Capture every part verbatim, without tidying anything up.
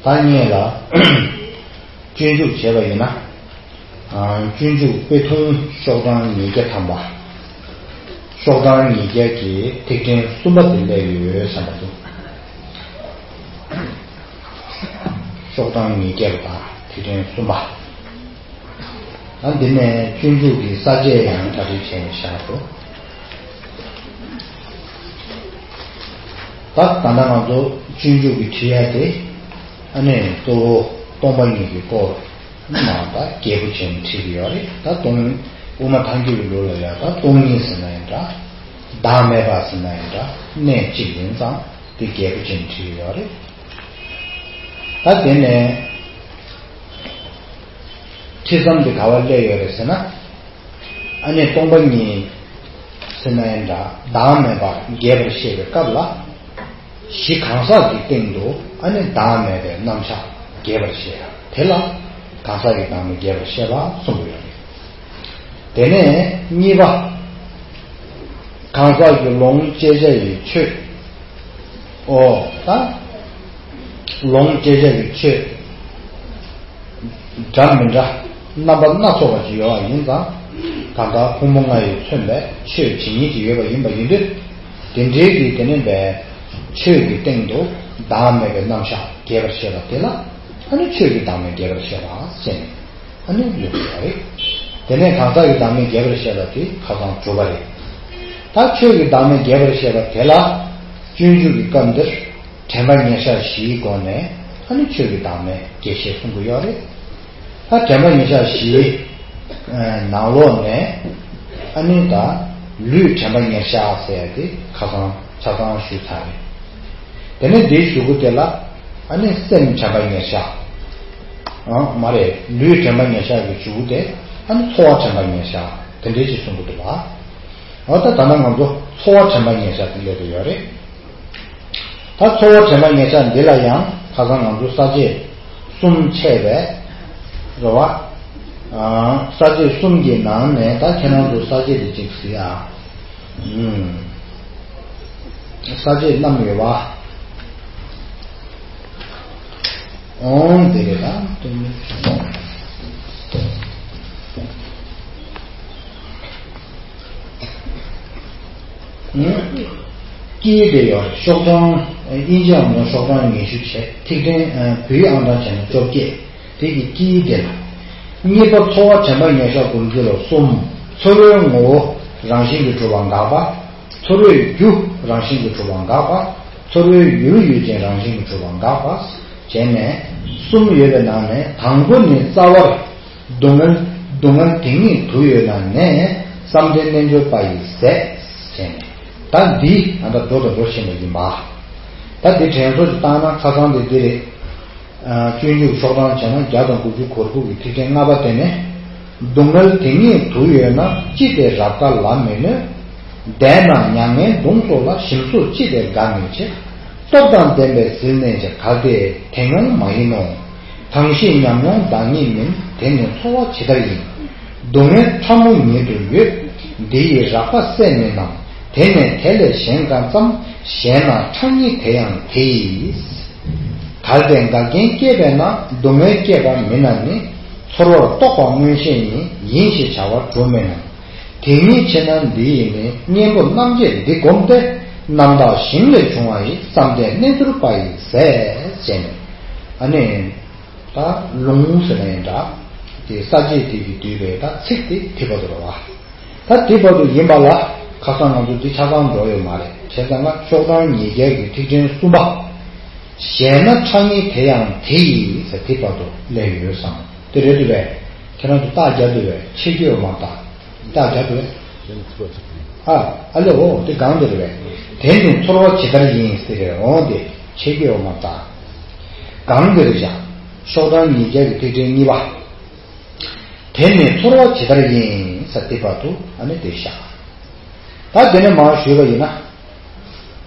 ད་ངས་ལ་སྤྱོད་འཇུག་བྱས་པ་ཡིན་ན། ཨ། སྤྱོད་འཇུག་དཔེ་ཐུང་ཤོག་གྲངས་ཉིས་བརྒྱ་ཐམ་པ། ཤོག་གྲངས་ཉིས་བརྒྱ་གི་ཐིག་ཕྲེང་གསུམ་པ་དེ་སླེབས་ཡོད་བསམ་པ་འདུག་ཤོག་གྲངས་ཉིས་བརྒྱ་པ་དང་ཐིག་ཕྲེང་གསུམ་པ། ཨ། འདི་ནས་སྤྱོད་འཇུག་གི་ས་བཅད་ཡང་གྲ་སྒྲིག་བྱས་ནས་བཞག་འདུག་ད་ད་ལྟ་ང་ཚོ་སྤྱོད་འཇུག་གི་ཁྲིད་ཡ་དེ། ཨ་ནི་གཙོ་བོ་སྟོང་པ་ཉིད་ཀྱི་སྐོར་མ་ད་རྒྱས་པོ་བྱས་ནས་ཁྲིད་ཀྱི་ཡོད་རེད། ད་སྟོང་། དབུ་མ་ཐལ་འགྱུར་གྱི་ལུགས་ལ་ཡང་ད་སྟོང་ཉིད་ཟེར་ན་ཡང་འདྲ། བདག་མེད་པ་ཟེར་ན་ཡང་འདྲ། གནད་གཅིག་ཡིན་ཙང་དེ་རྒྱས་པོ་བྱས་ནས་ཁྲིད་ཀྱི་ཡོད་རེད། ད་དེ་ནས་ཁྲིད་མཚམས་དེ་ག་བར་སླེབས་ཡོད་རེད་ཟེར་ན། ཨ་ནི་སྟོང་པ་ཉིད་ཟེར་ན་ཡང་འདྲ། བདག་མེད་པ་རྒྱས་པར་བཤད་པའི་སྐབས་ལ། གཞི་གང་ཟག་གི་སྟེང་དུ་ཨ་ནི་བདག་མེད་པའི་རྣམ་གཞག་རྒྱས་པར་བཤད་ཡ་དེ་ལ་གང་ཟག་གི་བདག་མེད་རྒྱས་པར་བཤད་པ་གསུངས་པ་ཡོད་རེད། དེ་ནས་གཉིས་པ། གང་ཟག་གི་ལོངས་སྤྱད་བྱ་ཡི་ཆོས། ཨོ། ད་ལོངས་སྤྱད་བྱ་ཡི་ཆོས། འདྲ་མི་འདྲ་རྣམ་པ་སྣ་ཚོགས་པ་ཅིག་ཡོད་པ་ཡིན་ཙང་། གང་ལྟར་ཕུང་པོ་ལྔ་ཡིས་མཚོན་པའི་ཆོས་ཇི་སྙེད་ཅིག་ཡོད་པ་ཡིན་པ་ཡིན་དུས། དེ་འདྲའི་གི་དེ་ནི་བའི་ཆོས་ཀྱི་སྟེང་དུ་བདག་མེད་པའི་རྣམ་གཞག་རྒྱས་པར་བཤད་པ་དེ་ལ་ཨ་ནི་ཆོས་ཀྱི་བདག་མེད་རྒྱས་པར་བཤད་པ་ཟེར་ནས་ཨ་ནི་ཡོད་པ་རེད། དེ་ནས་གང་ཟག་གི་བདག་མེད་རྒྱས་པར་བཤད་པ་དེ་ཁ་སང་གྲུབ་པ་རེད། ད་ཆོས་ཀྱི་བདག་མེད་རྒྱས་པར་བཤད་པ་དེ་ལ་སྤྱོད་འཇུག་གི་སྐབས་འདིར། དྲན་པ་ཉེར་བཞག་བཞིའི་སྒོ་ནས་ཨ་ནི་ཆོས་ཀྱི་བདག་མེད་རྒྱས་བཤད་གསུང་གི་ཡོད་རེད། ད་དྲན་པ་ཉེར་བཞག་བཞི། ཨ། ནང་ལོགས་ནས་ཨ་ནི་ད་ལུས་དྲན་པ་ཉེར་བཞག་ཟེར་ཡ་དེ་ཁ་སང་ཆ་ཚང་ཞུས་ཚར་རེད། དེ་ནས་འདིའི་གཞུག་གུ་དེ་ལ་ཨ་ནི་སེམས་དྲན་པ་ཉེར་བཞག་ཨ། མ་རེད། ལུས་དྲན་པ་ཉེར་བཞག་གི་གཞུག་གུ་དེ་ཨ་ནི་ཚོར་བ་དྲན་པ་ཉེར་བཞག་དེ་འདྲའི་ཅིག་གསུང་གི་འདུག་ལ། འོ། ད་ད་ལྟ་ང་ཚོ་ཚོར་བ་དྲན་པ་ཉེར་བཞག་དེ་སླེབས་ཀྱི་ཡོད་རེད། ད་ཚོར་བ་དྲན་པ་ཉེར་བཞག་འདི་ལ་ཡང་ཁ་སང་ང་ཚོ་ས་བཅད་གསུམ་ཕྱེ་བས། རེད་བ། ཨ། ས་བཅད་གསུམ་གྱི་ནང་ནས་ད་ཁྱེད་རང་ཚོ་ས་བཅད་དེ་གཅིག་གཟིགས་ཨ། ཨུམ། ས་བཅད་བསྣམས་ཡོད་པ། ཨོང་། དེ་རེད་ད། དཀྱིལ་དེ་ཡོད། ཤོག་གྲངས་དབྱིན་ཇི་ཨང་གྲངས་ཤོག་གྲངས་ཉི་ཤུ་བྱས། ཐིག་ཕྲེང་བོད་ཡིག་ཨང་གྲངས་བྱས་ན་བཅོ་བརྒྱད། དེ་གི་དཀྱིལ་དེ་ལ། གཉིས་པ་ཚོར་བ་དྲན་པ་ཉེར་བཞག་སྒོམ་ཚུལ་ལ་གསུམ། ཚོར་བའི་ངོ་བོ་རང་བཞིན་གྱིས་གྲུབ་པ་འགག་པ། ཚོར་བའི་རྒྱུ་རང་བཞིན་གྱིས་གྲུབ་པ་འགག་པ། ཚོར་བའི་ཡུལ་ཡུལ་ཅན་རང་བཞིན་གྱིས་གྲུབ་པ་འགག་པ། བྱས་ནས་གསུམ་ཡོད་པའི་ནང་ནས་དང་པོ་ནི་རྩ་བར་སྡུག་བསྔལ། སྡུག་བསྔལ་དེ་ཉིད་དུ་ཡོད་ན་ནས་བསམ་གཏན་རྣལ་འབྱོར་པ་ཡི་ཟས་བྱས་ནས། ད་འདི་ད་ལྟ་འགྲོ་དང་འགྲོ་བཞིན་པ་ཡིན་པ། ད་འདི་དྲན་གསོ་ཞིག་བཏང་ན་ཁ་སང་དེ་འདི་རེད། ཨ། སྤྱོད་འཇུག་ཤོག་གྲངས་བྱས་ན་བརྒྱ་དང་དགུ་བཅུ་གོ་དགུ་གི་ཐིག་ཕྲེང་ལྔ་པ་དེ་ནས། སྡུག་བསྔལ་དེ་ཉིད་དུ་ཡོད་ན་ཅི་སྟེ་རབ་དགའ་ལ་མི་གནོད། བདེ་ན་མྱ་ངན་གདུང་སོགས་ལ་ཞིམ་སོགས་ཅི་སྟེ་དགའ་མི་བྱེད། སྟོབས་དང་ལྡན་པའི་ཟིལ་གནོན་ཅིང་གལ་ཏེ་དེ་མྱོང་མ་ཡིན་ནོ། གང་ཞིག་ཉམས་མྱོང་བདག་ཉིད་མིན། དེ་ནི་ཚོར་བ་ཇི་ལྟར་ཡིན། སྡུག་བསྔལ་ཕྲ་མོ་ཉིད་དུ་ཡོད། འདི་ཡི་རགས་པ་སྲེད་མིན་ནམ། དེ་ནི་དེ་ལས་གཞན་འགག་ཙམ། གཞན་ན་ཕྲ་ཉིད་དེ་ཡང་དེ་ཡིས། གལ་ཏེ་འགག་རྐྱེན་སྐྱེས་པས་ན། སྡུག་བསྔལ་སྐྱེས་པ་མིན་ན་ནི། ཚོར་བར་རྟོག་པ་མངོན་ཤེས་ཉིད། ཡིན་ཞེས་བྱ་བ་གྲུབ་མིན་ནམ། དེ་ཉིད་ཕྱིར་ན་འདི་ཡིས་ནི། གཉེན་པོ་རྣམ་འབྱེད་འདི་བསྒོམས་ཏེ། རྣམ་དག་ཞིང་ལས་བྱུང་བ་ཡི། བསམ་གཏན་རྣལ་འབྱོར་པ་ཡི་ཟས་བྱས་ནས། ཨ་ནི། ད་ལུང་ཟེར་ན་ཡང་འདྲ། དེ་ས་བཅད་དེ་གིས་བསྡུས་པའི་ད་ཚིག་དེ་དེ་བར་དུ་རེད་བ། ད་དེ་བར་དུ་ཡིན་པ་ལ་ཁ་སང་ང་ཚོ་འདི་ཆ་ཚང་འགྲོ་ཡོད་མ་རེད། བྱས་ཙང་ང་ཤོག་གྲངས་ཉིས་བརྒྱ་གི་ཐིག་ཕྲེང་གསུམ་པ། གཞན་ན་ཕྲ་ཉིད་དེ་ཡང་དེ་ཡིས་ཟེར་དེ་བར་དུ་སླེབས་ཡོད་བསམ། དེ་རེད་འདུག་པས། ཁྱེད་རང་ཚོ་རྟགས་རྒྱག་འདུག་པས། ཆེ་རྒྱུ་ཡོད་མ་རེད་ད། རྟགས་རྒྱག་འདུག་པས། ཨ། ཨ་ལེ། འོ་དེ་གང་དེ་རེད་པས། དེ་ནི་ཚོར་བ་ཇི་ལྟར་ཡིན་ཟེར་རེད། འོ་དེ་ཆེ་རྒྱུ་ཡོད་མ་རེད་ད། གང་དེ་རེད་བཞག་ཤོག་གྲངས་ཉིས་བརྒྱ་གི་ཐིག་ཕྲེང་གཉིས་པ། དེ་ནི་ཚོར་བ་ཇི་ལྟར་ཡིན་ཟེར་དེ་བར་དུ་ཨ་ནི་དེ་བཞག་ད་དེ་ནས་མར་ཞུས་པ་ཡིན་ན།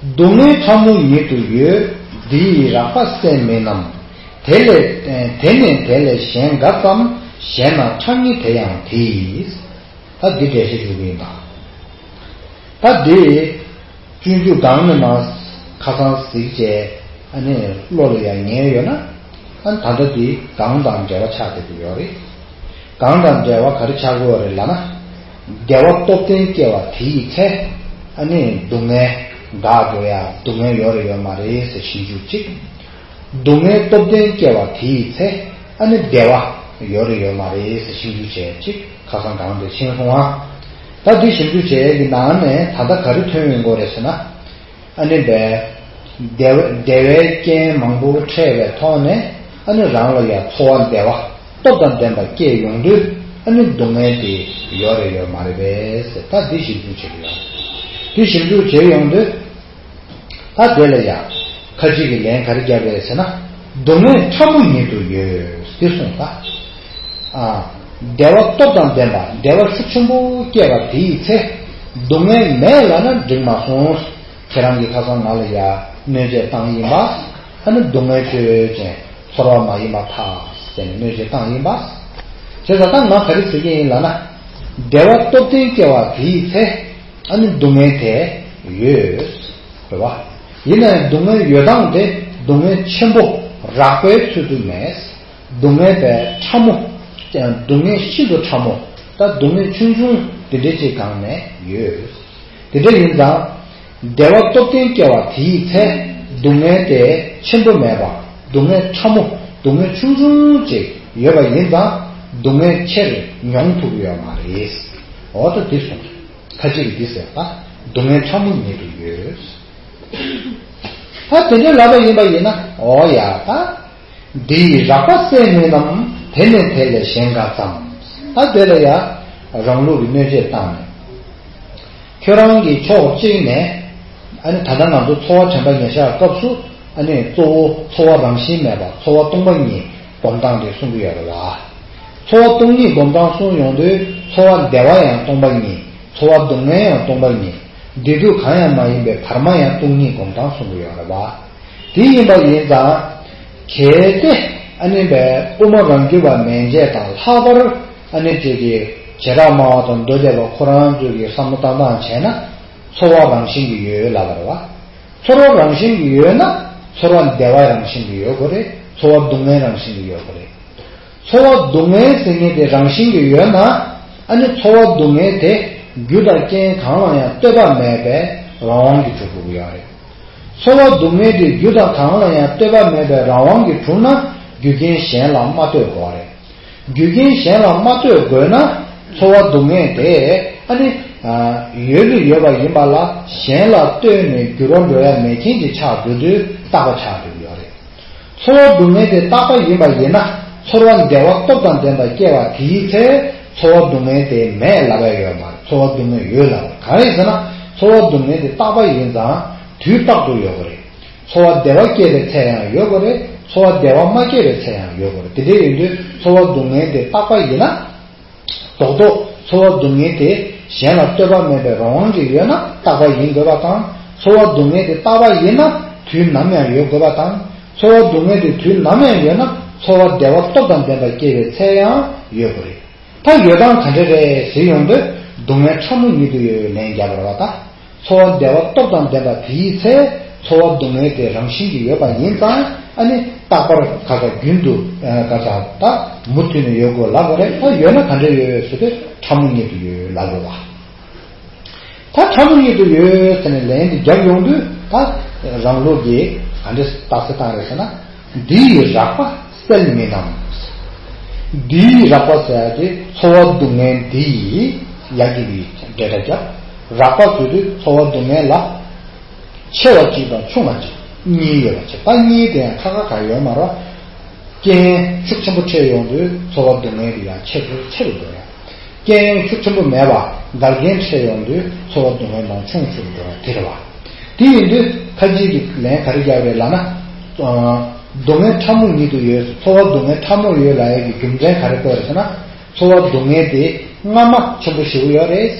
སྡུག་བསྔལ་ཕྲ་མོ་ཉིད་དུ་ཡོད། འདི་ཡི་རགས་པ་སྲེད་མིན་ནམ། དེ་ལས། དེ་ནི་དེ་ལས་གཞན་འགག་ཙམ། གཞན་ན་ཕྲ་ཉིད་དེ་ཡང་དེ་ཡིས། ད་འདི་འགྲེལ་བཤད་ཞུ་གི་ཡིན་ད། ད་འདི། སྤྱོད་འཇུག་སྒང་ནས་མར་ཁ་སང་གཟིགས་བྱས་ཨ་ནི་བློ་ལ་ཡང་ངེས་ཡོད་ན། ཨ་ད་ལྟ་འདི་གང་དང་འབྲེལ་བ་ཆགས་བསྡད་ཀྱི་ཡོད་རེད། གང་དང་འབྲེལ་བ་ག་རེ་ཆགས་ཀྱི་ཡོད་རེད་ལབ་ན། བདེ་བ་སྟོབས་ལྡན་སྐྱེ་བ་དེ་ཡི་ཚེ། ཨ་ནི་སྡུག་བསྔལ་འགག་འགྲོ་ཡ་སྡུག་བསྔལ་ཡོད་རེད་ཡོད་མ་རེད་ཟེར་ཞིབ་འཇུག་གཅིག་སྡུག་བསྔལ་སྟོབས་ལྡན་སྐྱེ་བ་དེ་ཡི་ཚེ། ཨ་ནི་བདེ་བ་ཡོད་རེད་ཡོད་མ་རེད་ཟེར་ཞིབ་འཇུག་བྱས་གཅིག་ཁ་སང་གང་དེ་ཕྱིན་སོང་ཨ། ད་འདི་ཞིབ་འཇུག་བྱས་ཀྱི་ནང་ནས་ད་ལྟ་ག་རེ་ཐོན་ཡོང་གི་རེད་ཟེར་ན། ཨ་ནི་བས། བདེ་བ་བདེ་བའི་རྐྱེན་མང་པོ་འཕྲད་པའི་ཐོག་ནས། ཨ་ནི་རང་ལ་ཡང་འཚོ་བ་བདེ་བ་སྟོབས་དང་ལྡན་པ་སྐྱེ་ཡོང་དུས། ཨ་ནི་སྡུག་བསྔལ་དེ་ཡོད་རེད་ཡོད་མ་རེད་པས་ཟེར་ད་འདི་ཞིབ་འཇུག་བྱེད་ཀྱི་ཡོད། འདི་ཞིབ་འཇུག་བྱེད་ཡོང་དུས། ད་དེ་ལ་ཡང་ཁ་ཅིག་གིས་ལན་ག་རེ་བརྒྱབ་རེད་ཟེར་ན། སྡུག་བསྔལ་ཕྲ་མོ་ཉིད་དུ་ཡོད་འདི་གསུངས་ད། ཨ། བདེ་བ་སྟོབས་དང་ལྡན་པ་བདེ་བ་ཤུགས་ཆེན་པོ་སྐྱེས་པ་དེ་ཡི་ཚེ། སྡུག་བསྔལ་མེད་ལབ་ན་འགྲིག་མ་སོང་། ཁྱེད་རང་གིས་ཁ་སང་ང་ལ་ཡ་གནོད་བྱེད་བཏང་ཡིན་པ། ཨ་ནི་སྡུག་བསྔལ་ཆོས་ཅན་ཚོར་བ་མ་ཡིན་པ་ཐག་ཟེར་ནས་གནོད་བྱེད་བཏང་ཡིན་པ། བྱས་ཙང་ད་ང་ག་རེ་ཟེར་གྱི་ཡིན་ལབ་ན། བདེ་བ་སྟོབས་ལྡན་སྐྱེ་བ་དེ་ཡི་ཚེ། ཨ་ནི་སྡུག་བསྔལ་དེ་ཡོད། རེད་བ། ཡིན་ན་ཡང་སྡུག་བསྔལ་ཡོད་སྟངས་དེ་སྡུག་བསྔལ་ཆེན་པོ་རགས་པའི་ཚུལ་དུ་མེད། སྡུག་བསྔལ་པའི་ཕྲ་མོ། སྡུག་བསྔལ་ཤིན་ཏུ་ཕྲ་མོ། ད་སྡུག་བསྔལ་ཆུང་ཆུང་དེ་འདྲ་ཅིག་སྒང་ནས་ཡོད། དེ་འདྲ་ཡིན་ཙང་། བདེ་བ་སྟོབས་ལྡན་སྐྱེ་བ་དེ་ཡི་ཚེ། སྡུག་བསྔལ་དེ་ཆེན་པོ་མེད་པ། སྡུག་བསྔལ་ཕྲ་མོ། སྡུག་བསྔལ་ཆུང་ཆུང་ཅིག་ཡོད་པ་ཡིན་ཙང་། སྡུག་བསྔལ་ཆེར་མྱོང་ཐུབ་ཀྱི་ཡོད་མ་རེད། འོ་ད་འདི་གསུངས། ཁ་ཅིག་གིས་འདི་ཟེར་བ། སྡུག་བསྔལ་ཕྲ་མོ་ཉིད་དུ་ཡོད། ད་དེ་འདྲ་ལབ་པ་ཡིན་པ་ཡིན་ན། འོ་ཡ་ད། འདི་ཡི་རགས་པ་གསལ་མིན་ནམ། དེ་ནི་དེ་ལས་གཞན་འགའ་ཙམ། ད་དེ་ལ་ཡ། རང་ལུགས་ཀྱི་གནོད་བྱེད་བཏང་ནས། ཁྱོད་རང་གི་ཕྱོགས་གཅིག་ནས། ཨ་ནི་ད་ལྟ་ང་ཚོ་ཚོར་བ་དྲན་པ་ཉེར་བཞག་སྐབས་སུ། ཨ་ནི་གཙོ་བོ་ཚོར་བ་རང་བཞིན་མེད་པ་ཚོར་བ་སྟོང་པ་ཉིད་སྒོམ་སྟངས་དེ་གསུང་གི་ཡོད་རེད་བ། ཚོར་བ་སྟོང་ཉིད་སྒོམ་སྟངས་གསུང་ཡོང་དུས་ཚོར་བ་བདེ་བ་ཡང་སྟོང་པ་ཉིད། ཚོར་བ་སྡུག་བསྔལ་ཡང་སྟོང་པ་ཉིད། བདེ་སྡུག་གང་ཡང་མ་ཡིན་པའི་བར་མ་ཡང་སྟོང་ཉིད་སྒོམ་སྟངས་གསུང་གི་ཡོད་རེད་བ། དེ་ཡིན་པ་ཡིན་ཙང་། གལ་ཏེ་ཨ་ནི་བས་དབུ་མ་རང་རྒྱུད་པ་མན་ཆད་དང་ལྷག་པར་ཨ་ནི་ཅིག་གི་བྱེ་བྲག་སྨྲ་བ་དང་མདོ་སྡེ་པ་ཁོ་རང་ཚོས་ཀྱི་བསམ་བློ་བཏང་སྟངས་བྱས་ན། ཚོར་བ་རང་བཞིན་གྱིས་ཡོད་ལབ་པ་རེད་བ། ཚོར་བ་རང་བཞིན་གྱིས་ཡོད་ན། ཚོར་བ་བདེ་བ་རང་བཞིན་གྱིས་ཡོད་དགོས་རེད། ཚོར་བ་སྡུག་བསྔལ་རང་བཞིན་གྱིས་ཡོད་དགོས་རེད། ཚོར་བ་སྡུག་བསྔལ་ཟེར་མཁན་དེ་རང་བཞིན་གྱིས་ཡོད་ན། ཨ་ནི་ཚོར་བ་སྡུག་བསྔལ་དེ་རྒྱུ་དང་རྐྱེན་གང་ལ་ཡང་ལྟོས་པ་མེད་པའི་རང་དབང་གིས་གྲུབ་དགོས་ཀྱི་ཡོད་རེད། ཚོར་བ་སྡུག་བསྔལ་དེ་རྒྱུ་དང་གང་ལ་ཡང་ལྟོས་པ་མེད་པའི་རང་དབང་གིས་གྲུབ་ན། རྒྱུ་རྐྱེན་གཞན་ལ་མ་ལྟོས་དགོས་རེད། རྒྱུ་རྐྱེན་གཞན་ལ་མ་ལྟོས་དགོས་ན། ཚོར་བ་སྡུག་བསྔལ་དེ་ཨ་ནི། ཡོད་ལུགས་ཡོད་པ་ཡིན་པ་ལ་གཞན་ལ་ལྟོས་ནས་འགྱུར་བ་འགྲོ་ཡ་མེད་མཁན་གྱི་ཆགས་འགྲོ་དུས་རྟག་པ་ཆགས་འགྲོ་གི་ཡོད་རེད། ཚོར་བ་སྡུག་བསྔལ་དེ་རྟག་པ་ཡིན་པ་ཡིན་ན། ཚོར་བ་བདེ་བ་སྟོབས་དང་ལྡན་པ་སྐྱེ་བ་དེའི་ཚེ། ཚོར་བ་སྡུག་བསྔལ་དེ་མེད་ལབ་ཡ་ཡོད་མ་རེད། ཚོར་བ་སྡུག་བསྔལ་ཡོད་ལབ་པ་གང་ཡིན་ཟེར་ན། ཚོར་བ་སྡུག་བསྔལ་དེ་རྟག་པ་ཡིན་ཙང་དུས་རྟག་ཏུ་ཡོད་པ་རེད། ཚོར་བ་བདེ་བ་སྐྱེས་པའི་ཚེ་ཡང་ཡོད་དགོས་རེད། ཚོར་བ་བདེ་བ་མ་སྐྱེས་པའི་ཚེ་ཡང་ཡོད་དགོས་རེད། དེ་འདྲ་ཡིན་དུས་ཚོར་བ་སྡུག་བསྔལ་དེ་རྟག་པ་ཡིན་ན། རྡོག་རྡོག་ཚོར་བ་སྡུག་བསྔལ་དེ་གཞན་ལ་ལྟོས་པ་མེད་པའི་རང་དབང་གིས་ཡོད་ན་རྟག་པ་ཡིན་དགོས་པ་དང་། ཚོར་བ་སྡུག་བསྔལ་དེ་རྟག་པ་ཡིན་ན་དུས་ནམ་ཡང་ཡོད་དགོས་པ་དང་། ཚོར་བ་སྡུག་བསྔལ་དེ་དུས་ནམ་ཡང་ཡོད་ན་ཚོར་བ་བདེ་བ་སྟོབས་དང་ལྡན་པ་སྐྱེ་བའི་ཚེ་ཡང་ཡོད་དགོས་རེད། ད་ཡོད་སྟངས་ག་འདྲ་རེད་ཟེར་ཡོང་དུས་སྡུག་བསྔལ་ཕྲ་མོ་ཉིད་དུ་ཡོད་པའི་ལན་རྒྱབ་པ་རེད་བ་ད། ཚོར་བ་བདེ་བ་སྟོབས་དང་ལྡན་པ་དེའི་ཚེ། ཚོར་བ་སྡུག་བསྔལ་དེ་རང་བཞིན་གྱིས་ཡོད་པ་ཡིན་ཙང་། ཨ་ནི་རྟག་པར་ག་ས་རྒྱུན་དུ་ག་ས་ད་མུ་མཐུད་ནས་ཡོད་དགོས་ལབ་པ་རེད། ད་ཡོད་ན་ག་འདྲ་ཡོད་ཟེར་དུས་ཕྲ་མོ་ཉིད་དུ་ཡོད་ལབ་དགོས་པ། ད་ཕྲ་མོ་ཉིད་དུ་ཡོད་ཟེར་ནས་ལན་དེ་རྒྱབ་ཡོང་དུས་ད་རང་ལུགས་ཀྱིས་ག་འདྲ་རྟགས་གསལ་བཏང་རེད་ཟེར་ན། འདི་ཡི་རགས་པ་གསལ་མིན་ནམ། འདི་ཡི་རགས་པ་ཟེར་ཡ་དེ་ཚོར་བ་སྡུག་བསྔལ་འདི་ཡི་ཡ་གི་འདི་འབྲེལ་སྒྲ་རྒྱབ། རགས་པ་ཟེར་དུས་ཚོར་བ་སྡུག་བསྔལ་ལ་ཆེ་བ་གཅིག་དང་ཆུང་བ་གཅིག་གཉིས་ཡོད་པ་བྱས། ད་གཉིས་དེ་ཡང་ཁ་ཁ་ག་ཡོད་མ་རེད། རྐྱེན་ཤུགས་ཆེན་པོ་འཕྲད་ཡོང་དུས་ཚོར་བ་སྡུག་བསྔལ་དེ་ཡང་ཆེ་རུ་ཆེ་རུ་འགྲོ་ཡ། རྐྱེན་ཤུགས་ཆེན་པོ་མེད་པ་འགལ་རྐྱེན་འཕྲད་ཡོང་དུས་ཚོར་བ་སྡུག་བསྔལ་མང་ཆུང་ཆུང་དུ་འགྲོ་བ་དེ་རེད་བ། དེ་ཡིན་དུས་ཁ་ཅིག་གིས་ལན་ག་རེ་རྒྱག་རེད་ལབ་ན། སྡུག་བསྔལ་ཕྲ་མོ་ཉིད་དུ་ཡོད། ཚོར་བ་སྡུག་བསྔལ་ཕྲ་མོ་ཡོད་ལབ་ཡ་གི་རྒྱུ་མཚན་ག་རེ་བཀོད་རེད་ཟེར་ན། ཚོར་བ་སྡུག་བསྔལ་དེ་སྔ་མ་ཆེན་པོ་ཞེ་པོ་ཡོད་རེད།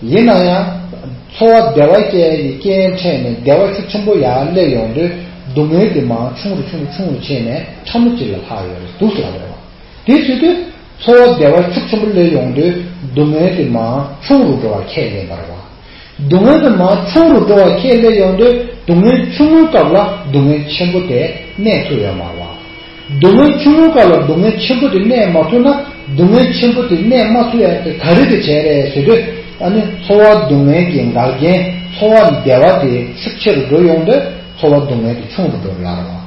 ཡིན་ན་ཡང་། ཚོར་བ་བདེ་བ་སྐྱེ་ཡ་གི་རྐྱེན་འཕྲད་ནས་བདེ་བ་ཤུགས་ཆེན་པོ་ཡར་སླེབས་ཡོང་དུས་སྡུག་བསྔལ་དེ་མར་ཆུང་རུ་ཆུང་རུ་ཆུང་རུ་ཕྱིན་ནས་ཕྲ་མོ་གཅིག་ལ་ལྷག་ཡོད་རེད་འདུག་ཟེར་བ་རེད་བ། དེ་བྱེད་དུས་ཚོར་བ་བདེ་བ་ཤུགས་ཆེན་པོ་སླེབས་ཡོང་དུས་སྡུག་བསྔལ་དེ་མར་ཆུང་རུ་འགྲོ་བ་ཁས་ལེན་པ་རེད་བ། སྡུག་བསྔལ་དེ་མར་ཆུང་རུ་འགྲོ་བ་ཁས་ལེན་ཡོང་དུས་སྡུག་བསྔལ་ཆུང་ངུའི་སྐབས་ལ་སྡུག་བསྔལ་ཆེན་པོ་དེ་གནས་ཐུབ་ཡོད་མ་རེད་བ། སྡུག་བསྔལ་ཆུང་ངུའི་སྐབས་ལ་སྡུག་བསྔལ་ཆེན་པོ་དེ་གནས་མ་ཐུབ་ན། སྡུག་བསྔལ་ཆེན་པོ་དེ་གནས་མ་ཐུབ་ཡ་དེ་ག་རེ་དེ་བྱས་རེད་ཟེར་དུས། ཨ་ནི་ཚོར་བ་སྡུག་བསྔལ་གྱི་འགལ་རྐྱེན་ཚོར་བ་བདེ་བ་དེ་ཤུགས་ཆེ་རུ་འགྲོ་ཡོང་དུས་ཚོར་བ་སྡུག་བསྔལ་དེ་ཆུང་རུ་འགྲོ་ཡ་རེད་བ།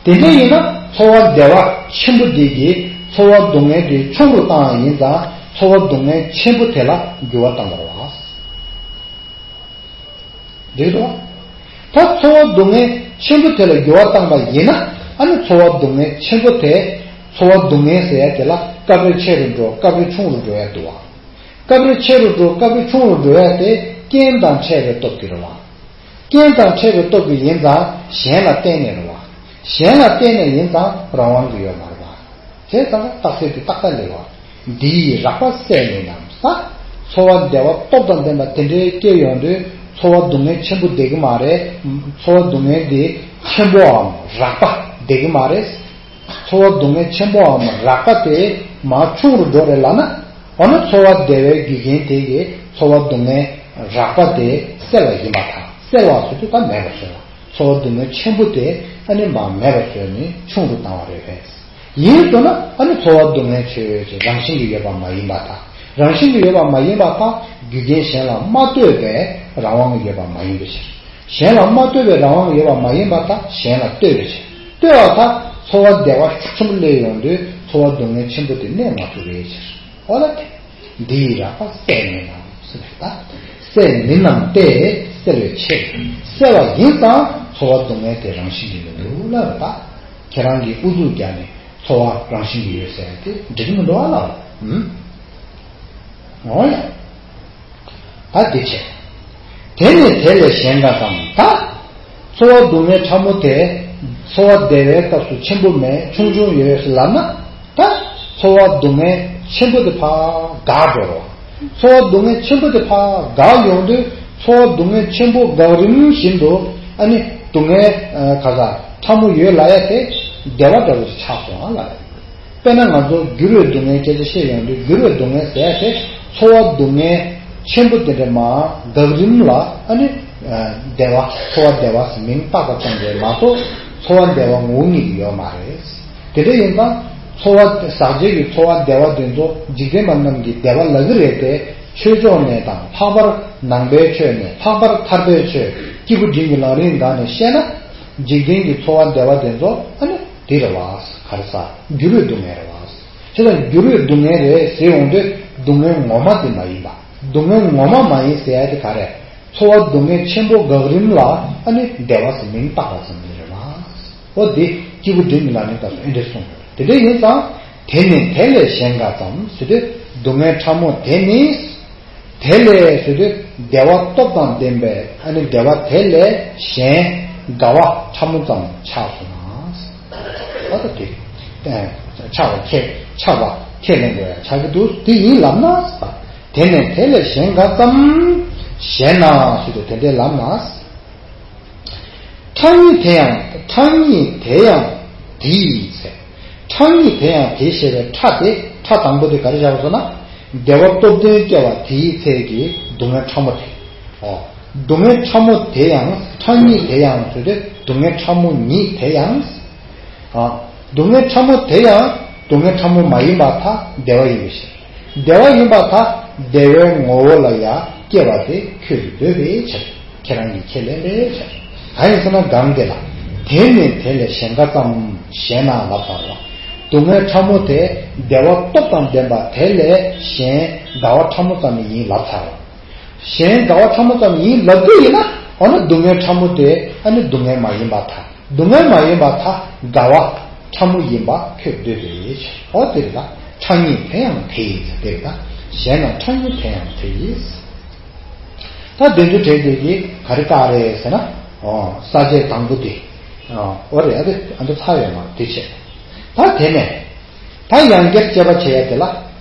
དེ་འདྲ་ཡིན་ན་ཚོར་བ་བདེ་བ་ཆེན་པོ་དེ་གིས་ཚོར་བ་སྡུག་བསྔལ་དེ་ཆུང་རུ་བཏང་བ་ཡིན་ཙང་ཚོར་བ་སྡུག་བསྔལ་ཆེན་པོ་དེ་ལ་འགྱུར་བ་བཏང་བ་རེད་བ། འགྲིག་འདུག་ད་ཚོར་བ་སྡུག་བསྔལ་ཆེན་པོ་དེ་ལ་འགྱུར་བ་བཏང་པ་ཡིན་ན། ཨ་ནི་ཚོར་བ་སྡུག་བསྔལ་ཆེན་པོ་དེ། ཚོར་བ་སྡུག་བསྔལ་ཟེར་ཡ་དེ་ལ་སྐབས་རེ་ཆེ་རུ་འགྲོ། སྐབས་རེ་ཆུང་རུ་འགྲོ་ཡ་འདུག་བ། སྐབས་རེ་ཆེ་རུ་འགྲོ། སྐབས་རེ་ཆུང་རུ་འགྲོ་ཡ་དེ་རྐྱེན་དང་འཕྲད་པའི་སྟོབས་ཀྱིས་རེད་བ། རྐྱེན་དང་འཕྲད་པའི་སྟོབས་ཀྱིས་ཡིན་ཙང་གཞན་ལ་བརྟེན་ནས་རེད་བ། གཞན་ལ་བརྟེན་ནས་ཡིན་ཙང་རང་དབང་གི་ཡོད་མ་རེད་བ། བྱས་ཙང་རྟགས་གསལ་དེ་ཏག་ཏག་ལས་བ། འདི་ཡི་རགས་པ་སེལ་མིན་ནམ་ས། ཚོར་བ་བདེ་བ་སྟོབས་དང་ལྡན་པ་དེ་འདྲའི་སྐྱེ་ཡོང་དུས་ཚོར་བ་སྡུག་བསྔལ་ཆེན་པོ་བསྡད་ཀྱི་མ་རེད། ཚོར་བ་སྡུག་བསྔལ་འདི་ཆེན་པོའམ་རགས་པ་བསྡད་ཀྱི་མ་རེད། ཚོར་བ་སྡུག་བསྔལ་ཆེན་པོའམ་རགས་པ་དེ་མར་ཆུང་རུ་འགྲོ་རེད་ལབ་ན། འོ་ན་ཚོར་བ་བདེ་བའི་རྒྱུ་རྐྱེན་དེ་གིས་ཚོར་བ་སྡུག་བསྔལ་རགས་པ་དེ་སེལ་བ་ཡིན་པར་ཐལ། སེལ་བ་ཟེར་དུས་ད་མེད་པར་བཟོས་པ། ཚོར་བ་སྡུག་བསྔལ་ཆེན་པོ་དེ་ཨ་ནི་མར་མེད་པར་བཟོས་ནས་ཆུང་རུ་བཏང་བ་རེད་པས། ཡིན་འདུག་ན་ཨ་ནི་ཚོར་བ་སྡུག་བསྔལ་ཆོས་ཅན་རང་བཞིན་གྱིས་ཡོད་པ་མ་ཡིན་པར་ཐལ། རང་བཞིན་གྱིས་ཡོད་པ་མ་ཡིན་པར་ཐལ། རྒྱུ་རྐྱེན་གཞན་ལ་མ་ལྟོས་པའི་རང་དབང་ཡོད་པ་མ་ཡིན་པའི་ཕྱིར། གཞན་ལ་མ་ལྟོས་པའི་རང་དབང་ཡོད་པ་མ་ཡིན་པར་ཐལ། གཞན་ལ་ལྟོས་པའི་ཕྱིར། ལྟོས་པར་ཐལ། ཚོར་བ་བདེ་བ་ཤུགས་ཆེན་པོ་སླེབས་ཡོང་དུས་ཚོར་བ་སྡུག་བསྔལ་ཆེན་པོ་དེ་གནས་མ་ཐུབ་པའི་ཕྱིར། འོ་ལ་དེ། འདི་ཡི་རགས་པ་སེལ་མིན་ནམ་ཟེར་བས་ད། སེལ་མིན་ནམ་སྟེ་སེལ་བའི་ཕྱིར། སེལ་བ་ཡིན་ཙང་ཚོར་བ་སྡུག་བསྔལ་དེ་རང་བཞིན་གྱིས་མི་འདུག་ལབ་པ་ད། ཁྱེད་རང་གིས་ཨུ་ཚུགས་བརྒྱབ་ནས་ཚོར་བ་རང་བཞིན་གྱིས་ཡོད་ཟེར་ཡ་དེ་འགྲིག་གི་མི་འདུག་ཨ་ལབ། ཨུམ། འོ་ཡ། ད་འདི་བྱས། དེ་ནི་དེ་ལས་གཞན་འགའ་ཙམ་ད། ཚོར་བ་སྡུག་བསྔལ་ཕྲ་མོ་དེ། ཚོར་བ་བདེ་བའི་སྐབས་སུ་ཆེན་པོ་མེད་ཆུང་ཆུང་ཡོད་ལབ་ན། ད། ཚོར་བ་སྡུག་བསྔལ་ཆེན་པོ་དེ་ཕར་འགག་འགྲོ་རོ། ཚོར་བ་སྡུག་བསྔལ་ཆེན་པོ་དེ་ཕར་འགག་ཡོང་དུས་ཚོར་བ་སྡུག་བསྔལ་ཆེན་པོ་འགག་རིམ་བཞིན་དུ་ཨ་ནི་སྡུག་བསྔལ་ག་ས་ཕྲ་མོ་ཡོད་ལབ་ཡ་དེ་བདེ་བ་འདྲ་བོ་ཞིག་ཆགས་སོང་ཨ་ལབ། དཔེར་ན་ང་ཚོ་འགྱུར་བའི་སྡུག་བསྔལ་སྐད་ཆ་བཤད་ཡོང་དུས་འགྱུར་བའི་སྡུག་བསྔལ་ཟེར་ཏེ་ཚོར་བ་སྡུག་བསྔལ་ཆེན་པོ་དེ་འདྲ་མར་འགག་རིམ་ལ་ཨ་ནི་བདེ་བ་ཚོར་བ་བདེ་བ་ཟེར་མིང་བཏགས་པ་ཙམ་རེད་མ་གཏོགས་ཚོར་བ་བདེ་བ་ངོ་བོ་ཉིད་ཀྱི་ཡོད་མ་རེད། དེ་འདྲ་ཡིན་ཙང་ཚོར་བ་ཟག་བཅས་ཀྱི་ཚོར་བ་བདེ་བ་དེ་ཚོ་འཇིག་རྟེན་པ་རྣམས་ཀྱིས་བདེ་བ་ལབ་ཀྱི་རེད་དེ་ཆོས་ཕྱོགས་ནས་དང་ལྷག་པར་ནང་པའི་ཆོས་ནས་ལྷག་པར་ཐར་པའི་ཆོས་སྐྱེས་བུ་འབྲིང་གི་ལམ་རིམ་སྒང་ནས་བཤད་ན། འཇིག་རྟེན་གྱི་ཚོར་བ་བདེ་བ་དེ་ཚོ་ཨ་ནི་དེ་རེད་བ། ག་རེ་ཟ། འགྱུར་བའི་སྡུག་བསྔལ་རེད་བ། བྱས་ཙང་འགྱུར་བའི་སྡུག་བསྔལ་རེད་ཟེར་ཡོང་དུས་སྡུག་བསྔལ་ངོ་མ་དེ་མ་ཡིན་པ། སྡུག་བསྔལ་ངོ་མ་མ་ཡིན་ཟེར་ཡ་དེ་ག་རེ། ཚོར་བ་སྡུག་བསྔལ་ཆེན་པོ་འགག་རིམ་ལ་ཨ་ནི་བདེ་བ་ཟེར་མིང་བཏགས་པ་ཙམ་ཞིག་རེད་བ། འོ་དེ་སྐྱེས་བུ་འབྲིང་གི་ལམ་རིམ་སྐབས་སུ་ཨེ་འདྲས་གསུངས་ཡོད་རེད། དེ་འདྲ་ཡིན་ཙང་དེ་ནི་དེ་ལས་གཞན་འགའ་ཙམ་ཟེར་དུས་སྡུག་བསྔལ་ཕྲ་མོ་དེ་ནི། དེ་ལས་ཟེར་དུས་བདེ་བ་སྟོབས་དང་ལྡན་པའི་ཨ་ནི་བདེ་བ་དེ་ལས་གཞན་འགའ་བ་ཕྲ་མོ་ཙམ་ཆགས་སོང་ན། ཨ་ད་དེ་ཆགས་པ་ཁས་ཆགས་པ་ཁས་ལེན་དགོས་ཡ་ཆགས་ཀྱི་འདུག་དེ་ཡིན་ལབ་ན། དེ་ནས་དེ་ལས་གཞན་འགའ་ཙམ་ཞེ་ན་ཟེར་དུས་དེ་འདྲས་ལབ་ན། ཕྲ་ཉིད་དེ་ཡང་ཕྲ་ཉིད་དེ་ཡང་དེ་ཡི་ཚེ། ཕྲ་ཉིད་དེ་ཡང་དེ་ཞེས་པའི་ཕྲ་དེ་ཕྲ་དང་པོ་དེ་ག་རེ་བཞག་པ་སོང་ན། བདེ་བ་སྟོབས་ལྡན་སྐྱེ་བ་དེའི་ཚེ་གི་སྡུག་བསྔལ་ཕྲ་མོ་དེ། ཨོ། སྡུག་བསྔལ་ཕྲ་མོ་དེ་ཡང་ཕྲ་ཉིད་དེ་ཡང་ཟེར་ཏེ་སྡུག་བསྔལ་ཕྲ་མོ་ཉིད་དེ་ཡང་། ཨ། སྡུག་བསྔལ་ཕྲ་མོ་དེ་ཡང་སྡུག་བསྔལ་ཕྲ་མོ་མ་ཡིན་པར་ཐལ། བདེ་བ་ཡིན་པའི་ཕྱིར། བདེ་བ་ཡིན་པར་ཐལ། བདེ་བའི་ངོ་བོ་ལ་ཡང་སྐྱེ་བ་དེ་ཁྱོད་ཀྱིས་འདོད་པའི་ཕྱིར། ཁྱེད་རང་གིས་ཁས་ལེན་པའི་ཕྱིར། གང་ཡིན་ཟེར་ན་གང་དེ་ལ། དེ་ནི་དེ་ལས་གཞན་འགའ་ཙམ་ཞེ་ན་ལབ་ཚར་བ། སྡུག་བསྔལ་ཕྲ་མོ་དེ་བདེ་བ་སྟོབས་དང་ལྡན་པ་དེ་ལས་གཞན་འགའ་བ་ཕྲ་མོ་ཙམ་ཡིན་ལབ་ཚར་བ། གཞན་འགའ་བ་ཕྲ་མོ་ཙམ་ཡིན་ལབ་རྒྱུ་ཡིན་ན་འོ་ན་སྡུག་བསྔལ་ཕྲ་མོ་དེ་ཨ་ནི་སྡུག་བསྔལ་མ་ཡིན་པར་ཐལ། སྡུག་བསྔལ་མ་ཡིན་པར་ཐལ། འགའ་བ་ཕྲ་མོ་ཡིན་པ་ཁྱོད་འདོད་པའི་ཕྱིར། འོ་དེ་རེད་ད། ཕྲ་ཉིད་དེ་ཡང་དེ་ཡིན་ཟེར་དེ་རེད་ད། གཞན་ཡང་ཕྲ་ཉིད་དེ་ཡང་དེ་ཡིན། ད་དེ་ཚོ་བྲལ་དེ་གི་ག་རེ་བཀག་རེད་ཟེར་ན། ཨོ། ས་བཅད་དང་པོ་དེ། ཨོ། འོ་རེད་ཨ་དེ་ཨ་མདོ་ཚར་ཡོད་མ་དེ་བྱས། ད་དེ་ནས། ད་ཡང་བསྐྱར་དཔྱད་པ་བྱེད་ཡ་དེ་ལ།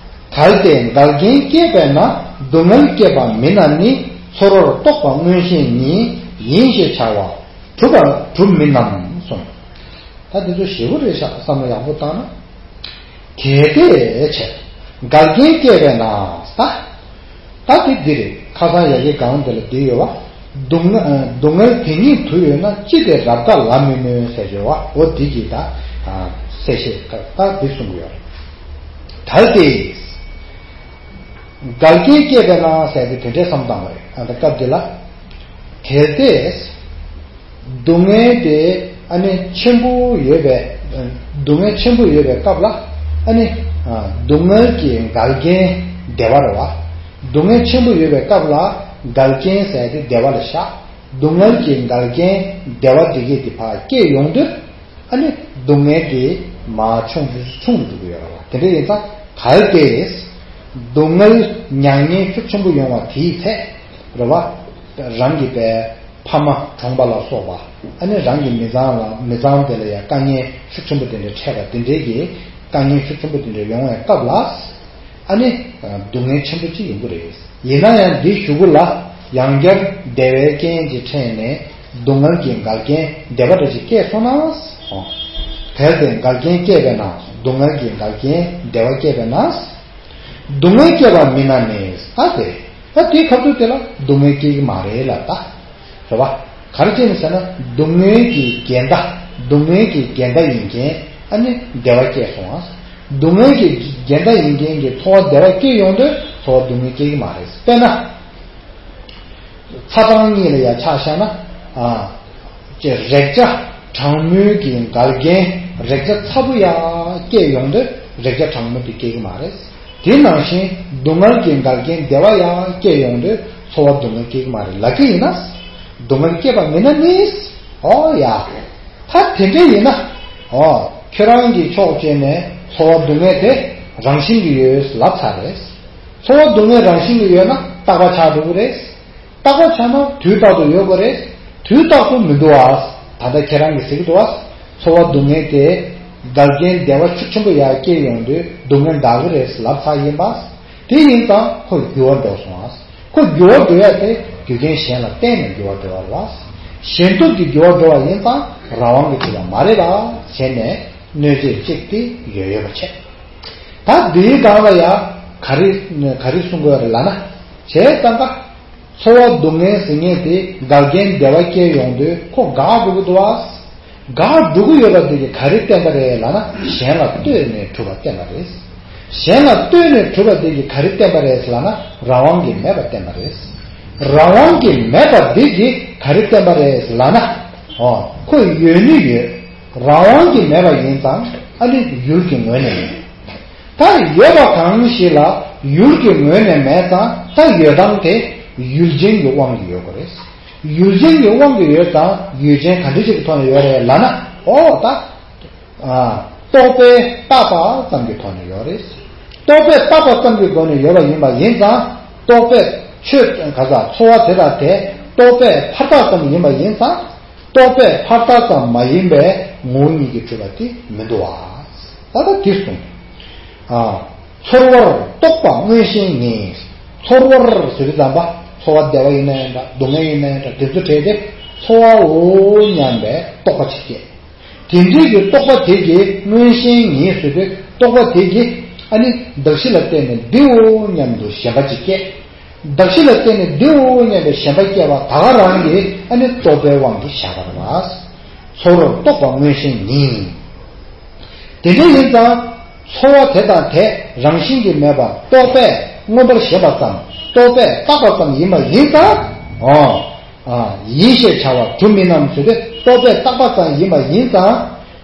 གལ་ཏེ་འགལ་རྐྱེན་སྐྱེས་པས་ན་སྡུག་བསྔལ་སྐྱེས་པ་མིན་ན་ནི་ཚོར་བར་རྟོག་པ་མངོན་ཤེས་ཉིད་ཡིན་ཞེས་བྱ་བ་གྲུབ་པར་གྲུབ་མིན་ནམ་གསུངས། ད་འདི་ཚོ་ཞེ་པོ་རེད་ཤག་བསམ་བློ་ཡག་པོ་བཏང་ན། གལ་ཏེ་བྱས། འགལ་རྐྱེན་སྐྱེས་པས་ན་ས། ད་དེ་འདི་རེད། ཁ་སང་ཡ་གི་སྒང་འདི་ལ་འདི་ཡོད་བ། སྡུག་བསྔལ་སྡུག་བསྔལ་དེ་ཉིད་དུ་ཡོད་ན་ཅི་སྟེ་རབ་དགའ་ལ་མི་གནོད་ཟེར་ཡོད་བ། འོ་འདི་གི་ད། ཨ། གསལ་བཤད་ད་འདི་གསུང་གི་ཡོད་རེད། གལ་ཏེ། འགལ་རྐྱེན་སྐྱེས་པས་ན་ཟེར་ཏེ་དེ་འདྲའི་བསམ་བཏང་བ་རེད། ཨ་ད་སྐབས་འདི་ལ། གལ་ཏེ། སྡུག་བསྔལ་དེ་ཨ་ནི་ཆེན་པོ་ཡོད་པའི། སྡུག་བསྔལ་ཆེན་པོ་ཡོད་པའི་སྐབས་ལ། ཨ་ནི། སྡུག་བསྔལ་གྱི་འགལ་རྐྱེན་བདེ་བ་རེད་བ། སྡུག་བསྔལ་ཆེན་པོ་ཡོད་པའི་སྐབས་ལ་འགལ་རྐྱེན་ཟེར་ཏེ་བདེ་བ་ལ་བཞག་སྡུག་བསྔལ་གྱི་འགལ་རྐྱེན་བདེ་བ་དེ་གས་དེ་ཕར་སྐྱེས་ཡོང་དུས། ཨ་ནི་སྡུག་བསྔལ་དེ་མར་ཆུང་དུ་ཆུང་དུ་འགྲོ་གི་ཡོད་རེད་བ། དེ་འདྲ་ཡིན་ཙང་གལ་ཏེ། སྡུག་བསྔལ་མྱ་ངན་ཤུགས་ཆེན་པོ་ཡོང་བ་དེའི་ཚེ། རེད་བ། རང་གི་པའི་ཕ་མ་གྲོངས་པ་ལ་སོགས་པ། ཨ་ནི་རང་གི་མི་ཚང་ལ་མི་ཚང་དེ་ལ་ཡང་དཀའ་ངལ་ཤུགས་ཆེན་པོ་དེ་འདྲ་འཕྲད་པ་དེ་འདྲའི་གི་དཀའ་ངལ་ཤུགས་ཆེན་པོ་དེ་འདྲ་ཡོང་བའི་སྐབས་ལ། ཨ་ནི། སྡུག་བསྔལ་ཆེན་པོ་གཅིག་ཡོང་གི་རེད། ཡིན་ན་ཡང་འདི་གཞུག་གུ་ལ་ཡང་བསྐྱར་བདེ་བའི་རྐྱེན་གྱི་ཕྲད་ནས་སྡུག་བསྔལ་གྱི་འགལ་རྐྱེན་བདེ་བ་འདྲ་ཞིག་སྐྱེས་སོང་ན། གལ་ཏེ་འགལ་རྐྱེན་སྐྱེས་པས་ན་སྡུག་བསྔལ་གྱི་འགལ་རྐྱེན་བདེ་བ་སྐྱེས་པས་ན། སྡུག་བསྔལ་སྐྱེ་བ་མིན་ན་ནི་ཨ་ཟེར། ད་དེའི་ཁ་ཐུག་དེ་ལ་སྡུག་བསྔལ་སྐྱེ་གི་མ་རེད་ལབ་ད། རེད་བ། ག་རེ་བྱས་ནས་ཟེར་ན་སྡུག་བསྔལ་གྱི་འགལ་ཟླ། སྡུག་བསྔལ་གྱི་འགལ་ཟླ་ཡིན་མཁན་ཨ་ནི་བདེ་བ་སྐྱེས་སོང་ཨ། སྡུག་བསྔལ་གྱི་འགལ་ཟླ་ཡིན་མཁན་གྱི་ཚོར་བ་བདེ་བ་སྐྱེས་ཡོང་དུས་ཚོར་བ་སྡུག་བསྔལ་སྐྱེ་གི་མ་རེད། དཔེར་ན། ཚ་གྲང་གཉིས་ལ་ཡ་ཆ་བཞག་ན། ཨ། ཅེས་རེག་བྱ་གྲང་མོའི་གི་འགལ་རྐྱེན་རེག་བྱ་ཚ་པོ་ཡང་སྐྱེས་ཡོང་དུས་རེག་བྱ་གྲང་མོ་དེ་སྐྱེ་གི་མ་རེད། དེ་ནང་བཞིན་སྡུག་བསྔལ་གྱི་འགལ་རྐྱེན་བདེ་བ་ཡང་སྐྱེས་ཡོང་དུས་ཚོར་བ་སྡུག་བསྔལ་སྐྱེ་གི་མ་རེད་ལབ་ཀྱི་ཡིན་ན། སྡུག་བསྔལ་སྐྱེས་པ་མིན་ན་ནི། ཨོ་ཡ། ད་དེ་འདྲ་ཡིན་ན། ཨོ། ཁྱོད་རང་གི་ཕྱོགས་བཅད་ནས་ཚོར་བ་སྡུག་བསྔལ་དེ་རང་བཞིན་གྱིས་ཡོད་ལབ་ཚར་རེད། ཚོར་བ་སྡུག་བསྔལ་རང་བཞིན་གྱིས་ཡོད་ན་རྟག་པ་ཆགས་འགྲོ་གི་རེད། རྟག་པ་ཆགས་ན་དུས་རྟག་ཏུ་ཡོད་དགོས་རེད། དུས་རྟག་ཏུ་མི་འདུག་ཨ། ད་ལྟ་ཁྱེད་རང་གིས་ཟེར་གྱི་འདུག་ཨ། ཚོར་བ་སྡུག་བསྔལ་དེ་འགལ་རྐྱེན་བདེ་བ་ཤུགས་ཆེན་པོ་ཡར་སྐྱེས་ཡོང་དུས་སྡུག་བསྔལ་འདག་གི་རེད་ལབ་ཚར་ཡིན་པ། དེ་ཡིན་ཙང་ཁོ་འགྱུར་བ་འགྲོ་སོང་ཨ། ཁོ་འགྱུར་བ་འགྲོ་ཡ་དེ་རྒྱུ་རྐྱེན་གཞན་ལ་བརྟེན་ནས་འགྱུར་བ་འགྲོ་བ་རེད་བ། གཞན་སྟོབས་ཀྱིས་འགྱུར་བ་འགྲོ་བ་ཡིན་ཙང་རང་དབང་གིས་འགྱུར་བ་མ་རེད་པ། བྱས་ནས་གནོད་བྱེད་གཅིག་དེ་ཡོད་ཡོད་པ་བྱས། ད་འདིའི་སྒང་ལ་ཡ་ག་རེ་ག་རེ་གསུང་དགོས་རེད་ལབ་ན། བྱས་ཙང་ཀ་ཚོར་བ་སྡུག་བསྔལ་ཟེར་མཁན་དེ་འགལ་རྐྱེན་བདེ་བ་སྐྱེས་ཡོང་དུས་ཁོ་འགག་འགྲོ་གི་འདུག་བ། འགག་འགྲོ་གི་ཡོད་པ་དེ་གིས་ག་རེ་བསྟན་པ་རེད་ལབ་ན་གཞན་ལ་ལྟོས་ནས་གྲུབ་པ་བསྟན་པ་རེད། གཞན་ལ་ལྟོས་ནས་གྲུབ་པ་དེ་གིས་ག་རེ་བསྟན་པ་རེད་ལབ་ན་རང་དབང་གིས་མེད་པ་བསྟན་པ་རེད། རང་དབང་གིས་མེད་པ་དེ་གིས་ག་རེ་བསྟན་པ་རེད་ལབ་ན། ཨོ། ཁོ་ཡོད་ནི་ཡོད། རང་དབང་གིས་མེད་པ་ཡིན་ཙང་ཨ་ནི་ཡུལ་གྱི་ངོས་ནས་མེད། ད་ཡོད་པ་གང་ཞིག་ལ་ཡུལ་གྱི་ངོས་ནས་མེད་ཙང་ད་ཡོད་སྟངས་དེ་ཡུལ་ཅན་གྱི་དབང་གིས་ཡོད་དགོས་རེད། ཡུལ་ཅན་གྱི་དབང་གིས་ཡོད་ཙང་ཡུལ་ཅན་ག་འདྲ་ཞིག་གི་ཐོག་ནས་ཡོད་རེད་ལབ་ན། ཨོ་ད། ཨ། རྟོག་པས་བཏགས་པ་ཙམ་གྱི་ཐོག་ནས་ཡོད་རེད། རྟོག་པས་བཏགས་པ་ཙམ་གྱི་སྒོ་ནས་ཡོད་པ་ཡིན་པ་ཡིན་ཙང་རྟོག་པས་ཆོས་ག་ས་ཚོར་བ་དེ་དག་དེ་རྟོག་པས་ཕར་བཏགས་ཙམ་ཡིན་པ་ཡིན་ཙང་། རྟོག་པས་ཕར་བཏགས་ཙམ་མ་ཡིན་པའི་ངོ་བོ་ཉིད་ཀྱིས་གྲུབ་པ་དེ་མི་འདུག་བ། ད་ལྟ་འདིར་གསུངས། ཨ། ཚོར་བར་རྟོག་པ་མངོན་ཞེན་ཉིད། ཚོར་བར་ཟེར་དུས་ཙམ་པ་ཚོར་བ་བདེ་བ་ཡིན་ན་ཡང་འདྲ་སྡུག་བསྔལ་ཡིན་ན་ཡང་འདྲ་དེ་ཚོ་བྲལ་ཏེ་ཚོར་བའོ་སྙམ་པའི་རྟོག་པ་ཅིག་སྐྱེས། དེ་འདྲའི་གི་རྟོག་པ་དེ་གིས་མངོན་ཞེན་ཉིད་ཟེར་དུས་རྟོག་པ་དེ་གིས་ཨ་ནི་གདགས་གཞི་ལ་བརྟེན་ནས་འདིའོ་སྙམ་དུ་ཞེན་པ་ཅིག་སྐྱེས། གདགས་གཞི་ལ་བརྟེན་ནས་འདིའོ་སྙམ་པའི་ཞེན་པ་སྐྱེ་བ་ད་ག་རང་གིས་ཨ་ནི་རྟོག་པའི་དབང་གིས་བཞག་པ་རེད་བ། ཚོར་བར་རྟོག་པ་མངོན་ཞེན་ཉིད། དེ་འདྲ་ཡིན་ཙང་ཚོར་བ་དེ་དང་དེ་རང་བཞིན་གྱིས་མེད་པ་རྟོག་པས་མངོན་པར་ཞེན་པ་ཙམ་རྟོག་པས་བཏགས་པ་ཙམ་ཡིན་པ་ཡིན་ཙང་། ཨོ། ཨ། ཡིན་ཞེས་བྱ་བར་གྲུབ་མིན་ནམ་ཟེར་ཏེ་རྟོག་པས་བཏགས་པ་ཙམ་ཡིན་པ་ཡིན་ཙང་།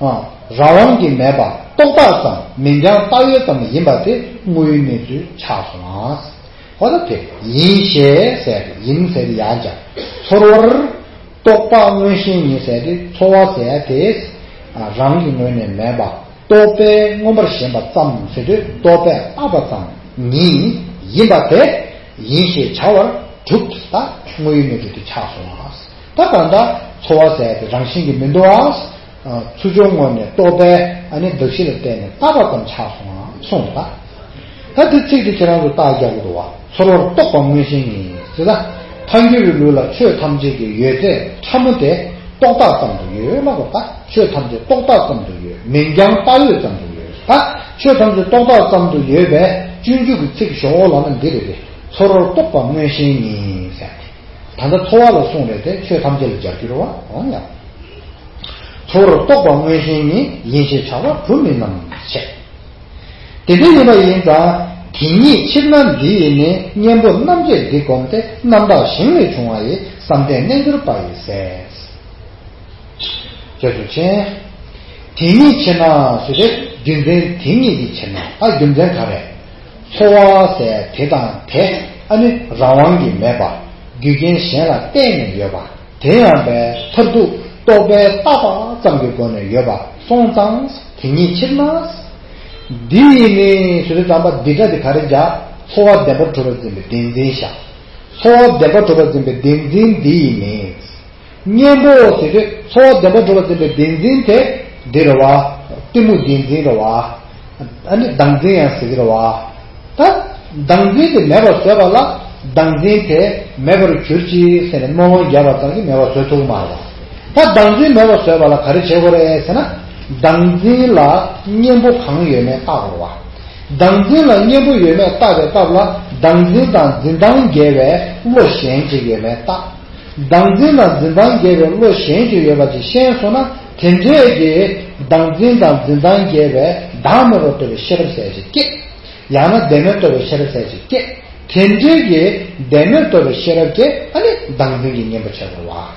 ཨ། རང་དབང་གིས་མེད་པ་རྟོག་བཏགས་ཙམ་མིན་ཀྱང་བཏགས་ཡོད་ཙམ་ཡིན་པ་དེ་དངོས་ཡོད་གནས་ཚུལ་ཆགས་སོང་ང་། འོ་ད་དེ་ཡིན་ཞེས་ཟེར་ཡིན་ཟེར་ཡང་ཀྱང་ཚོར་བར་རྟོག་པ་མངོན་ཞེན་ཉིད་ཟེར་ཏེ་ཚོར་བ་ཟེར་ཡ་དེ་རང་གི་ངོས་ནས་མེད་པ་རྟོག་པས་མངོན་པར་ཞེན་པ་ཙམ་ཟེར་དུས་རྟོག་པས་བཏགས་པ་ཙམ་ཉིད་ཡིན་པ་དེ་ཡིན་ཞེས་བྱ་བར་གྲུབ་ད་དངོས་ཡོད་གནས་ཚུལ་དེ་ཆགས་སོང་ང་། ད་གང་ལྟར་ཚོར་བ་ཟེར་ཡ་དེ་རང་བཞིན་གྱིས་མི་འདུག་ཨ། ཚུར་ཕྱོགས་ངོས་ནས་རྟོག་པས་ཨ་ནི་གདགས་གཞི་ལ་བརྟེན་ནས་བཏགས་པ་ཙམ་ཆགས་སོང་ང་གསུངས་པ། ད་འདི་ཚིག་འདི་ཁྱེད་རང་ཚོ་བརྟག་རྒྱག་དགོས་འདུག་བ། ཚོར་བར་རྟོག་པ་མངོན་ཞེན་ཉིད་ཟེར་ད། ཐལ་འགྱུར་བའི་ལུགས་ལ་ཆོས་ཐམས་ཅད་ཀྱི་ཡོད་ཚད་ཕྲ་མོ་དེ་རྟོག་བཏགས་ཙམ་དུ་ཡོད་ལབ་པ། ད་ཆོས་ཐམས་ཅད་རྟོག་བཏགས་ཙམ་དུ་ཡོད་མིན་ཀྱང་བཏགས་ཡོད་ཙམ་དུ་ཡོད། ད་ཆོས་ཐམས་ཅད་རྟོག་བཏགས་ཙམ་དུ་ཡོད་པའི་སྤྱོད་འཇུག་གི་ཚིག་ཞོག་ལབ་ན་འདི་རེད་དེ། ཚོར་བར་རྟོག་པ་མངོན་ཞེན་ཉིད་ཟེར་ཏེ། ད་ལྟ་ཚོར་བ་ལ་གསུངས་རེད་དེ་ཆོས་ཐམས་ཅད་ལ་སྦྱར་རྒྱུ་རེད་བ། འོང་ཡང་། ཚོར་བར་རྟོག་པ་མངོན་ཞེན་ཉིད། ཡིན་ཞེས་བྱ་བ་གྲུབ་མིན་ནམ་ཞེས། དེ་འདྲ་ཡིན་པ་ཡིན་ཙང་དེ་ཉིད་ཕྱིར་ན་འདི་ཡིས་ནི། གཉེན་པོ་རྣམ་འབྱེད་འདི་བསྒོམས་ཏེ། རྣམ་དག་ཞིང་ལས་བྱུང་བ་ཡི། བསམ་གཏན་རྣལ་འབྱོར་པ་ཡི་སྲས། ཅེས་སོ་ཅན། དེ་ཉིད་ཕྱིར་ན་ཟེར་ཏེ་རྒྱུ་མཚན་དེ་ཉིད་ཀྱི་ཕྱིར་ན། ཨ་རྒྱུ་མཚན་ག་རེ། ཚོར་བ་ཟེར་དེ་དང་དེ་ཨ་ནི་རང་དབང་གིས་མེད་པ། རྒྱུ་རྐྱེན་གཞན་ལ་བརྟེན་ནས་ཡོད་པ། དེ་ཡང་པའི་མཐར་ཐུག་རྟོག་པས་བཏགས་པ་ཙམ་གྱི་སྒོ་ནས་ཡོད་པ་སོང་ཙང་། དེ་ཉིད་ཕྱིར་ན། འདི་ཡིས་ནི་ཟེར་དུས་ཙམ་པ་འདི་སྒྲ་དེ་ག་རེ་བྱ། ཚོར་བ་བདེན་པར་གྲུབ་པར་འཛིན་པའི་བདེན་འཛིན་བཞག་ཚོར་བ་བདེན་པར་གྲུབ་པར་འཛིན་པའི་བདེན་འཛིན་འདི་ཡིས་ནི། གཉེན་པོ་ཟེར་དུས་ཚོར་བ་བདེན་པར་གྲུབ་པར་འཛིན་པའི་བདེན་འཛིན་དེ་འདི་རེད་བ། གཏི་མུག་བདེན་འཛིན་རེད་བ། ཨ་ནི་བདག་འཛིན་ཡང་ཟེར་གྱི་རེད་བ། ད་བདག་འཛིན་དེ་མེད་པར་བཟོས་པ་ལ་བདག་འཛིན་དེ་མེད་པར་གྱུར་ཅིག་ཟེར་ནས་སྨོན་ལམ་བརྒྱབ་པ་ཙམ་གྱིས་མེད་པར་བཟོ་ཐུབ་ཀྱི་མ་རེད་བ། ད་བདག་འཛིན་མེད་པར་བཟོས་པ་ལ་ག་རེ་བྱེད་དགོས་རེད་ཟེར་ན། བདག་འཛིན་ལ་གཉེན་པོ་གང་ཡོད་མེད་བརྟག་དགོས་རེད་བ། བདག་འཛིན་ལ་གཉེན་པོ་ཡོད་མེད་བརྟག་པའི་སྐབས་ལ་བདག་འཛིན་དང་འཛིན་སྟངས་འགལ་བའི་བློ་གཞན་ཅིག་ཡོད་མེད་བརྟག་བདག་འཛིན་དང་འཛིན་སྟངས་འགལ་བའི་བློ་གཞན་ཅིག་ཡོད་པ་ཅིག་ཤེས་སོང་ན། དེ་འདྲའི་གི་བདག་འཛིན་དང་འཛིན་སྟངས་འགལ་བའི་བདག་མེད་པར་རྟོགས་པའི་ཤེས་རབ་ཟེར་ཅིག་སྐྱེ། ཡང་ན་བདེན་མེད་རྟོགས་པའི་ཤེས་རབ་ཟེར་ཅིག་སྐྱེ། དེ་འདྲའི་གི་བདེན་མེད་རྟོགས་པའི་ཤེས་རབ་ཀྱིས་ཨ་ནི་བདག་འཛིན་གྱི་གཉེན་པོ་བྱེད་དགོས་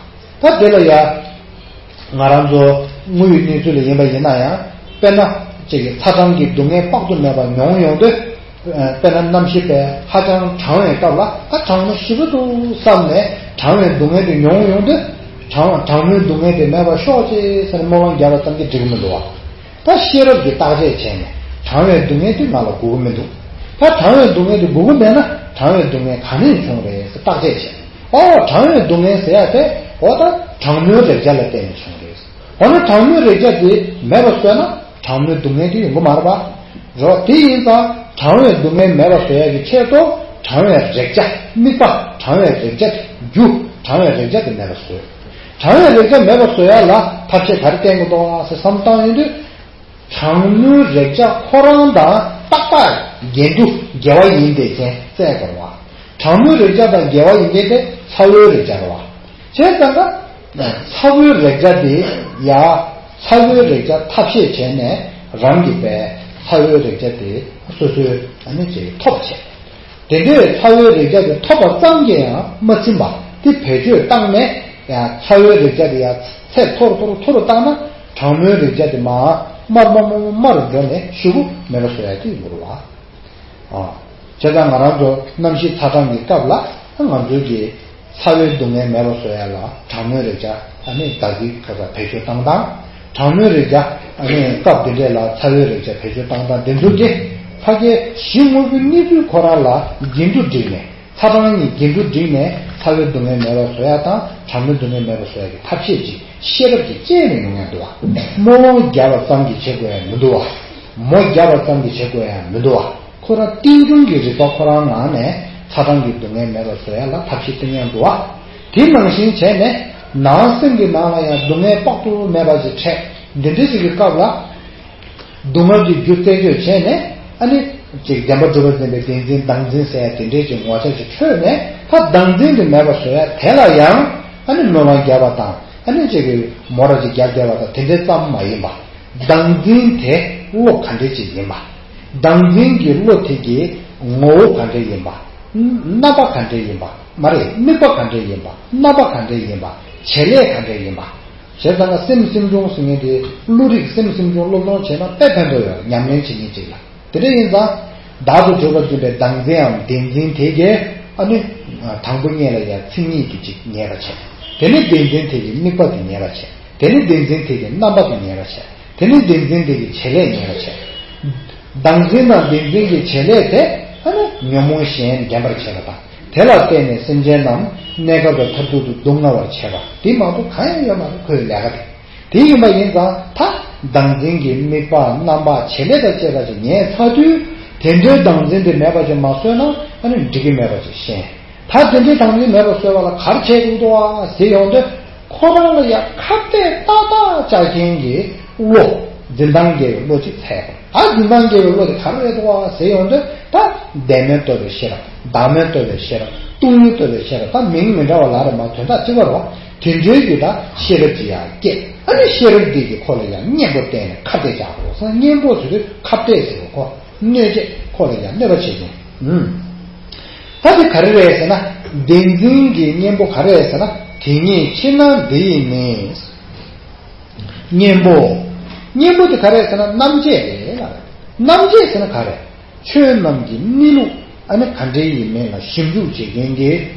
པ། ད་དེ་ལ་ཡ། ང་རང་ཚོ་དངོས་ཡོད་གནས་ཚུལ་ལ་ཡིན་པ་ཡིན་ན་ཡང་། དཔེར་ན་ཅིག་གི་ཚ་གྲང་གི་སྡུག་བསྔལ་དཔག་ཏུ་མེད་པ་མྱོང་ཡོང་དུས། ཨ་དཔེར་ན་གནམ་གཤིས་དཔེ་ཧ་ཅང་གྲང་བའི་སྐབས་ལ། ད་གྲང་མོ་ཞེ་པོ་འདུག་བསམ་ནས་གྲང་བའི་སྡུག་བསྔལ་དེ་མྱོང་ཡོང་དུས། གྲང་གྲང་མོའི་སྡུག་བསྔལ་དེ་མེད་པར་ཤོག་ཅིག་ཟེར་ནས་སྨོན་ལམ་བརྒྱབ་པ་ཙམ་གྱིས་འགྲིག་གི་མི་འདུག་བ། ད་ཤེས་རབ་ཀྱིས་བརྟག་དཔྱད་བྱས་ནས་གྲང་བའི་སྡུག་བསྔལ་དེ་ང་ལ་དགོས་ཀྱི་མི་འདུག་ད་གྲང་བའི་སྡུག་བསྔལ་དེ་དགོས་ཀྱི་མེད་ན། གྲང་བའི་སྡུག་བསྔལ་ག་ནས་བྱུང་རེད་ཟེར་བརྟག་དཔྱད་བྱས། ཨོ་གྲང་བའི་སྡུག་བསྔལ་ཟེར་ཡ་དེ། ཨོ་ད་གྲང་མོའི་རེག་བྱ་ལ་བརྟེན་ནས་བྱུང་རེད། འོ་ན་གྲང་མོའི་རེག་བྱ་དེ་མེད་པ་བཟོས་ན་གྲང་མོའི་སྡུག་བསྔལ་དེ་ཡོང་གི་མ་རེད་པ། རེད་བ། དེ་ཡིན་ཙང་གྲང་བའི་སྡུག་བསྔལ་མེད་པ་བཟོ་ཡ་གི་ཆེད་དུ་གྲང་བའི་རེག་བྱ། དམིགས་པ་གྲང་བའི་རེག་བྱ་དེ་རྒྱུ། གྲང་བའི་རེག་བྱ་དེ་མེད་པ་བཟོས། གྲང་བའི་རེག་བྱ་མེད་པ་བཟོ་ཡ་ལ་ཐབས་ཤེས་ག་རེ་བསྟེན་དགོས་འདུག་ཟེར་བསམ་བཏང་ཡོང་དུས། གྲང་མོའི་རེག་བྱ་ཁོ་རང་དང་རྟག་པར་འགལ་འདུ་འགལ་བ་ཡིན་པའི་རྐྱེན་བཙལ་དགོས་པ། གྲང་མོའི་རེག་བྱ་དང་འགལ་བ་ཡིན་པའི་དེ་ཚ་བོའི་རེག་བྱ་རེད་བ། བྱས་ཙང་ཀ་ཚ་བོའི་རེག་བྱ་དེ་ཡ། ཚ་བོའི་རེག་བྱ་ཐབས་ཤེས་བྱས་ནས་རང་གི་པའི་ཚ་བོའི་རེག་བྱ་དེ་སོ་སོའི་ཨ་ནི་ཅིག་ཐོབ་བྱས། དེ་འདྲའི་ཚ་བོའི་རེག་བྱ་དེ་ཐོབ་པ་ཙམ་གྱིས་ཡང་མ་ཚིམ་པ་དེ་བེད་སྤྱོད་བཏང་ནས། ཡང་ཚ་བོའི་རེག་བྱ་དེ་ཡང་ཚད་མཐོ་རུ་མཐོ་རུ་མཐོ་རུ་བཏང་ན། གྲང་མོའི་རེག་བྱ་དེ་མར་དམའ་རུ་དམའ་རུ་དམའ་རུ་དམའ་རུ་འགྲོ་ནས་ཤུགས་མེད་པ་བཟོ་ཡ་དེ་ཡིན་དགོས་རེད་བ། ཨ། བྱས་ཙང་ང་རང་ཚོ་གནམ་གཤིས་ཚ་གྲང་གི་སྐབས་ལ་ང་ཚོའི་གི་ཚ་བའི་སྡུག་བསྔལ་མེད་པ་བཟོ་ཡ་ལ་གྲང་མོའི་རེག་བྱ་ཨ་ནི་ད་གི་ཁ་ས་བེད་སྤྱོད་བཏང་སྟངས། གྲང་མོའི་རེག་བྱ་ཨ་ནི་སྐབས་འདི་འདྲས་ལ་ཚ་བའི་རེག་བྱ་བེད་སྤྱོད་བཏང་སྟངས་འདི་ཚོ་གི་ཕ་གིའི་གཞི་དངོས་པོའི་གནས་ཚུལ་ཁོ་རང་ལ་འགལ་འདུ་བསྒྲིགས་ནས། ཚ་གྲང་གཉིས་འགལ་འདུ་བསྒྲིགས་ནས་ཚ་བའི་སྡུག་བསྔལ་མེད་པ་བཟོ་ཡ་དང་གྲང་མོའི་སྡུག་བསྔལ་མེད་པ་བཟོ་ཡ་གི་ཐབས་ཤེས་ཅིག་ཤེས་རབ་ཀྱིས་དཔྱད་ནས་ཡོང་ཡ་འདུག་བ། སྨོན་ལམ་བརྒྱབ་པ་ཙམ་གྱིས་བྱེད་དགོས་ཡ་མི་འདུག་བ། མོ་བརྒྱབ་པ་ཙམ་གྱིས་བྱེད་དགོས་ཡ་མི་འདུག་བ། ཁོ་རང་རྟེན་འབྱུང་གི་རིག་པ་ཁོ་རང་ངང་ནས་ཚ་གྲང་གི་སྡུག་བསྔལ་མེད་པ་བཟོ་ཡ་ལ་ཐབས་ཤེས་བསྟེན་ཡ་འདུག་བ། དེ་ནང་བཞིན་བྱས་ནས་ནང་སེམས་ཀྱི་ནང་ལ་ཡང་སྡུག་བསྔལ་དཔག་ཏུ་མེད་པ་ཞིག་འཕྲད། འདི་འདྲ་ཞིག་གི་སྐབས་ལ། སྡུག་བསྔལ་གྱི་རྒྱུ་རྩད་གཅོད་བྱས་ནས། ཨ་ནི་ཅིག་བདེན་པར་གྲུབ་པར་འཛིན་པའི་བདེན་འཛིན་བདག་འཛིན་ཟེར་ཡ་དེ་འདྲའི་ཅིག་ངོ་ཚ་ཅིག་འཕྲོད་ནས། ད་བདག་འཛིན་དེ་མེད་པ་བཟོ་ཡ་དེ་ལ་ཡང་ཨ་ནི་སྨོན་ལམ་བརྒྱབ་པ་དང་། ཨ་ནི་ཅིག་གི་མོ་ར་ཅིག་བརྒྱབ་བསྡད་པ་དང་དེ་འདྲའི་ཙམ་མ་ཡིན་པ། བདག་འཛིན་དེ་བློ་ག་འདྲ་ཅིག་ཡིན་པ། བདག་འཛིན་གྱི་བློ་དེ་གི་ངོ་བོ་ག་འདྲ་ཡིན་པ། རྣམ་པ་ག་འདྲ་ཡིན་པ། མ་རེད། དམིགས་པ་ག་འདྲ་ཡིན་པ། རྣམ་པ་ག་འདྲ་ཡིན་པ། བྱེད་ལས་ག་འདྲ་ཡིན་པ། བྱས་ཙང་ཀ་སེམས་སེམས་བྱུང་ཟེར་མཁན་དེ་བློ་རིག་སེམས་སེམས་བྱུང་སློབ་སྦྱོང་བྱས་ན་དཔེ་ཕན་ཐོགས་ཡོད། ཉམས་ལེན་བྱེད་མཁན་ཅིག་ལ། དེ་འདྲ་ཡིན་ཙང་། བདག་ཏུ་གྲུབ་པར་འཛིན་པའི་བདག་འཛིན་འམ་བདེན་འཛིན་དེ་གས་ཨ་ནི། དང་པོ་ཉིད་ལ་ཡང་མཚན་ཉིད་ཀྱི་ཅིག་ངེས་པ་བྱས། དེ་ནས་བདེན་འཛིན་དེ་གི་དམིགས་པ་དེ་ངེས་པ་བྱས། དེ་ནས་བདེན་འཛིན་དེ་གི་རྣམ་པ་དེ་ངེས་པ་བྱས། དེ་ནས་བདེན་འཛིན་དེ་གི་བྱེད་ལས་ངེས་པ་བྱས། བདག་འཛིན་དང་བདེན་འཛིན་གྱི་བྱེད་ལས་དེ་ཨ་ནི་ཉོན་མོངས་གཞན་འདྲེན་པར་བྱེད་པ་དང་། དེ་ལ་བརྟེན་ནས་སེམས་ཅན་རྣམས་གནས་སྐབས་ལ་མཐར་ཐུག་ཏུ་སྡུག་བསྔལ་བར་བྱེད་པ་དེ་མ་གཏོགས་གང་ཡང་ཡོད་མ་རེད། ཁོའི་ལས་ཀ་དེ། དེ་ཡིན་པ་ཡིན་ཙང་ད་བདག་འཛིན་གྱི་དམིགས་པ་རྣམ་པ་བྱེད་ལས་དང་བཅས་པ་ཞིག་ངེས་ཚར་དུས། དེ་འདྲའི་བདག་འཛིན་དེ་མེད་པ་ཞིག་མ་བཟོས་ན་ཨ་ནི་འགྲིག་གི་མེད་པ་ཞིག་ཤེས། ད་དེ་འདྲའི་བདག་འཛིན་མེད་པ་བཟོས་པ་ལ་ག་རེ་བྱེད་དགོས་འདུག་ཨ་ཟེར་ཡོང་དུས། ཁོ་རང་ལ་ཡང་ཁ་གཏད་ཏག་ཏག་བཅའ་མཁན་གྱི་བློ། འཛིན་སྟངས་འགལ་བའི་བློ་ཅིག་འཚོལ་དགོས། ཨ་འཛིན་སྟངས་འགལ་བའི་བློ་དེ་ག་རེ་རེད་འདུག་ཨ་ཟེར་ཡོང་དུས། ད་བདེན་མེད་རྟོགས་པའི་ཤེས་རབ། བདག་མེད་རྟོགས་པའི་ཤེས་རབ། སྟོང་ཉིད་རྟོགས་པའི་ཤེས་རབ། ད་མིང་མི་འདྲ་བ་ལ་རེ་མ་དོན་དག་གཅིག་པ་རེད་བ། དེ་འདྲའི་གི་ད་ཤེས་རབ་ཅིག་ཡང་སྐྱེས། ཨ་ནི་ཤེས་རབ་འདི་གིས་ཁོ་ལ་ཡང་གཉེན་པོ་བསྟེན་ནས་ཁ་གཏད་བཅག་དགོས་སོ། གཉེན་པོ་ཟེར་དུས་ཁ་གཏད་ཟེར་བ་ཁོ་གནོད་བྱེད་ཁོ་ལ་ཡང་གནོད་པ་བྱེད་མཁན། ཨུམ། ད་དེ་ག་རེ་རེད་ཟེར་ན། བདེན་འཛིན་གྱི་གཉེན་པོ་ག་རེ་རེད་ཟེར་ན། དེ་ཉིད་ཕྱིར་ན་འདི་ཡིས་ནི། གཉེན་པོ། གཉེན་པོ་དེ་ག་རེ་རེད་ཟེར་ན་རྣམ་འབྱེད་རེད་ལ། རྣམ་འབྱེད་ཟེར་ན་ག་རེ། ཆོས་རྣམས་ཀྱི་གནས་ལུགས་ཨ་ནི་ག་འདྲ་ཡིན་མིན་ལ་ཞིབ་འཇུག་བྱེད་མཁན་གྱི་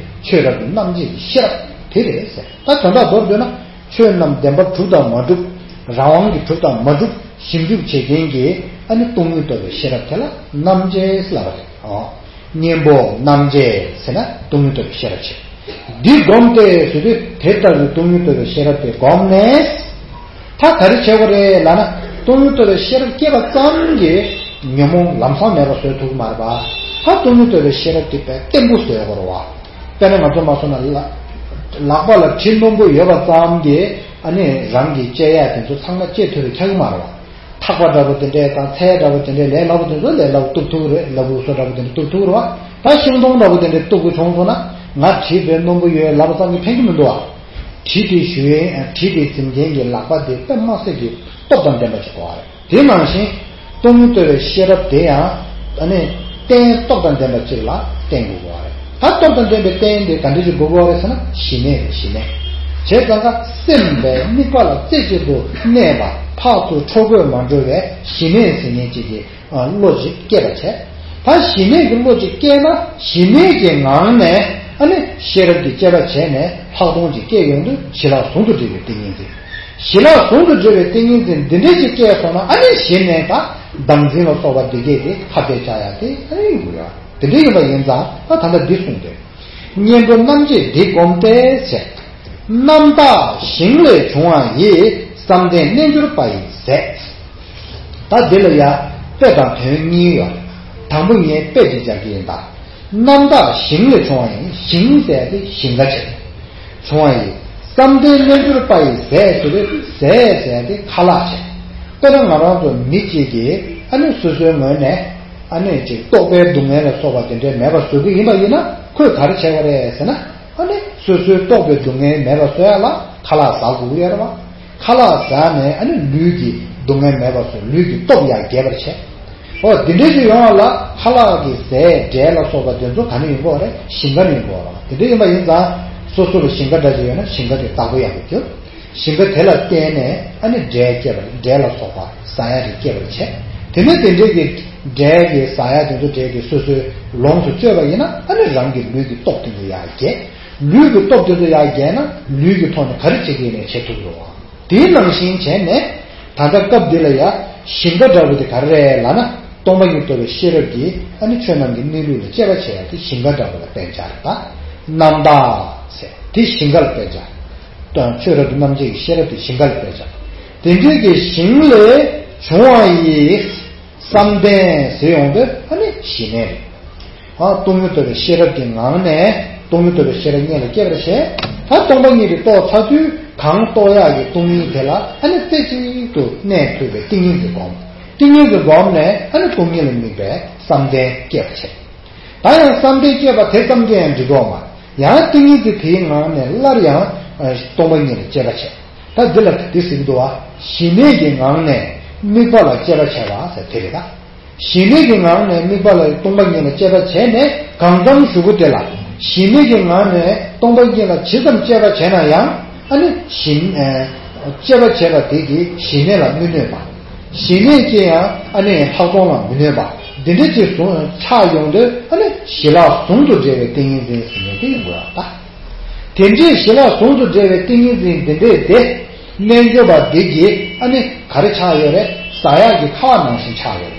ཆོས་རབ་ཀྱི་རྣམ་འབྱེད་ཀྱི་ཤེས་རབ་དེ་རེད་ཟེར། ད་དོན་དག་མདོར་བསྡུས་ན་ཆོས་རྣམས་བདེན་པར་གྲུབ་དང་མ་གྲུབ། རང་དབང་གིས་གྲུབ་དང་མ་གྲུབ་ཞིབ་འཇུག་བྱེད་མཁན་གྱི་ཨ་ནི་སྟོང་ཉིད་རྟོགས་པའི་ཤེས་རབ་དེ་ལ་རྣམ་འབྱེད་ལབ་པ་རེད། ཨོ། གཉེན་པོ་རྣམ་འབྱེད་ཟེར་ན་སྟོང་ཉིད་རྟོགས་པའི་ཤེས་རབ་བྱེད། འདི་བསྒོམས་ཏེ་ཟེར་དུས་དེ་ལྟ་བུའི་སྟོང་ཉིད་རྟོགས་པའི་ཤེས་རབ་དེ་བསྒོམས་ནས། ད་ག་རེ་བྱེད་དགོས་རེད་ལབ་ན། སྟོང་ཉིད་རྟོགས་པའི་ཤེས་རབ་སྐྱེས་པ་ཙམ་གྱིས་ཉོན་མོངས་ལམ་སང་མེད་པ་བཟོ་ཐུབ་ཀྱི་མ་རེད་པ། ད་སྟོང་ཉིད་རྟོགས་པའི་ཤེས་རབ་དེ་དཔེ་བརྟན་པོ་བཟོ་དགོས་རེད་པ། དཔེར་ན་ང་ཚོ་མ་སོང་ན་ལ་ལག་པ་ལ་གྲི་རྣོན་པོ་ཡོད་པ་ཙམ་གྱིས་ཨ་ནི་རང་གི་བཅད་ཡ་དེ་ཚོ་ཚང་མ་བཅད་ཐུབ་པའི་ཆགས་ཀྱི་མ་རེད་པ། ཐག་པ་འདྲ་པོ་དེ་འདྲས་དང་ཚད་འདྲ་པོ་དེ་འདྲས་ལས་སླ་པོ་དེ་ཚོ་ལས་སླ་པོ་གཏུབ་ཐུབ་ཀྱི་རེད། སླ་པོ་བཟོ་འདྲ་པོ་དེ་འདྲས་གཏུབ་ཐུབ་ཀྱི་རེད་པ། ད་ཤིང་སྡོང་འདྲ་པོ་དེ་འདྲས་གཏུབ་དགོས་བྱུང་སོང་ན་ང་གྲི་དཔེ་རྣོན་པོ་ཡོད་ལབ་པ་ཙམ་གྱིས་ཕན་གྱི་མི་འདུག་པ། གྲི་དེ་གཞུ་ཡས་གྲི་དེ་འཛིན་མཁན་གྱི་ལག་པ་དེ་དཔེ་མ་སྲིད་ཀྱི་སྟོབས་དང་ལྡན་པ་ཞིག་དགོས་པ་རེད། དེ་ནང་བཞིན་སྟོང་ཉིད་རྟོགས་པའི་ཤེས་རབ་དེ་ཡང་ཨ་ནི་རྟེན་སྟོབས་དང་ལྡན་པ་ཅིག་ལ་བརྟེན་དགོས་པ་རེད། ད་སྟོབས་དང་ལྡན་པའི་རྟེན་དེ་ག་འདྲ་ཞིག་དགོས་པ་རེད་ཟེར་ན་ཞི་གནས་རེད། ཞི་གནས། བྱས་ཙང་ཀ་སེམས་པའི་དམིགས་པ་ལ་རྩེ་གཅིག་ཏུ་གནས་པ་ཕར་ཚུར་འཕྲོ་རྒོད་མ་འགྲོ་བའི་ཞི་གནས་ཟེར་མཁན་ཅིག་གི་བློ་ཅིག་སྐྱེས་པ་བྱས། ད་ཞི་གནས་ཀྱི་བློ་ཅིག་སྐྱེས་ན་ཞི་གནས་ཀྱི་ངང་ནས་ཨ་ནི་ཤེས་རབ་ཀྱི་དཔྱད་པ་བྱས་ནས་ལྷག་མཐོང་ཅིག་སྐྱེས་ཡོང་དུས་ཞི་ལྷག་ཟུང་དུ་འབྲེལ་བའི་ཏིང་ངེ་འཛིན། ཞི་ལྷག་ཟུང་དུ་འབྲེལ་བའི་ཏིང་ངེ་འཛིན་འདི་འདྲས་ཅིག་སྐྱེས་སོང་ན་ཨ་ནི་གཞི་ནས་ད་བདག་འཛིན་ལ་སོགས་པ་འདི་གས་དེ་ཁ་གཏད་བཅག་ཡ་དེ་ཨ་ནི་ཡོང་གི་ཡོད། དེ་འདྲས་ཡིན་པ་ཡིན་ཙང་ད་ད་ལྟ་འདི་གསུངས་ཏེ། གཉེན་པོ་རྣམ་འབྱེད་འདི་བསྒོམས་ཏེ་བྱས། རྣམ་དག་ཞིང་ལས་བྱུང་བ་ཡི། བསམ་གཏན་རྣལ་འབྱོར་པ་ཡི་ཟས། ད་འདི་ལ་ཡ་དཔེ་དང་དོན་གཉིས་ཡོད། དང་པོ་ངས་དཔེ་ཅིག་སྦྱར་གྱི་ཡིན་ད། རྣམ་དག་ཞིང་ལས་བྱུང་བ་ཡི། ཞིང་ཟེར་ཡ་དེ་ཞིང་ཁ་བྱས། བྱུང་བ་ཡི། བསམ་གཏན་རྣལ་འབྱོར་པ་ཡི་ཟས་ཟེར་དུས་ཟས་ཟེར་ཡ་དེ་ཁ་ལག་བྱས། དཔེར་ན་ང་རང་ཚོ་མི་གཅིག་གིས་ཨ་ནི་སོ་སོའི་ངོས་ནས་ཨ་ནི་ཅིག་ལྟོགས་པའི་སྡུག་བསྔལ་ལ་སོགས་པ་དེ་འདྲའི་མེད་པ་བཟོ་གི་ཡིན་པ་ཡིན་ན་ཁོས་ག་རེ་བྱས་པ་རེད་ཟེར་ན། ཨ་ནི་སོ་སོའི་ལྟོགས་པའི་སྡུག་བསྔལ་མེད་པ་བཟོ་ཡ་ལ་ཁ་ལག་ཟ་དགོས་ཀྱི་ཡོད་རེད་བ། ཁ་ལག་ཟ་ནས་ཨ་ནི་ལུས་ཀྱི་སྡུག་བསྔལ་མེད་པ་བཟོ། ལུས་ཀྱི་སྟོབས་ཡར་རྒྱས་པར་བྱེད། ཨོ་དེ་འདྲ་ཞིག་ཡོང་བ་ལ་ཁ་ལག་གི་ཟས་འབྲས་ལ་སོགས་པ་དེ་ཚོ་ག་ནས་ཡོང་གི་ཡོད་རེད། ཞིང་ཁ་ནས་ཡོང་གི་ཡོད་རེད་བ། དེ་འདྲ་ཡིན་པ་ཡིན་ཙང་སོ་སོ་ལ་ཞིང་ཁ་འདྲ་ཞིག་ཡོད་ན་ཞིང་ཁ་དེ་བདག་པོ་ཡག་པོ་རྒྱབ། ཞིང་ཁ་དེ་ལ་བརྟེན་ནས་ཨ་ནི་འབྲས་སྐྱེ་བ་འབྲས་ལ་སོགས་པ་ཟ་ཡ་རིགས་སྐྱེ་བར་བྱེད། དེ་ནས་དེ་འདྲའི་གི་འབྲས་ཀྱི་ཟ་ཡ་དེ་ཚོ་འབྲས་ཀྱི་སོ་སོའི་ལོངས་སུ་སྤྱོད་པ་ཡིན་ན་ཨ་ནི་རང་གི་ལུས་ཀྱི་སྟོབས་དེ་ཚོ་ཡར་རྒྱས། ལུས་ཀྱི་སྟོབས་དེ་ཚོ་ཡར་རྒྱས་ན་ལུས་ཀྱི་ཐོག་ནས་ག་རེ་བྱེད་ཀྱི་ཡིན་ནའི་བྱེད་ཐུབ་ཀྱི་རེད་བ། དེའི་ནང་བཞིན་བྱས་ནས་ད་ལྟ་སྐབས་འདི་ལ་ཡ་ཞིང་ཁ་འདྲ་བོ་དེ་ག་རེ་རེད་ལབ་ན་སྟོང་པ་ཉིད་རྟོགས་པའི་ཤེས་རབ་ཀྱིས་ཨ་ནི་ཆོས་རྣམས་ཀྱི་གནས་ལུགས་ལ་དཔྱད་པ་བྱེད་ཡ་དེ་ཞིང་ཁ་འདྲ་བོ་ལ་དཔེ་སྦྱར་ད། རྣམ་དག་ཟེར་དེ་ཞིང་ཁ་ལ་དཔེ་སྦྱར། ཆོས་རབ་ཏུ་རྣམ་འབྱེད་ཀྱི་ཤེས་རབ་དེ་ཞིང་ཁ་ལ་དཔེ་སྦྱར། དེ་འདྲའི་གི་ཞིང་ལས་བྱུང་བ་ཡི། བསམ་གཏན་ཟེར་ཡོང་དུས་ཨ་ནི་ཞི་གནས་རེད། ཨ་སྟོང་ཉིད་རྟོགས་པའི་ཤེས་རབ་ཀྱི་ངང་ནས་སྟོང་ཉིད་རྟོགས་པའི་ཤེས་རབ་སྔོན་ལ་སྐྱེ་བར་བྱེད། ད་སྟོང་པ་ཉིད་དེ་རྟོགས་ཚར་དུས་གང་རྟོགས་ཡག་གི་སྟོང་ཉིད་དེ་ལ་ཨ་ནི་རྩེ་གཅིག་ཏུ་གནས་ཐུབ་པའི་ཏིང་ངེ་འཛིན་བསྒོམ། ཏིང་ངེ་འཛིན་བསྒོམ་ནས་ཨ་ནི་སྟོང་ཉིད་ལ་དམིགས་པའི་བསམ་གཏན་སྐྱེ་བར་བྱེད། ད་ཡང་བསམ་གཏན་སྐྱེས་པ་དེ་ཙམ་གྱིས་ཡང་འགྲིག་གོ་མ། ཡང་ཏིང་ངེ་འཛིན་དེའི་ངང་ནས་སླར་ཡང་སྟོང་པ་ཉིད་ལ་དཔྱད་པ་བྱེད། ད་འདི་ལ་དེ་ཟེར་གྱི་འདུག་བ། ཞི་གནས་ཀྱི་ངང་ནས་དམིགས་པ་ལ་དཔྱད་པ་བྱས་པ་ཟེར་དེ་རེད་ད། ཞི་གནས་ཀྱི་ངང་ནས་དམིགས་པ་ལ་སྟོང་པ་ཉིད་ལ་དཔྱད་པ་བྱས་ནས་གང་འཚམ་གཞུག་གུ་དེ་ལ་ཞི་གནས་ཀྱི་ངང་ནས་སྟོང་པ་ཉིད་ལ་ཇི་ཙམ་དཔྱད་པ་བྱས་ན་ཡང་ཨ་ནི་ཞི་དཔྱད་པ་བྱས་པ་དེ་གིས་ཞི་གནས་ལ་མི་གནོད་པ། ཞི་གནས་ཀྱིས་ཡང་ཨ་ནི་ལྷག་མཐོང་ལ་མི་གནོད་པ། འདི་འདྲ་ཅིག་བཟུང་ཆགས་ཡོང་དུས་ཨ་ནི་ཞི་ལྷག་ཟུང་དུ་འབྲེལ་བའི་ཏིང་ངེ་འཛིན་ཟེར་ནས་དེ་ཡིན་དགོས་པ་ད། དེ་འདྲའི་ཞི་ལྷག་ཟུང་དུ་འབྲེལ་བའི་ཏིང་ངེ་འཛིན་འདི་འདྲས་དེ་རྣལ་འབྱོར་པ་འདི་གིས་ཨ་ནི་ག་རེ་ཆགས་ཡོད་རེད། ཟ་ཡག་གི་ཁ་ལག་ནང་བཞིན་ཆགས་ཡོད་རེད།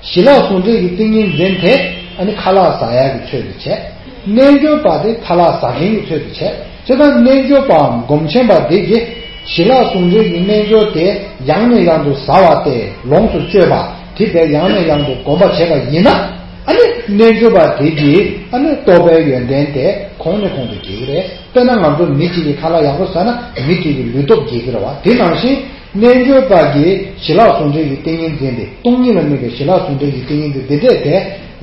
ཞི་ལྷག་ཟུང་འབྲེལ་གྱི་ཏིང་ངེ་འཛིན་དེ་ཨ་ནི་ཁ་ལག་ཟ་ཡག་གི་ཚུལ་དུ་བྱས། རྣལ་འབྱོར་པ་དེ་ཁ་ལག་ཟ་མཁན་གྱི་ཚུལ་དུ་བྱས། དེ་ལྟར་རྣལ་འབྱོར་པའམ་སྒོམ་ཆེན་པ་དེ་གིས་ཞི་ལྷག་ཟུང་འབྲེལ་གྱི་རྣལ་འབྱོར་དེ་ཡང་ནས་ཡང་དུ་ཟ་བ་སྟེ་ལོངས་སུ་སྤྱོད་པ་དེ་དེ་ཡང་ནས་ཡང་དུ་སྒོམ་པ་བྱེད་པ་ཡིན་ན་ཨ་ནི་རྣལ་འབྱོར་པ་དེ་གིས་ཨ་ནི་རྟོགས་པའི་ཡོན་ཏན་དེ་གོང་ནས་གོང་དུ་རྒྱས་ཀྱི་རེད། དཔེར་ན་ང་ཚོ་མི་གཅིག་གིས་ཁ་ལག་ཡག་པོ་ཟ་ན་མི་དེ་གི་ལུས་སྟོབས་རྒྱས་ཀྱི་རེད་བ། དེ་ནང་བཞིན། རྣལ་འབྱོར་པ་གིས་ཞི་ལྷག་ཟུང་འབྲེལ་གྱི་ཏིང་ངེ་འཛིན་དེ་སྟོང་ཉིད་ལ་དམིགས་པའི་ཞི་ལྷག་ཟུང་འབྲེལ་གྱི་ཏིང་ངེ་འཛིན་འདི་འདྲས་དེ་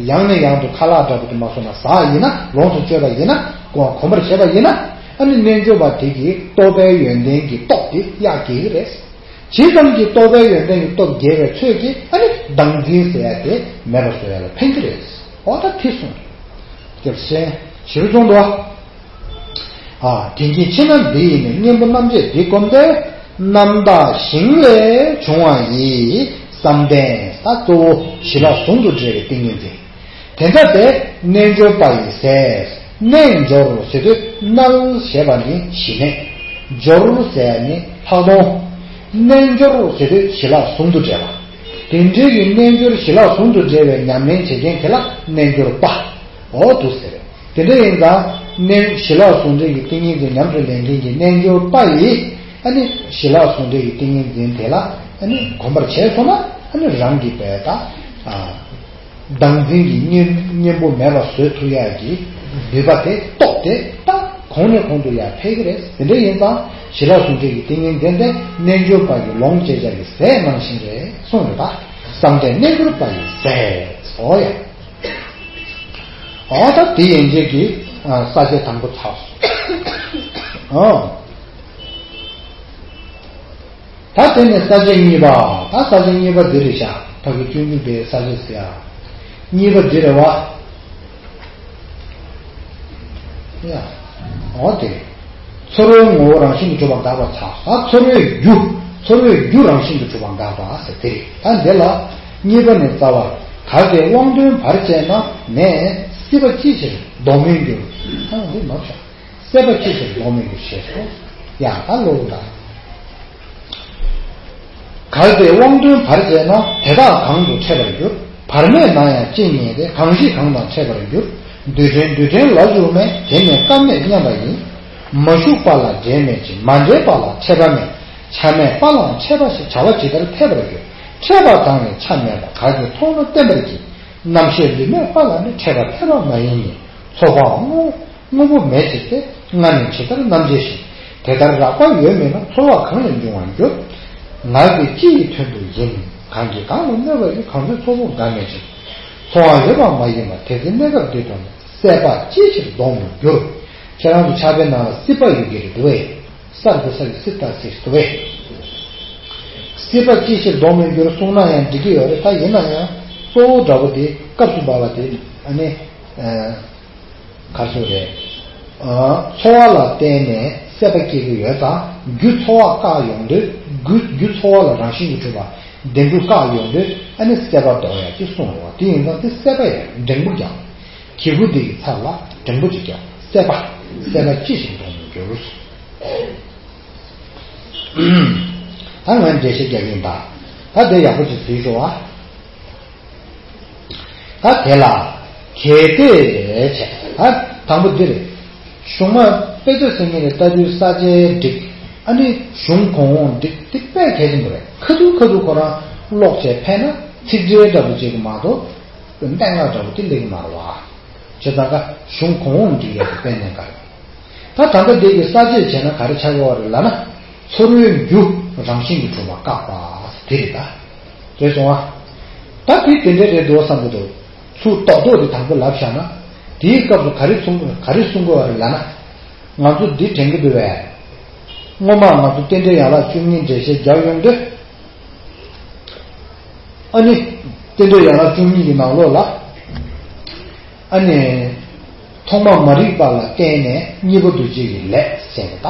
ཡང་ནས་ཡང་དུ་ཁ་ལག་འདྲ་པོ་དེ་མ་སོང་ན་ཟ་ཡིན་ན་ལོངས་སུ་སྤྱོད་པ་ཡིན་ན་གོམས་གོམས་པར་བྱེད་པ་ཡིན་ན་ ཨ་ནི་རྣལ་འབྱོར་པ་དེ་གིས་རྟོགས་པའི་ཡོན་ཏན་གྱི་སྟོབས་དེ་ཡར་རྒྱས་ཀྱི་རེད། ཇི་ཙམ་གྱིས་རྟོགས་པའི་ཡོན་ཏན་གྱི་སྟོབས་རྒྱས་པའི་ཚོད་ཀྱིས་ཨ་ནི་བདག་འཛིན་ཟེར་ཡ་དེ་མེད་པར་བཟོ་ཡ་ལ་ཕན་གྱི་རེད། འོ་ད་དེ་གསུངས་རེད། སྐྱབས་སེང་ཞེ་རུ་གསུངས་འདུག་ཨ། དེང་གི་ཕྱི་ནང་འདི་ཡི་ནི། གཉེན་པོ་རྣམ་འབྱེད་འདི་བསྒོམས་ཏེ། རྣམ་དག་ཞིང་ལས་བྱུང་བ་ཡི། བསམ་གཏན་ད་གཙོ་བོ་ཞི་ལྷག་ཟུང་དུ་འབྲེལ་བའི་ཏིང་ངེ་འཛིན། དེ་འདྲ་དེ་རྣལ་འབྱོར་པ་ཡི་ཟས། རྣལ་འབྱོར་ཟེར་དུས་རྣལ་ཞེས་པ་ནི་ཞི་གནས། འབྱོར་ཟེར་ནི་ལྷག་མཐོང་། རྣལ་འབྱོར་ཟེར་དུས་ཞི་ལྷག་ཟུང་དུ་འབྲེལ་བ། དེ་འདྲའི་གི་རྣལ་འབྱོར་ཞི་ལྷག་ཟུང་དུ་འབྲེལ་བའི་ཉམས་ལེན་བྱེད་མཁན་དེ་ལ་རྣལ་འབྱོར་པ། འོ་འདུག་ཟེར། དེ་འདྲ་ཡིན་ཙང་རྣལ་ཞི་ལྷག་ཟུང་འབྲེལ་གྱི་ཏིང་ངེ་འཛིན་ཉམས་སུ་ལེན་མཁན་གྱི་རྣལ་འབྱོར་པ་ཡིས་ཨ་ནི་ཞི་ལྷག་ཟུང་འབྲེལ་གྱི་ཏིང་ངེ་འཛིན་དེ་ལ་ཨ་ནི་གོམས་པར་བྱས་སོང་ན་ཨ་ནི་རང་གི་བས་ད་ཨ། བདག་འཛིན་གྱི་གཉེན་གཉེན་པོ་མེད་པར་བཟོ་ཐུབ་ཡག་གི་ནུས་པ་དེ་རྟོགས་ཏེ་ད་གོང་ནས་གོང་དུ་ཡར་འཕེལ་གྱི་རེད། དེ་འདྲ་ཡིན་ཙང་ཞི་ལྷག་ཟུང་འབྲེལ་གྱི་ཏིང་ངེ་འཛིན་དེ་རྣལ་འབྱོར་པ་གི་ལོངས་སྤྱད་བྱ་གི་ཟས་ནང་བཞིན་རེད་གསུངས་རེད་པ། བསམ་གཏན་རྣལ་འབྱོར་པ་ཡི་ཟས་འོ་ཡ། འོ་ད་དེ་ཡན་ཆད་ཀྱི་ས་བཅད་དང་པོ་ཚར་སོང་། ཨོ། ད་དེ་ནས་ས་བཅད་གཉིས་པ། ད་ས་བཅད་གཉིས་པ་འདི་རེད་ཤག་ཕ་གི་བཅུ་གཉིས་པའི་ས་བཅད་ཟེར་ཡ། གཉིས་པ་འདི་རེད་བ། ཡ། འོ་དེ་རེད། ཚོར་བའི་ངོ་བོ་རང་བཞིན་གྱིས་གྲུབ་པ་འགག་པ་ཚར། ད་ཚོར་བའི་རྒྱུ། ཚོར་བའི་རྒྱུ་རང་བཞིན་གྱིས་གྲུབ་པ་འགག་པ་ཟེར་དེ་རེད། ད་འདི་ལ་གཉིས་པ་ནས་རྩ་བ། གལ་ཏེ་དབང་དོན་བར་བཅད་ན། ནས་སྲིད་པ་ཅི་ཕྱིར་ལྡོག་མི་འགྱུར། ཨ་འདི་མ་བྱ། སྲེད་པ་ཅི་ཕྱིར་ལྡོག་མི་འགྱུར་ཞེས་སོ། ཡང་ད་ལོག་ལ། གལ་ཏེ་དབང་དོན་བར་བཅད་ན། དེ་དག་གང་དུ་འཕྲད་པར་འགྱུར། བར་མེད་ན་ཡང་ཅི་སྙེད་དེ། གང་ཞིག་གང་དང་འཕྲད་པར་འགྱུར། རྡུལ་ཕྲན་རྡུལ་ཕྲན་ལ་འཇུག་མེད། དེ་ནི་སྐབས་མེད་མཉམ་པ་ཡིན། མ་ཞུགས་པ་ལ་འབྲེལ་མེད་ཅིང་། མ་འབྲེལ་པ་ལ་འཕྲད་པ་མེད། ཆ་མེད་པ་ལའང་འཕྲད་པ་ཞེས་བྱ་བ་ཇི་ལྟར་འཐད་པར་འགྱུར། འཕྲད་པ་དང་ནི་ཆ་མེད་པ། གལ་ཏེ་མཐོང་ན་བརྟན་པར་གྱིས། རྣམ་ཤེས་ལུས་མེད་པ་ལ་ནི། འཕྲད་པ་འཐད་པ་མ་ཡིན་ཉིད། ཚོར་བའང་དངོས་དངོས་པོ་མེད་ཕྱིར་ཏེ། སྔ་ནས་ཇི་ལྟར་རྣམ་འབྱེད་བཞིན། དེ་ལྟར་རགས་པ་ཡོད་མིན་ན། ཚོར་བ་གང་ལས་འབྱུང་བར་འགྱུར། ངལ་བས་ཅི་ཡི་དོན་དུ་ཡིན། གང་གིས་གང་ལ་གནོད་པ་ཡོད། གང་ཚོད་ཚོར་བོ་འགའ་མེད་ཅིང་། ཚོར་བ་ཡོད་པ་མ་ཡིན་པ། དེ་ཚེ་གནས་སྐབས་འདི་དང་ནི། སྲེད་པ་ཅི་ཕྱིར་ལྡོག་མི་འགྱུར། ཁྱེད་རང་ཚོ་ཕྱག་དཔེ་ནང་ལ་སྲིད་པ་ཡོད་ཀྱི་རེད་འདུག་བས། གསར་དུ་ས་ཀྱི་སྲིད་ད་སྲིད་དུ་བས། སྲིད་པ་ཅི་ཕྱིར་ལྡོག་མི་འགྱུར་གསུངས་ན་ཡང་འགྲིག་གི་ཡོད་རེད། ད་ཡིན་ན་ཡང་གཙོ་བོ་འདྲ་པོ་དེ་སྐབས་སུ་བབ་པ་དེ་ཨ་ནི། ག་རེ་ཟེར་རེད། ཚོར་བ་ལ་བརྟེན་ནས་སྲེད་པ་སྐྱེ་གི་ཡོད་ཙང་རྒྱུ་ཚོར་བ་བཀག་ཡོང་དུས་རྒྱུ་རྒྱུ་ཚོར་བ་ལ་རང་བཞིན་གྱིས་གྲུབ་པ་བདེན་གྲུབ་བཀག་ཡོང་དུས་ཨ་ནི་སྲེད་པ་ལྡོག་ཡ་ཅིག་གསུངས་ཡོང་བ་དེ་ཡིན་ཙང་དེ་སྲེད་པ་ཡང་འགྲེང་བུ་རྒྱག་གི་གུ་འདི་ཡི་ཚབ་ལ་འགྲེང་བུ་ཅིག་རྒྱག་སྲེད་པ། སྲེད་པ་ཅི་ཞིག་ལྡོག་མི་འགྱུར། ད་ངས་འགྲེལ་བཤད་རྒྱག་གི་ཡིན་ད། ད་དེ་ཡག་པོ་ཅིག་གཟིགས་ཤོག་ཨ། ད་དེ་ལ་གལ་ཏེ་བྱས། ད་དང་པོ་འདི་རེད། གཞུང་མ་དཔེ་ཆ་ཟེར་མཁན་ནི་ལྟ་དུས་ས་བཅད་འགྲིག་ཨ་ནི་གཞུང་གོང་འོག་འགྲིག་འདི་དཔེ་གལ་ཆེན་པོ་རེད། ཁ་ཐུག་ཁ་ཐུག་ཁོ་རང་ཀློག་བྱས་ཕེབས་ན་ཚིག་འགྲེལ་འདྲ་པོ་བྱེད་ཀྱི་མ་གཏོགས་གདམས་ངག་འདྲ་པོ་དེ་སླེབས་ཀྱི་མ་རེད་བ། བྱས་ཙང་ཀ་གཞུང་གོང་འོག་འགྲིག་ཡས་དེ་དཔེ་གནད་འགག་རེད། ད་ད་ལྟ་འདི་གི་ས་བཅད་བྱས་ན་ག་རེ་ཆགས་ཀྱི་ཡོད་རེད་ལབ་ན། ཚོར་བའི་རྒྱུ་རང་བཞིན་གྱིས་གྲུབ་པ་བཀག་པ་དེ་རེད་ད། རེད་སོང་ཨ། ད་དེ་དེ་འདྲ་རེད་འདུག་བསམ་གྱི་འདུག་ཚུར་རྡོག་རྡོག་དེ་དང་པོ་ལབ་བཞག་ན། དེའི་སྐབས་སུ་ག་རེ་གསུང་ག་རེ་གསུང་དགོས་པ་རེད་ལབ་ན། ང་ཚོ་འདི་དྲན་གྱི་འདུག་བས། སྔོན་མ་ང་ཚོ་རྟེན་འབྲེལ་ཡན་ལག་བཅུ་གཉིས་འགྲེལ་བཤད་རྒྱག་ཡོང་དུས། ཨ་ནི། རྟེན་འབྲེལ་ཡན་ལག་བཅུ་གཉིས་ཀྱི་ནང་ལོགས་ལ། ཨ་ནི། ཐོག་མ་མ་རིག་པ་ལ་བརྟེན་ནས་གཉིས་པ་འདུ་བྱེད་ཀྱི་ལས་ཟེར་ནས་ད།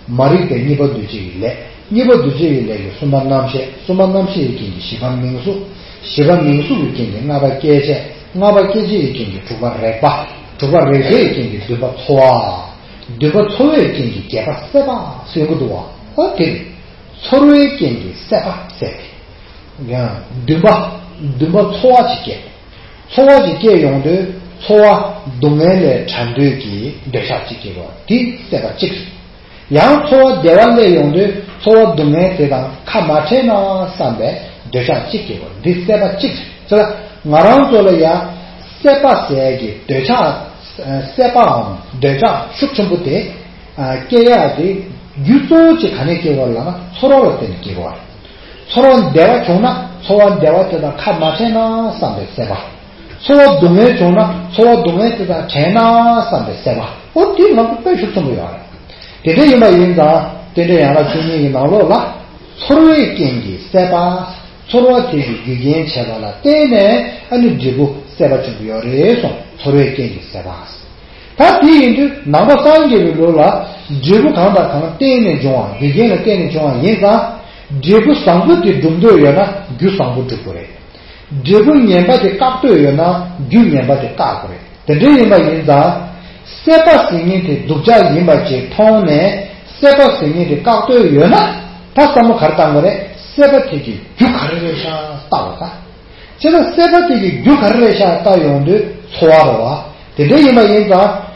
མ་རིག་པའི་གཉིས་པ་འདུ་བྱེད་ཀྱི་ལས། གཉིས་པ་འདུ་བྱེད་ཀྱི་ལས་ཀྱི་གསུམ་པ་རྣམ་ཤེས། གསུམ་པ་རྣམ་ཤེས་ཀྱི་རྐྱེན་གྱིས་བཞི་པ་མིང་གཟུགས། བཞི་པ་མིང་གཟུགས་ཀྱི་རྐྱེན་གྱིས་ལྔ་པ་སྐྱེ་མཆེད། ལྔ་པ་སྐྱེ་མཆེད་ཀྱི་རྐྱེན་གྱིས་དྲུག་པ་རེག་པ། དྲུག་པ་རེག་བྱའི་རྐྱེན་གྱིས་བདུན་པ་ཚོར་བ། བདུན་པ་ཚོར་བའི་རྐྱེན་གྱིས་བརྒྱད་པ་སྲེད་པ་ཟེར་གྱི་འདུག་བ། ཨོ་དེ་རེད། ཚོར་བའི་རྐྱེན་གྱིས་སྲེད་པ་ཟེར་ཏེ། ཡང་བདུན་པ། བདུན་པ་ཚོར་བ་ཅིག་སྐྱེས། ཚོར་བ་ཅིག་སྐྱེས་ཡོང་དུས་ཚོར་བ་སྡུག་བསྔལ་ལས་བྲལ་འདོད་ཀྱི་འདོད་ཆགས་ཅིག་སྐྱེ་བ་དེ་སྲེད་པ་གཅིག་རེད། ཡང་ཚོར་བ་བདེ་བ་སླེབས་ཡོང་དུས་ཚོར་བ་སྡུག་བསྔལ་དེ་དང་ཁ་མ་བྲལ་ན་བསམ་པའི་འདོད་ཆགས་གཅིག་སྐྱེ་བ་འདི་སྲེད་པ་གཅིག་རེད། ཙང་ང་རང་ཚོ་ལ་ཡང་སྲེད་པ་ཟེར་གྱི་འདོད་ཆགས། སྲེད་པའམ་འདོད་ཆགས་ཤུགས་ཆེན་པོ་དེ་སྐྱེ་ཡག་དེ་རྒྱུ་གཙོ་བོ་གཅིག་ག་ནས་སྐྱེ་བ་ལབ་ན་ཚོར་བ་ལ་བརྟེན་ནས་སྐྱེ་བ་རེད། ཚོར་བ་བདེ་བ་བྱུང་ན་ཚོར་བ་བདེ་བ་དེ་དང་ཁ་མ་བྲལ་ན་བསམ་པའི་སྲེད་པ། ཚོར་བ་སྡུག་བསྔལ་བྱུང་ན་ཚོར་བ་སྡུག་བསྔལ་དེ་དང་བྲལ་ན་བསམ་པའི་སྲེད་པ། ཨོ་དེ་ང་ཚོ་དཔེ་ཤུགས་ཆེན་པོ་ཡོད་རེད། དེ་འདྲ་ཡིན་པ་ཡིན་ཙང་རྟེན་འབྲེལ་ཡན་ལག་བཅུ་གཉིས་ཀྱི་ནང་ལོགས་ལ་ཚོར་བའི་རྐྱེན་གྱིས་སད་པ། ཚོར་བ་དེ་གི་རྒྱུ་རྐྱེན་བྱས་པ་ལ་བརྟེན་ནས་ཨ་ནི་འབྲས་བུ་སད་པ་བྱུང་གི་ཡོད་རེད་གསུངས། ཚོར་བའི་རྐྱེན་གྱིས་སད་པ། ད་དེ་ཡིན་དུས་ནང་པ་སངས་རྒྱས་པའི་ལུགས་ལ་འབྲས་བུ་གང་དང་གང་བརྟེན་ནས་འབྱུང་བ། རྒྱུ་རྐྱེན་ལ་བརྟེན་ནས་བྱུང་བ་ཡིན་ཙང་། འབྲས་བུ་བཟང་པོ་དེ་སྒྲུབ་འདོད་ཡོད་ན་རྒྱུ་བཟང་པོ་སྒྲུབ་དགོས་རེད། འབྲས་བུ་ངན་པ་དེ་བཀག་འདོད་ཡོད་ན་རྒྱུ་ངན་པ་དེ་བཀག་དགོས་རེད། དེ་འདྲ་ཡིན་པ་ཡིན་ཙང་། སད་པ་ཟེར་མཁན་དེ་སྡུག་ཅག་ཡིན་པ་ཅིག་མཐོང་ནས་སད་པ་ཟེར་མཁན་དེ་བཀག་འདོད་ཡོད་ན། ད་བསམ་བློ་ག་རེ་བཏང་དགོས་རེད། སད་པ་དེ་གི་རྒྱུ་ག་རེ་རེད་ཤག་བལྟ་དགོས་ས། བྱས་ཙང་སད་པ་དེ་གི་རྒྱུ་ག་རེ་རེད་ཤག་བལྟ་ཡོང་དུས་ཚོར་བ་རེད་བ། དེ་འདྲ་ཡིན་པ་ཡིན་ཙང་།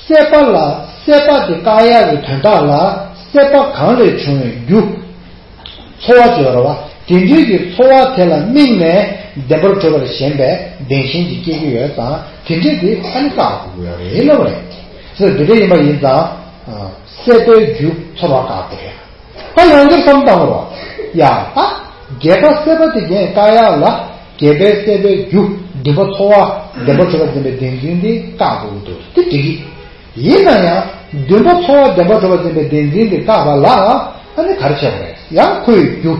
སད་པ་ལ་སད་པ་དེ་བཀག་ཡག་གི་དོན་དག་ལ་སད་པ་གང་ལས་བྱུང་བའི་རྒྱུ། ཚོར་བ་ཅིག་ཡོད་རེད་བ། དེ་འདྲའི་གི་ཚོར་བ་དེ་ལ་དམིགས་ནས་བདེན་པར་གྲུབ་པར་ཞེན་པའི་བདེན་ཞེན་ཅིག་སྐྱེ་གི་ཡོད་ཙང་། དེ་འདྲའི་དེ་ཨ་ནི་བཀག་དགོས་ཀྱི་ཡོད་རེད་ལབ་པ་རེད། ཟེར་དེ་འདྲ་ཡིན་པ་ཡིན་ཙང་། སད་པའི་རྒྱུ་ཚོར་བ་བཀག་དགོས་རེད། ད་ཡང་བསྐྱར་བསམ་བཏང་རོགས། ཡ། ད་བརྒྱད་པ་སད་པ་དེ་གཞན་བཀག་ཡག་ལ་བརྒྱད་པའི་སད་པའི་རྒྱུ་བདེན་པ་ཚོར་བ་བདེན་པར་གྲུབ་པར་འཛིན་པའི་བདེན་འཛིན་དེ་བཀག་དགོས་ཀྱི་འདུག་དེ་འགྲིག་གི། ཡིན་ན་ཡང་བདེན་པ་ཚོར་བ་བདེན་པར་གྲུབ་པར་འཛིན་པའི་བདེན་འཛིན་དེ་བཀག་པ་ལ་ཨ་ནི་ག་རེ་བྱས་པ་རེད། ཡང་ཁོའི་རྒྱུ།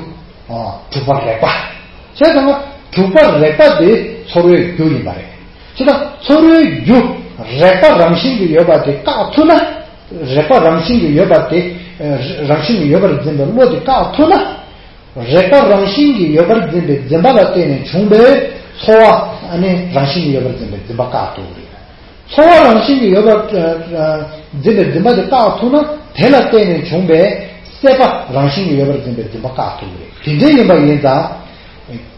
ཨ། དྲུག་པ་རེག་པ། བྱས་ཙང་དྲུག་པ་རེག་པ་དེ་ཚོར་བའི་རྒྱུ་ཡིན་པ་རེད། བྱས་ཙང་ཚོར་བའི་རྒྱུ་རེག་པ་རང་བཞིན་གྱིས་ཡོད་པ་དེ་བཀག་ཐུབ་ན། རེག་པ་རང་བཞིན་གྱིས་ཡོད་པ་དེ། ཨ། རང་བཞིན་གྱིས་ཡོད་པར་འཛིན་པའི་བློ་དེ་བཀག་ཐུབ་ན། རེག་པ་རང་བཞིན་གྱིས་ཡོད་པར་འཛིན་པའི་འཛིན་པ་ལ་བརྟེན་ནས་བྱུང་བའི་ཚོར་བ། ཨ་ནི་རང་བཞིན་གྱིས་ཡོད་པར་འཛིན་པའི་འཛིན་པ་བཀག་ཐུབ་ཀྱི་རེད། ཚོར་བ་རང་བཞིན་གྱིས་ཡོད་པར། ཨ། ཨ། འཛིན་པའི་འཛིན་པ་དེ་བཀག་ཐུབ་ན། དེ་ལ་བརྟེན་ནས་བྱུང་བའི་སད་པ་རང་བཞིན་གྱིས་ཡོད་པར་འཛིན་པའི་འཛིན་པ་བཀག་ཐུབ་ཀྱི་རེད། དེ་འདྲ་ཡིན་པ་ཡིན་ཙང་།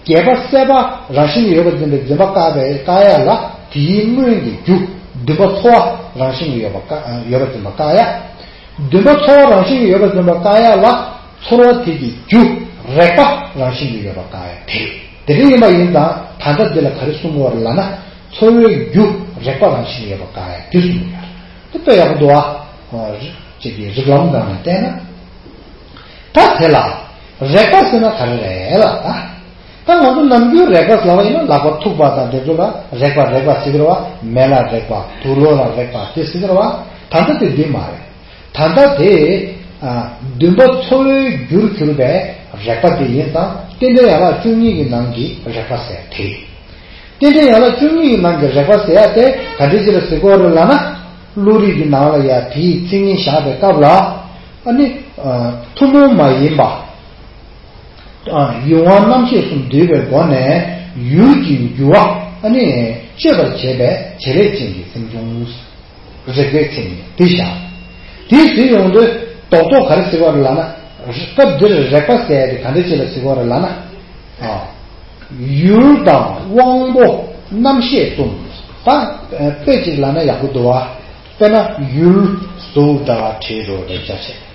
བརྒྱད་པ་སད་པ་རང་བཞིན་གྱིས་ཡོད་པར་འཛིན་པའི་འཛིན་པ་བཀག་པའི་བཀག་ཡག་ལ་དེའི་སྔོན་གྱི་རྒྱུ་བདེན་པ་ཚོར་བ་རང་བཞིན་གྱིས་ཡོད་པ་བཀག་ཡོད་པར་འཛིན་པ་བཀག་ཡག་བདེན་པ་ཚོར་བ་རང་བཞིན་གྱིས་ཡོད་པར་འཛིན་པ་བཀག་ཡག་ལ་ཚོར་བ་དེ་གི་རྒྱུ་རེག་པ་རང་བཞིན་གྱིས་ཡོད་པ་བཀག་ཡག་དེ་རེད། དེ་འདྲ་ཡིན་པ་ཡིན་ཙང་ད་ལྟ་འདི་ལ་ག་རེ་གསུང་གི་ཡོད་རེད་ལབ་ན། ཚོར་བའི་རྒྱུ་རེག་པ་རང་བཞིན་གྱིས་ཡོད་པ་བཀག་ཡག་དེ་གསུང་གི་ཡོད་རེད། དེ་དཔེ་ཡག་པོ་འདུག་ཨ། ཅིག་གི་རིགས་ལམ་སྒང་ནས་བལྟས་ན། ད་དེ་ལ་རེག་པ་ཟེར་ན་ག་རེ་རེད་ལབ་ན། ད་ང་ཚོ་ནམ་རྒྱུན་རེག་པ་ཟེར་བ་ཡིན་ན་ལག་པ་ཐུག་པ་དང་དེ་ཚོ་ལ་རེག་པ་རེག་པ་ཟེར་གི་རེད་བ། མེ་ལ་རེག་པ། དུག་ལོག་ལ་རེག་པ་དེ་ཟེར་གི་རེད་བ། ད་ལྟ་དེ་འདི་མ་རེད། ད་ལྟ་དེ། ཨ། བདེན་པ་ཚོར་བའི་རྒྱུར་གྱུར་པའི་རེག་པ་དེ་ཡིན་ཙང་རྟེན་འབྲེལ་ཡན་ལག་བཅུ་གཉིས་ཀྱི་ནང་གི་རེག་པ་ཟེར་དེ། རྟེན་འབྲེལ་ཡན་ལག་བཅུ་གཉིས་ཀྱི་ནང་གི་རེག་པ་ཟེར་ཡ་དེ་ག་འདྲ་ཅིག་ལ་ཟེར་གྱི་ཡོད་རེད་ལབ་ན། བློ་རིག་གི་ནང་ལ་ཡ་དེའི་མཚན་ཉིད་བཞག་པའི་སྐབས་ལ། ཨ་ནི། ཨ། ཐུན་མོང་མ་ཡིན་པ། ཨ། ཡུལ་དབང་རྣམ་ཤེས་གསུམ་འདུས་པའི་སྒོ་ནས་ཡུལ་གྱི་འགྱུར་བ་ཨ་ནི་གཅོད་པར་བྱེད་པའི་བྱེད་ལས་ཅན་གྱི་སེམས་བྱུང་། རེག་པའི་མཚན་ཉིད་དེ་བཞག་དེ་ཟེར་ཡོང་དུས་རྡོག་རྡོག་ག་རེ་ཟེར་བ་རེད་ལབ་ན། སྐབས་འདིར་རེག་པ་ཟེར་ཡ་དེ་ག་འདྲ་ཅིག་ལ་ཟེར་བ་རེད་ལབ་ན། ཨ། ཡུལ་དང་དབང་པོ་རྣམ་ཤེས་གསུམ། ད་དཔེ་ཅིག་ལབ་ན་ཡག་པོ་འདུག་བ། དཔེར་ན་ཡུལ་གཟུགས་འདྲ་བ་དྲི་རོ་རེག་བྱ་བྱས།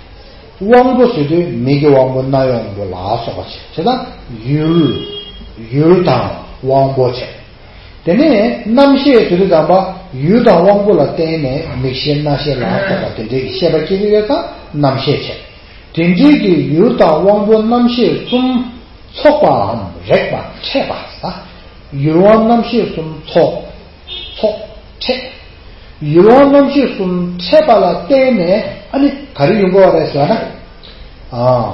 དབང་པོ་ཟེར་དུས་མིག་གི་དབང་པོ་རྣ་བའི་དབང་པོ་ལ་སོགས་པ་བྱས། བྱས་ཙང་ཡུལ། ཡུལ་དང་དབང་པོ་བྱས། དེ་ནས་རྣམ་ཤེས་ཟེར་དུས་ཙམ་པ་ཡུལ་དང་དབང་པོ་ལ་བརྟེན་ནས་མིག་ཤེས་རྣ་ཤེས་ལ་སོགས་པ་དེ་འདྲའི་གི་ཤེས་པ་སྐྱེ་གི་ཡོད་ཙང་རྣམ་ཤེས་བྱས། དེ་འདྲའི་གི་ཡུལ་དང་དབང་པོ་རྣམ་ཤེས་གསུམ་ཚོགས་པའམ་རེག་པ་འཕྲད་པ་ཟེར། ཡུལ་དབང་རྣམ་ཤེས་གསུམ་ཚོགས། ཚོགས། འཕྲད། ཡུལ་དབང་རྣམ་ཤེས་གསུམ་འཕྲད་པ་ལ་བརྟེན་ནས་ཨ་ནི་ག་རེ་ཡོང་གི་ཡོད་རེད་ཟེར་ན། ཨ།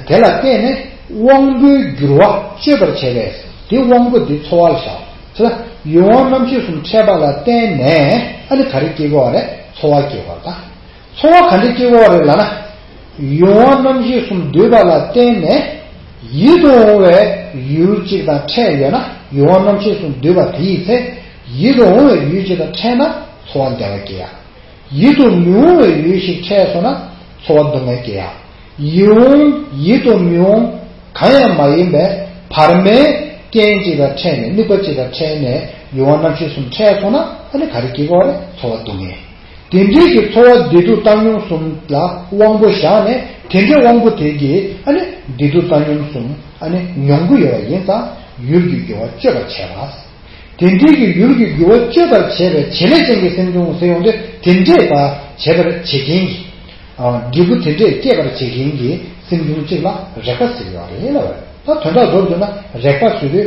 དེ་ལ་བརྟེན་ནས་དབང་པོའི་འགྱུར་བ་གཅོད་པར་བྱེད་པས་དེ་དབང་པོ་འདི་ཚོར་བ་ལ་བཞག་ཟེར། ཡུལ་དབང་རྣམ་ཤེས་གསུམ་འཕྲད་པ་ལ་བརྟེན་ནས་ཨ་ནི་ག་རེ་སྐྱེ་གི་ཡོད་རེད། ཚོར་བ་སྐྱེ་གི་ཡོད་རེད། ཚོར་བ་ག་འདྲ་སྐྱེ་གི་ཡོད་རེད་ལབ་ན། ཡུལ་དབང་རྣམ་ཤེས་གསུམ་འདུས་པ་ལ་བརྟེན་ནས་ཡིད་དུ་འོང་བའི་ཡུལ་གཅིག་དང་འཕྲད་ཡོད་ན། ཡུལ་དབང་རྣམ་ཤེས་གསུམ་འདུས་པ་དེ་ཡི་ཚེ་ཡིད་དུ་འོང་བའི་ཡུལ་གཅིག་དང་འཕྲད་ན་ཚོར་བ་བདེ་བ་སྐྱེ་ཡ། ཡིད་དུ་མི་འོང་བའི་ཡུལ་ཞིག་འཕྲད་སོང་ན་ཚོར་བ་སྡུག་བསྔལ་སྐྱེ་ཡ། ཡིད་འོང་ཡིད་དུ་མི་འོང་གང་ཡང་མ་ཡིན་པའི་བར་མའི་རྐྱེན་གཅིག་དང་འཕྲད་ནས། དམིགས་པ་གཅིག་དང་འཕྲད་ནས་ཡུལ་དབང་རྣམ་ཤེས་གསུམ་འཕྲད་སོང་ན་ཨ་ནི་ག་རེ་སྐྱེ་གི་ཡོད་རེད། ཚོར་བ་སྡུག་བསྔལ། དེ་འདྲའི་གི་ཚོར་བ་བདེ་སྡུག་བཏང་སྙོམས་གསུམ་ལ་དབང་པོ་བཞག་ནས་དེ་འདྲའི་དབང་པོ་དེ་གིས་ཨ་ནི་བདེ་སྡུག་བཏང་སྙོམས་གསུམ་ཨ་ནི་མྱོང་གི་ཡོད་པ་ཡིན་ཙང་ཡུལ་གྱི་འགྱུར་བ་གཅོད་པར་བྱེད་པ། དེ་འདྲའི་གི་ཡུལ་གྱི་འགྱུར་བ་གཅོད་པར་བྱེད་པའི་བྱེད་ལས་ཅན་གྱི་སེམས་བྱུང་ཟེར་ཡོང་དུས་དེ་འདྲའི་ད་བྱེད་པར་བྱེད་མཁན་གྱི། ཨ། འབྲས་བུ་དེ་འདྲས་སྐྱེད་པར་བྱེད་མཁན་གྱི་སེམས་བྱུང་གཅིག་ལ་རེག་པ་ཟེར་ཡོད་རེད་ལབ་པ་རེད། ད་དོན་དག་མདོར་བསྡུས་ན་རེག་པ་ཟེར་དུས་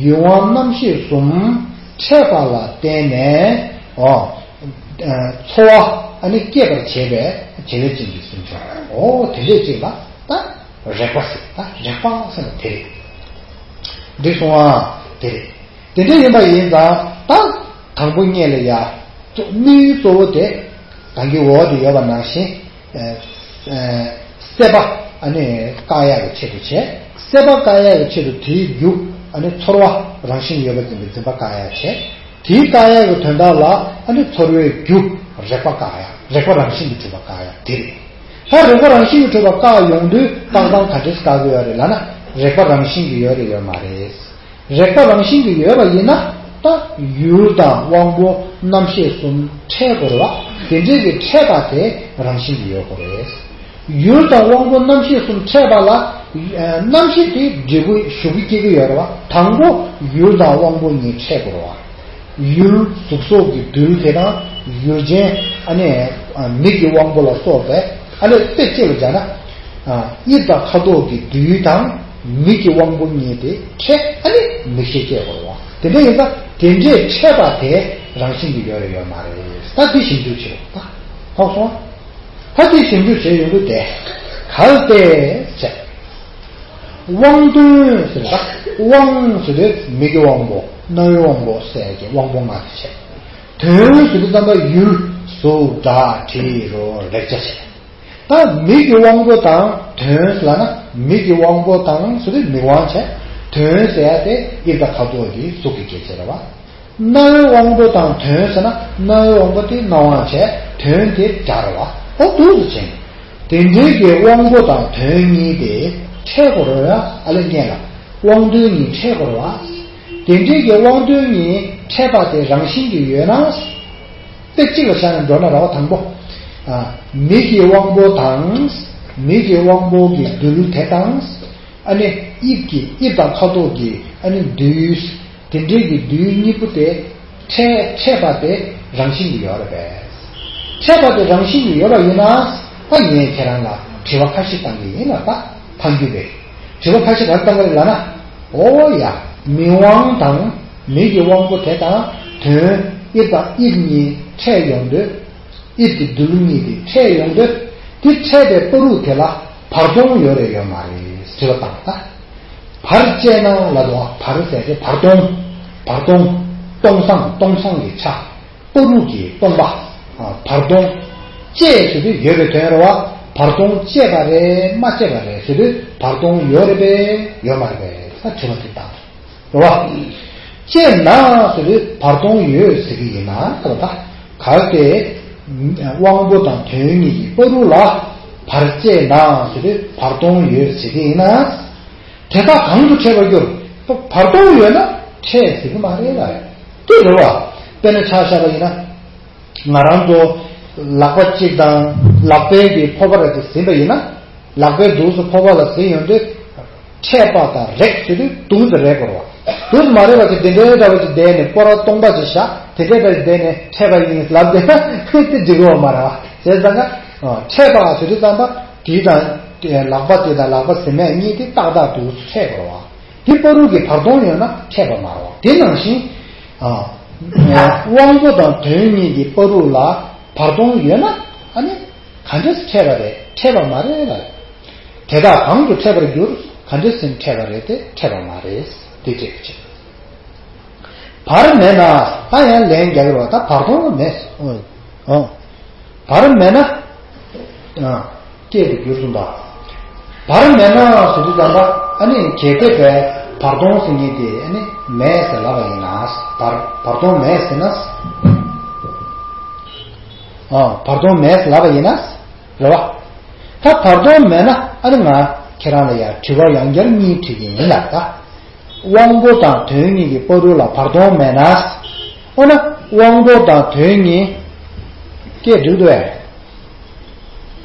ཡུལ་དབང་རྣམ་ཤེས་གསུམ་འཕྲད་པ་ལ་བརྟེན་ནས། ཨོ། ཚོར་བ་ཨ་ནི་སྐྱེད་པར་བྱེད་པའི་བྱེད་ཡུལ་ཅན་གྱི་སེམས་བྱུང་། འོ་དེ་འདྲས་ཅིག་ལ་ད་རེག་པ་ཟེར། ད་རེག་པ་ཟེར་ན་དེ་རེད། འགྲིག་སོང་ཨ། དེ་རེད། དེ་འདྲ་ཡིན་པ་ཡིན་ཙང་ད་དང་པོ་ཉིད་ལ་ཡ་དམིགས་ཡུལ་གཙོ་བོ་དེ་གང་གི་འོག་ཏུ་ཡོད་པ་ནང་བཞིན། སྲེད་པ་ཨ་ནི་བཀག་ཡག་གི་ཆེད་དུ་བྱས། སྲེད་པ་བཀག་ཡག་གི་ཆེད་དུ་དེའི་རྒྱུ་ཨ་ནི་ཚོར་བ་རང་བཞིན་ཡོད་པ་འཛིན་པའི་འཛིན་པ་བཀག་ཡག་བྱས། དེའི་བཀག་ཡག་གི་དོན་དག་ལ་ཨ་ནི་ཚོར་བའི་རྒྱུ་རེག་པ་བཀག་ཡག་རེག་པ་རང་བཞིན་གྱིས་གྲུབ་པ་བཀག་ཡག་དེ་རེད། ད་རེག་པ་རང་བཞིན་གྱིས་གྲུབ་པ་བཀག་ཡོང་དུས་བཀག་སྟངས་ག་འདྲས་བཀག་གི་ཡོད་རེད་ལབ་ན། རེག་པ་རང་བཞིན་གྱིས་ཡོད་རེད་ཡོད་མ་རེད། རེག་པ་རང་བཞིན་གྱིས་ཡོད་པ་ཡིན་ན་ད་ཡུལ་དང་དབང་པོ་རྣམ་ཤེས་གསུམ་འཕྲད་དགོས་རེད་བ། དེ་འདྲའི་གི་འཕྲད་པ་དེ་རང་བཞིན་གྱིས་ཡོད་དགོས་རེད། ཡུལ་དང་དབང་པོ་རྣམ་ཤེས་གསུམ་འཕྲད་པ་ལ་རྣམ་ཤེས་དེ་འབྲས་བུ་ཞུགས་ཀྱི་སྐྱེ་གི་ཡོད་རེད་བ། དང་པོ་ཡུལ་དང་དབང་པོ་གཉིས་འཕྲད་དགོས་རེད་བ། ཡུལ་གཟུགས་སོགས་ཀྱི་རྡུལ་དེ་དང་ཡུལ་ཅན་ཨ་ནི་མིག་གི་དབང་པོ་ལ་སོགས་པའི་ཨ་ནི་དཔེ་གཅིག་ལ་སྦྱར་ན། དབྱིབས་དང་ཁ་དོག་གི་རྡུལ་དང་མིག་གི་དབང་པོ་གཉིས་དེ་འཕྲད། ཨ་ནི་མིག་ཤེས་སྐྱེ་དགོས་རེད་བ། དེ་འདྲ་ཡིན་ཙང་དེ་འདྲའི་འཕྲད་པ་དེ་རང་བཞིན་གྱིས་ཡོད་རེད་ཡོད་མ་རེད། ད་དེ་ཞིབ་འཇུག་བྱེད་དགོས། ད་ཐོག་སོང་། ད་དེ་ཞིབ་འཇུག་བྱས་ཡོང་དུས་དེ་གལ་ཏེ་བྱས། དབང་དོན་ཟེར་ད། དབང་ཟེར་དུས་མིག་གི་དབང་པོ། རྣ་བའི་དབང་པོ་ཟེར་གྱི་དབང་པོ་ལྔ་དེ་བྱས། དོན་ཟེར་དུས་ཙམ་པ་ཡུལ་གཟུགས་སྒྲ་དྲི་རོ་རེག་བྱ་བྱས། ད་མིག་གི་དབང་པོ་དང་དོན་ལབ་ན་མིག་གི་དབང་པོ་དང་ཟེར་དུས་མིག་དབང་བྱས། དོན་ཟེར་ཡ་དེ་དབྱིབས་དང་ཁ་དོག་གི་གཟུགས་ཀྱི་སྐྱེ་མཆེད་རེད་བ། རྣ་བའི་དབང་པོ་དང་དོན་ཟེར་ན་རྣ་བའི་དབང་པོ་དེ་རྣ་དབང་བྱས། དོན་དེ་སྒྲ་རེད་བ། ཨོ་འདུག་སེ་བྱས། དེ་འདྲའི་གི་དབང་པོ་དང་དོན་གཉིས་དེ་འཕྲད་དགོས་རེད་བ། ཨ་ལས་ངེས་ལ་དབང་དོན་གཉིས་འཕྲད་དགོས་རེད་བ། དེ་འདྲའི་གི་དབང་དོན་གཉིས་འཕྲད་པ་དེ་རང་བཞིན་གྱིས་ཡོད་ན། དཔེ་གཅིག་ལ་བཞག་ནས་འགྲོ་ན་རེད་བ། དང་པོ། ཨ། མིག་གི་དབང་པོ་དང་། མིག་གི་དབང་པོ་གི་རྡུལ་དེ་དང་། ཨ་ནི་དབྱིབས་ཀྱི་དབྱིབས་དང་ཁ་དོག་གི་ཨ་ནི་རྡུལ། དེ་འདྲའི་གི་རྡུལ་གཉིས་པོ་དེ་འཕྲད་འཕྲད་པ་དེ་རང་བཞིན་གྱིས་ཡོད་རེད་པས། འཕྲད་པ་དེ་རང་བཞིན་གྱིས་ཡོད་པ་ཡིན་ན། ད་ངས་ཁྱེད་རང་ལ་དྲི་བ་ཁ་ཤས་བཏང་གི་ཡིན་ལ། ད་ཐང་རྒྱུད་པས་དྲི་བ་ཁ་ཤས་ག་རེ་བཏང་གི་རེད་ལབ་ན། ཨོ་ཡ། མིག་དབང་དང་མིག་གི་དབང་པོ་དེ་དང་དོན། དབྱིབས་དང་དབྱིབས་གཉིས་འཕྲད་ཡོང་དུས། དབྱིབས་ཀྱི་རྡུལ་གཉིས་དེ་འཕྲད་ཡོང་དུས། དེ་འཕྲད་པའི་བར་དུ་དེ་ལ་བར་སྟོང་ཡོད་རེད་ཡོད་མ་རེད་དྲི་བ་བཏང་ད། བར་བཅད་ན་ལབ་འདུག་བ། བར་ཟེར་དེ་བར་སྟོང་། བར་སྟོང་། སྟོང་སང་སྟོང་སང་གི་ཆ། བར་དུ་གི་སྟོང་པ། ཨ། བར་སྟོང་། བཅད་ཟེར་དུས་ཡོད་པའི་དོན་རེད་བ། བར་སྟོང་བཅད་པ་རེད་མ་བཅད་པ་རེད་ཟེར་དུས་བར་སྟོང་ཡོད་རེད་པས་ཡོད་མ་རེད་པས་ད་དྲི་བ་དེ་བཏང་། རེད་བ། བཅད་ན་ཟེར་དུས་བར་སྟོང་ཡོད་ཟེར་གི་ཡིན་ན་ད་ལྟ་གལ་ཏེ་དབང་པོ་དང་དོན་གཉིས་ཀྱི་བར་དུ་ལ་བར་བཅད་ན་ཟེར་དུས་བར་སྟོང་ཡོད་ཟེར་གི་ཡིན་ན། དེ་དག་གང་དུ་འཕྲད་པར་འགྱུར། བར་སྟོང་ཡོད་ན་འཕྲད་ཟེར་གི་མ་རེད་ལ། དེ་རེད་བ། དཔེར་ན་ཆ་བཞག་པ་ཡིན་ན། ང་རང་ཚོ་ལག་པ་གཅིག་དང་ལག་པའི་གི་ཕོར་པ་ར་དེ་ཟིན་པ་ཡིན་ན། ལག་པའི་འདུག་སེ་ཕོར་པ་ལ་ཟིན་ཡོང་དུས། འཕྲད་པ་དང་རེག་ཟེར་དུས་འདུག་སེ་རེག་དགོས་རེད་བ། འདུག་སེ་མ་རེག་པ་ཅིག་དེ་འདྲའི་འདྲ་བ་ཅིག་བསྡད་ནས་སྐོར་ར་སྟོང་པ་ཅིག་བཞག་དེ་འདྲའི་འདྲ་ཅིག་བསྡད་ནས་འཕྲད་པ་ཡིན་ལབ་བསྡད་ན་དེ་འགྲིག་གི་ཡོད་མ་རེད་བ། བྱས་ཙང་ཀ་འཕྲད་པ་ཟེར་དུས་ཙམ་པ་དེ་དང་ལག་པ་དེ་དང་ལག་པ་ཟིན་མེད་གཉིས་དེ་ཏག་ཏག་འདུག་སེ་འཕྲད་དགོས་རེད་བ། དེ་བར་དུ་གི་བར་སྟོང་ཡོད་ན་འཕྲད་པ་མ་རེད་བ། དེ་ནང་བཞིན། ཨ། དབང་པོ་དང་དོན་གཉིས་ཀྱི་བར་དུ་ལ་བར་སྟོང་ཡོད་ན་ཨ་ནི་ག་འདྲས་འཕྲད་པ་རེད། འཕྲད་པ་མ་རེད་ལ། དེ་དག་གང་དུ་འཕྲད་པར་འགྱུར། ག་འདྲས་སེམས་འཕྲད་པ་རེད་དེ་འཕྲད་པ་མ་རེད། དེ་འདྲས་ཀྱི་ཕྱིར། བར་མེད་ན། ད་ཡང་ལན་རྒྱག་གི་རེད་བ། ད་བར་སྟོང་ལ་མེད། ཨོ། བར་མེད་ན། ཨ། སྐད་དེ་བསྒྱུར་སོང་ད། བར་མེད་ན་ཟེར་དུས་ཙམ་པ་ཨ་ནི་གལ་ཏེ་བས་བར་སྟོང་ཟེར་མཁན་དེ་ཨ་ནི་མེད་ཟེར་ལབ་པ་ཡིན་ན། བར་བར་སྟོང་མེད་ཟེར་ན། ཨ། བར་སྟོང་མེད་ཟེར་ལབ་པ་ཡིན་ན། རེད་བ། ད་བར་སྟོང་མེད་ན་ཨ་ནི་ང་ཁྱེད་རང་ལ་ཡང་དྲི་བ་ཡང་བསྐྱར་གཉིས་དྲི་གི་ཡིན་ལ་ད། དབང་པོ་དང་དོན་གཉིས་ཀྱི་བར་དུ་ལ་བར་སྟོང་མེད་ན། འོ་ན་དབང་པོ་དང་དོན་གཉིས། སྐད་འགྲིག་འདུག་བས།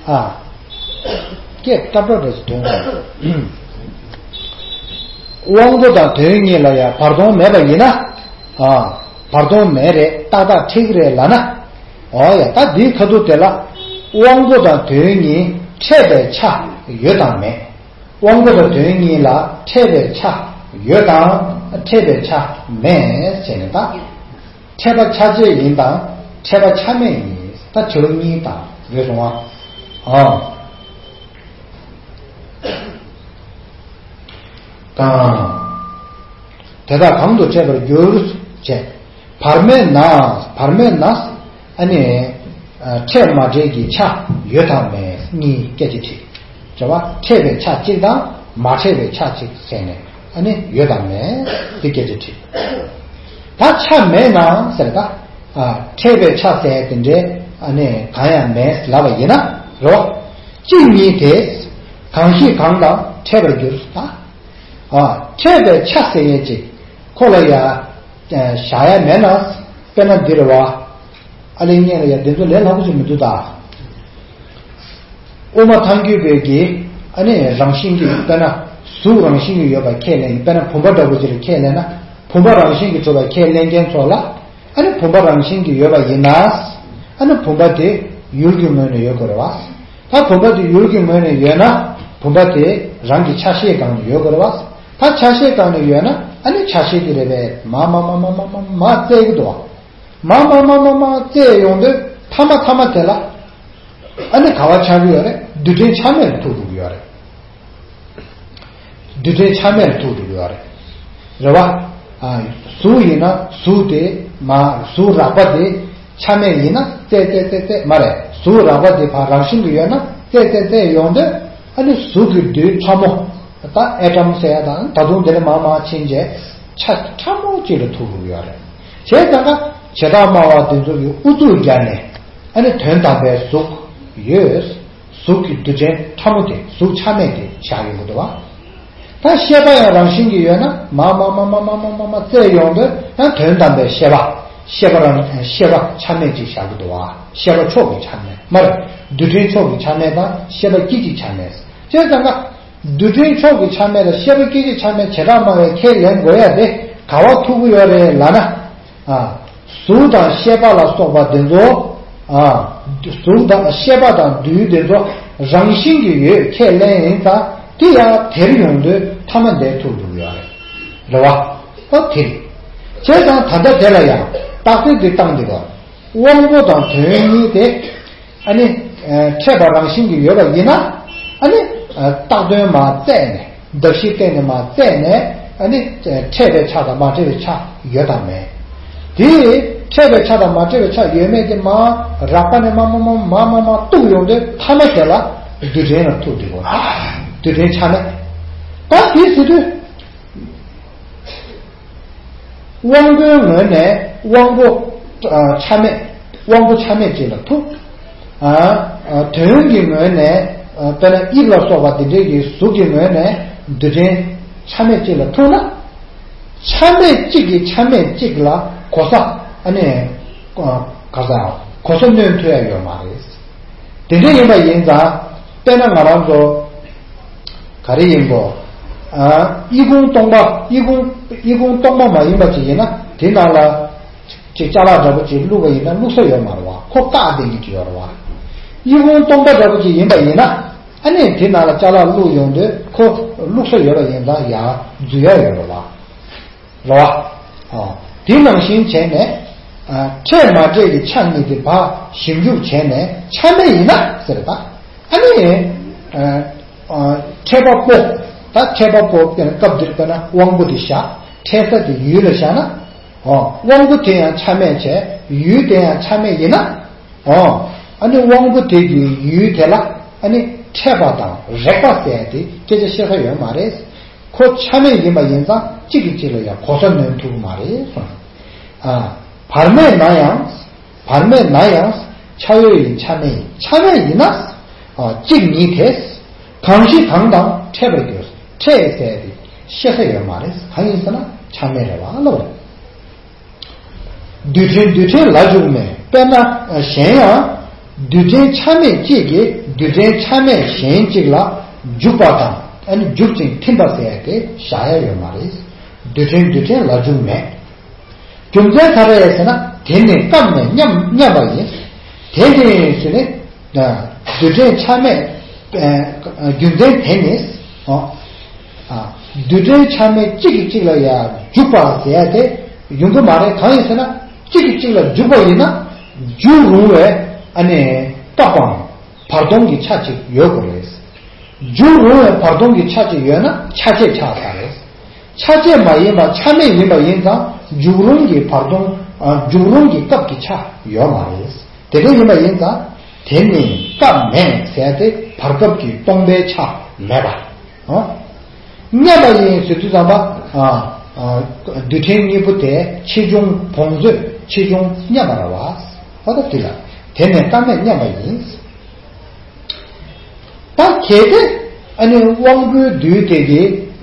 ཨ། སྐད་ཏག་ཏག་རེད་ཟེར་དོན་དག་དབང་པོ་དང་དོན་གཉིས་ལ་ཡང་བར་སྟོང་མེད་པ་ཡིན་ན། ཨ། བར་སྟོང་མེད་རེད། ཏག་ཏག་འགྲིག་རེད་ལབ་ན། འོ་ཡ། ད་འདིའི་ཁ་ཐུག་དེ་ལ་དབང་པོ་དང་དོན་གཉིས་འཕྲད་པའི་ཆ་ཡོད་དང་མེད། དབང་པོ་དང་དོན་གཉིས་ལ་འཕྲད་པའི་ཆ་ཡོད་དང་འཕྲད་པའི་ཆ་མེད་བྱས་ནས་ད། འཕྲད་པ་ཆ་བཅས་ཡིན་དང་ ཕྲད་པ་ཆ་མེད་ཡིན། ད་བྱེད་པ་གཉིས་དང་རེད་སོང་བ། ཨ། དང་། དེ་དག་གང་དུ་ཕྲད་པར་འགྱུར་བྱས། བར་མེད་ན། བར་མེད་ན། ཨ་ནི། ཕྲད་མ་ཕྲད་ཀྱི་ཆ་ཡོད་དང་མེད་གཉིས་སྐད་ཆ་དྲིས། བྱ་བ་ཕྲད་པའི་ཆ་གཅིག་དང་མ་ཕྲད་པའི་ཆ་གཅིག་ཟེར་ནས་ཨ་ནི་ཡོད་དང་མེད་དེ་སྐད་ཆ་དྲིས། ད་ཆ་མེད་ན་ཟེར་ད། ཕྲད་པའི་ཆ་ཟེར་དེ་འདྲའི་ཨ་ནི་གང་ཡང་མེད་ལབ་པ་ཡིན་ན་རེད་བ། གཅིག་ཉིད་དེ། གང་ཞིག་གང་དང་ཕྲད་པར་འགྱུར་ད། ཕྲད་པའི་ཆ་ཟེར་ཡས་ཅིག་ཁོ་ལ་ཡ། བཞག་ཡ་མེད་ན། དཔེར་ན་འདི་རེད་བ། ཨ་ལེ་ངས་ལ་ཡ་འདི་ཚོ་ལས་སླ་པོ་ཞིག་མི་འདུག་ད། དབུ་མ་ཐལ་འགྱུར་བའི་གི་ཨ་ནི་རང་བཞིན་གྱི་དཔེར་ན་གཟུགས་རང་བཞིན་གྱི་ཡོད་པ་ཁས་ལེན་གྱི་དཔེར་ན་བུམ་པ་འདྲ་པོ་ཅིག་ལ་ཁས་ལེན་ན་བུམ་པ་རང་བཞིན་གྱིས་གྲུབ་པ་ཁས་ལེན་མཁན་ཚོ་ལ་ཨ་ནི་བུམ་པ་རང་བཞིན་གྱིས་ཡོད་པ་ཡིན་ན་ཨ་ནི་བུམ་པ་དེ་ཡུལ་གྱི་ངོས་ནས་ཡོད་དགོས་རེད་བ། ད་བུམ་པ་དེ་ཡུལ་གྱི་ངོས་ནས་ཡོད་ན་བུམ་པ་དེ་རང་གི་ཆ་ཤས་སྒང་ནས་ཡོད་དགོས་རེད་བ། ད་ཆ་ཤས་སྒང་ནས་ཡོད་ན་ཨ་ནི་ཆ་ཤས་དེ་རེད་པས་མ་མ་མ་མ་མ་མ་མ་བཙལ་གི་འདུག་བ། མ་མ་མ་མ་མ་བཙལ་ཡོང་དུས་མཐའ་མ་མཐའ་མ་དེ་ལ་ཨ་ནི་ག་བ་ཆགས་ཀྱི་ཡོད་རེད། རྡུལ་ཕྲན་ཆ་མེད་ལ་ཐུག་འགྲོ་གི་ཡོད་རེད། རྡུལ་ཕྲན་ཆ་མེད་ལ་ཐུག་འགྲོ་གི་ཡོད་རེད། རེད་བ། ཨ། གཟུགས་ཡིན་ན་གཟུགས་དེ་མ་གཟུགས་རགས་པ་དེ་ཆ་མེད་ཡིན་ན་བཙལ་བཙལ་བཙལ་བཙལ་མ་རེད། གཟུགས་རགས་པ་དེ་ཕར་རང་བཞིན་གྱི་ཡོད་ན་བཙལ་བཙལ་བཙལ་ཡོང་དུས་ཨ་ནི་གཟུགས་ཀྱི་རྡུལ་ཕྲ་མོ། ད་ཨེ་ཊམ་ཟེར་ཡ་དང་ད་དུང་དེ་ལས་མང་མང་ཕྱིན་རྗེས་ཆ་ཕྲ་མོ་གཅིག་ལ་ཐུག་འགྲོ་གི་ཡོད་རེད། བྱས་ཙང་ཀ་བྱེ་བྲག་སྨྲ་བ་དེ་ཚོ་གིས་ཨུ་ཚུགས་བརྒྱབ་ནས་ཨ་ནི་དོན་དམ་པའི་གཟུགས་ཡོད། གཟུགས་ཀྱི་རྡུལ་ཕྲན་ཕྲ་མོ་དེ་གཟུགས་ཆ་མེད་དེ་བཞག་ཡོང་གི་འདུག་བ། ད་ཤེས་པ་ཡང་རང་བཞིན་གྱིས་ཡོད་ན་མ་མ་མ་མ་བཙལ་ཡོང་དུས་ཡང་དོན་དམ་པའི་ཤེས་པ་ཤེས་པ་རང་ཤེས་པ་ཆ་མེད་ཅིག་བཞག་གི་འདུག་བ། ཤེས་པ་མཆོག་གི་ཆ་མེད་མ་རེད། རྡུལ་ཕྲན་མཆོག་གི་ཆ་མེད་དང་ཤེས་པ་སྐད་ཅིག་ཆ་མེད། བྱས་ཙང་ཀ་རྡུལ་ཕྲན་མཆོག་གི་ཆ་མེད་དང་ཤེས་པ་སྐད་ཅིག་ཆ་མེད་བྱེ་བྲག་སྨྲ་བས་ཁས་ལེན་དགོས་ཡ་དེ་ག་བ་ཐུག་གི་ཡོད་རེད་ལབ་ན། ཨ། གཟུགས་དང་ཤེས་པ་ལ་སོགས་པ་དེ་ཚོ། ཨ། གཟུགས་དང་ཤེས་པ་དང་རྡུལ་དེ་ཚོ་རང་བཞིན་གྱིས་ཡོད་ཁས་ལེན་ཡིན་ཙང་དེ་ཡང་དེར་ཡོང་དུས་ཐ་མ་འདས་ཐུག་འགྲོ་གི་ཡོད་རེད། རེད་བ། ཨ་དེ་རེད། བྱས་ཙང་ད་ལྟ་དེ་ལ་ཡང་རྟགས་གསལ་འདི་བཏང་འདི་ག་དབང་པོ་དང་དོན་གཉིས་དེ། ཨ་ནི། ཕྲད་པ་རང་བཞིན་གྱིས་ཡོད་པ་ཡིན་ན། ཨ་ནི། རྟགས་དོན་མ་བཙལ་ནས། གདགས་གཞི་བརྟེན་ནས་མ་བཙལ་ནས། ཨ་ནི། ཕྲད་པའི་ཆ་དང་མ་ཕྲད་པའི་ཆ་ཡོད་དམ་མེད། དེ། ཕྲད་པའི་ཆ་དང་མ་ཕྲད་པའི་ཆ་ཡོད་མེད་དེ་མ། རགས་པ་ནས་མ་མ་མ་མ་མ་མ་གཏུག་ཡོང་དུས་ཐ་མ་དེ་ལ་རྡུལ་ཕྲན་ལ་ཐུག་འདུག་གོ། རྡུལ་ཕྲན་ཆ་མེད། ད་དེ་ཟེར་དུས། དབང་པོའི་ངོས་ནས་དབང་པོ་ཨ་ཆ་མེད། དབང་པོ་ཆ་མེད་ཅིག་ལ་ཐུག་ཨ་ཨ་དོན་གྱི་ངོས་ནས་ཨ་དཔེར་ན་དབྱིབས་ལ་སོགས་པ་དེ་འདྲའི་གི་གཟུགས་ཀྱི་ངོས་ནས་རྡུལ་ཕྲན་ཆ་མེད་ཅིག་ལ་ཐུག་ན། ཆ་མེད་གཅིག་གིས་ཆ་མེད་གཅིག་ལ་གོ་ས་ཨ་ནི་ཨ་ག་ས་གོ་ས་སྣོན་ཐུབ་ཡ་ཡོད་མ་རེད། དེ་འདྲ་ཡིན་པ་ཡིན་ཙང་། དཔེར་ན་ང་རང་ཚོ་ག་རེ་ཡིན་གོ། ཨ་ཨི་ཁུང་སྟོང་པ་ཨི་ཁུང་ཨི་ཁུང་སྟོང་པ་མ་ཡིན་པ་ཅིག་ཡིན་ན་དེ་ནང་ལ་ཅིག་ཅ་ལག་འདྲ་པོ་ཅིག་བླུགས་པ་ཡིན་ན་བླུགས་ས་ཡོད་མ་རེད་བ། ཁོ་བཀག་བསྡད་ཀྱི་ཅིག་ཡོད་རེད་བ། ཨི་ཁུང་སྟོང་པ་འདྲ་པོ་ཅིག་ཡིན་པ་ཡིན་ན་ཨ་ནི་དེ་ནང་ལ་ཅ་ལག་བླུགས་ཡོང་དུས་ཁོ་བླུགས་ས་ཡོད་པ་ཡིན་ཙང་ཡར་འཛུལ་ཡ་ཡོད་རེད་བ། རེད་བ། ཨ། དེ་ནང་བཞིན་བྱས་ནས། ཨ། ཕྲད་མ་ཕྲད་ཀྱི་ཆ་གཉིས་དེ་ཕར་ཞིབ་འཇུག་བྱས་ནས་ཆ་མེད་ཡིན་ན་ཟེར་ད། ཨ་ནི། ཨ། ཨ། ཕྲད་པ་པོ། ད་ཕྲད་པ་པོ་དཔེར་ན་སྐབས་འདིར་དཔེར་ན་དབང་པོ་དེ་བཞག་ཕྲད་ས་དེ་ཡུལ་ལ་བཞག་ན། ཨོ། དབང་པོ་དེ་ཡང་ཆ་མེད་བྱས་ཡུལ་དེ་ཡང་ཆ་མེད་ཡིན་ན། ཨོ། ཨ་ནི་དབང་པོ་དེ་གི་ཡུལ་དེ་ལ་ཨ་ནི་ཕྲད་པ་དང་རེག་པ་ཟེར་ཡ་དེ་སྐད་ཆ་བཤད་ས་ཡོད་མ་རེད། ཁོ་ཆ་མེད་ཡིན་པ་ཡིན་ཙང་གཅིག་གིས་གཅིག་ལ་ཡང་གོ་ས་སྣོན་ཐུབ་ཀྱི་མ་རེད་གསུངས། ཨ། བར་མེད་ན་ཡང་། བར་མེད་ན་ཡང་ཆ་ཡོད་ཡིན་ཆ་མེད་ཡིན་ཆ་མེད་ཡིན་ན། ཨ། གཅིག་ཉིད་དེ། གང་ཞིག་གང་དང་ཕྲད་པར་འགྱུར། ཕྲད་ཟེར་ཡ་དེ་བཤད་ས་ཡོད་མ་རེད། གང་ཡིན་ཟེར་ན་ཆ་མེད་རེད་བ་ལབ་རེད། རྡུལ་ཕྲན་རྡུལ་ཕྲན་ལ་འཇུག་མེད། དཔེར་ན་གཞན་ཡང་རྡུལ་ཕྲན་ཆ་མེད་གཅིག་གིས་རྡུལ་ཕྲན་ཆ་མེད་གཞན་གཅིག་ལ་འཇུག་པ་དང་ཨ་ནི་འཇུག་ཅིང་ཐིམ་པ་ཟེར་ཡ་དེ་བཞག་ཡ་ཡོད་མ་རེད། རྡུལ་ཕྲན་རྡུལ་ཕྲན་ལ་འཇུག་མེད། རྒྱུ་མཚན་ག་རེ་ཟེར་ན་དེ་ནི་སྐབས་ནས་མཉམ་མཉམ་པ་ཡིན། དེ་ནི་ཟེར་ནས་རྡུལ་ཕྲན་ཆ་མེད། རྒྱུ་མཚན་དེ་ནི། རྡུལ་ཕྲན་ཆ་མེད་གཅིག་གིས་གཅིག་ལ་ཡང་འཇུག་པ་ཟེར་ཡ་དེ་ཡོང་གི་མ་རེད། གང་ཡིན་ཟེར་ན་གཅིག་གིས་གཅིག་ལ་འཇུག་པ་ཡིན་ན་ འཇུག་རུང་བའི་ཨ་ནི་སྐབས་པའམ་བར་སྟོང་གི་ཆ་གཅིག་ཡོད་དགོས་རེད། འཇུག་རུང་བའི་བར་སྟོང་གི་ཆ་གཅིག་ཡོད་ན་ཆ་བཅས་ཆགས་ཚར་རེད། ཆ་བཅས་མ་ཡིན་པ་ཆ་མེད་ཡིན་པ་ཡིན་ཙང་འཇུག་རུང་གི་བར་སྟོང་ཨ་འཇུག་རུང་གི་སྐབས་ཀྱི་ཆ་ཡོད་མ་རེད། དེ་འདྲ་ཡིན་པ་ཡིན་ཙང་དེ་ནི་སྐབས་མེད་ཟེར་ཏེ་བར་སྐབས་ཀྱི་སྟོང་པའི་ཆ་མེད་པ། ཨ། མཉམ་པ་ཡིན་ཟེར་དུས་ཙམ་པ། ཨ། ཨ། རྡུལ་ཕྲན་གཉིས་པོ་དེ་ཆེ་ཆུང་བོངས་ཚོད་ཆེ་ཆུང་མཉམ་པ་རེད་བ། ཨ་ད་དེ་ལ་དེ་ནས་སྐབས་མེད་མཉམ་པ་ཡིན། ད་གལ་ཏེ་ཨ་ནི་དབང་པོའི་རྡུལ་དེ་གི།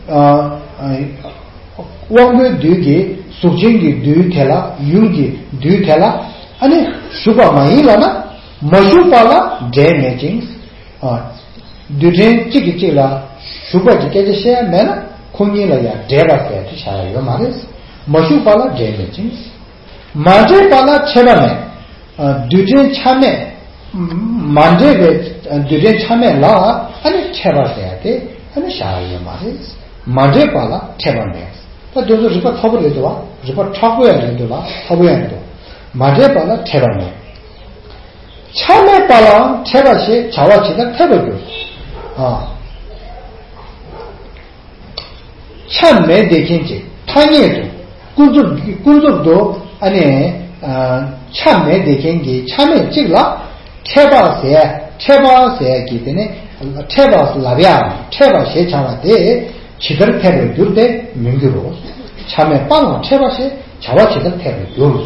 ཨ། ཨ། དབང་པོའི་རྡུལ་གྱི་གཟུགས་ཅན་གྱི་རྡུལ་དེ་ལ་ཡུལ་གྱི་རྡུལ་དེ་ལ་ཨ་ནི་ཞུགས་པ་མ་ཡིན་ལབ་ན་མ་ཞུགས་པ་ལ་འབྲས་མེད་ཅིང་། ཨ། རྡུལ་ཕྲན་གཅིག་གིས་གཅིག་ལ་ཞུགས་པ་གི་སྐད་ཆ་བཤད་ཡ་མེད་ན་ཁོ་གཉིས་ལ་ཡང་འདྲེས་པ་ཟེར་དེ་བྱ་ཡ་ཡོད་མ་རེད། མ་ཞུགས་པ་ལ་འབྲས་མེད་ཅིང་། མ་འདྲེས་པ་ལ་འཕྲད་པ་མེད། ཨ། རྡུལ་ཕྲན་ཆ་མེད། མ་འདྲེས་པའི་རྡུལ་ཕྲན་ཆ་མེད་ལ་ཨ་ནི་འཕྲད་པ་ཟེར་ཡ་དེ་ཨ་ནི་བྱ་ཡ་ཡོད་མ་རེད། མ་འདྲེས་པ་ལ་འཕྲད་པ་མེད། ད་དེ་ཚོ་རིགས་པ་ཚ་པོ་རེད་འདུག་བ། རིགས་པ་མཁྲེགས་པོ་ཡང་རེད་འདུག་ལ་ཚ་པོ་ཡང་རེད་འདུག་མ་འདྲེས་པ་ལ་འཕྲད་པ་མེད། ཆ་མེད་པ་ལའང་འཕྲད་པ་ཞེས་བྱ་བ་ཇི་ལྟར་འཐད་པར་འགྱུར། ཨ། ཆ་མེད་བསྡད་མཁན་གྱི་ཐ་སྙད་དུ་ཀུན་རྫོབ་ཀུན་རྫོབ་ཏུ་ཨ་ནི། ཨ། ཆ་མེད་བསྡད་མཁན་གྱི་ཆ་མེད་གཅིག་ལ་འཕྲད་པ་ཟེར་འཕྲད་པ་ཟེར་གྱི་དེ་ནི་འཕྲད་པ་ལབ་ཡ་འཕྲད་པ་ཞེས་བྱ་བ་དེ་ཇི་ལྟར་འཐད་པར་འགྱུར་ཏེ་མི་འགྱུར་རོ། ཆ་མེད་པ་ལ་འཕྲད་པ་ཞེས་བྱ་བ་ཇི་ལྟར་འཐད་པར་འགྱུར།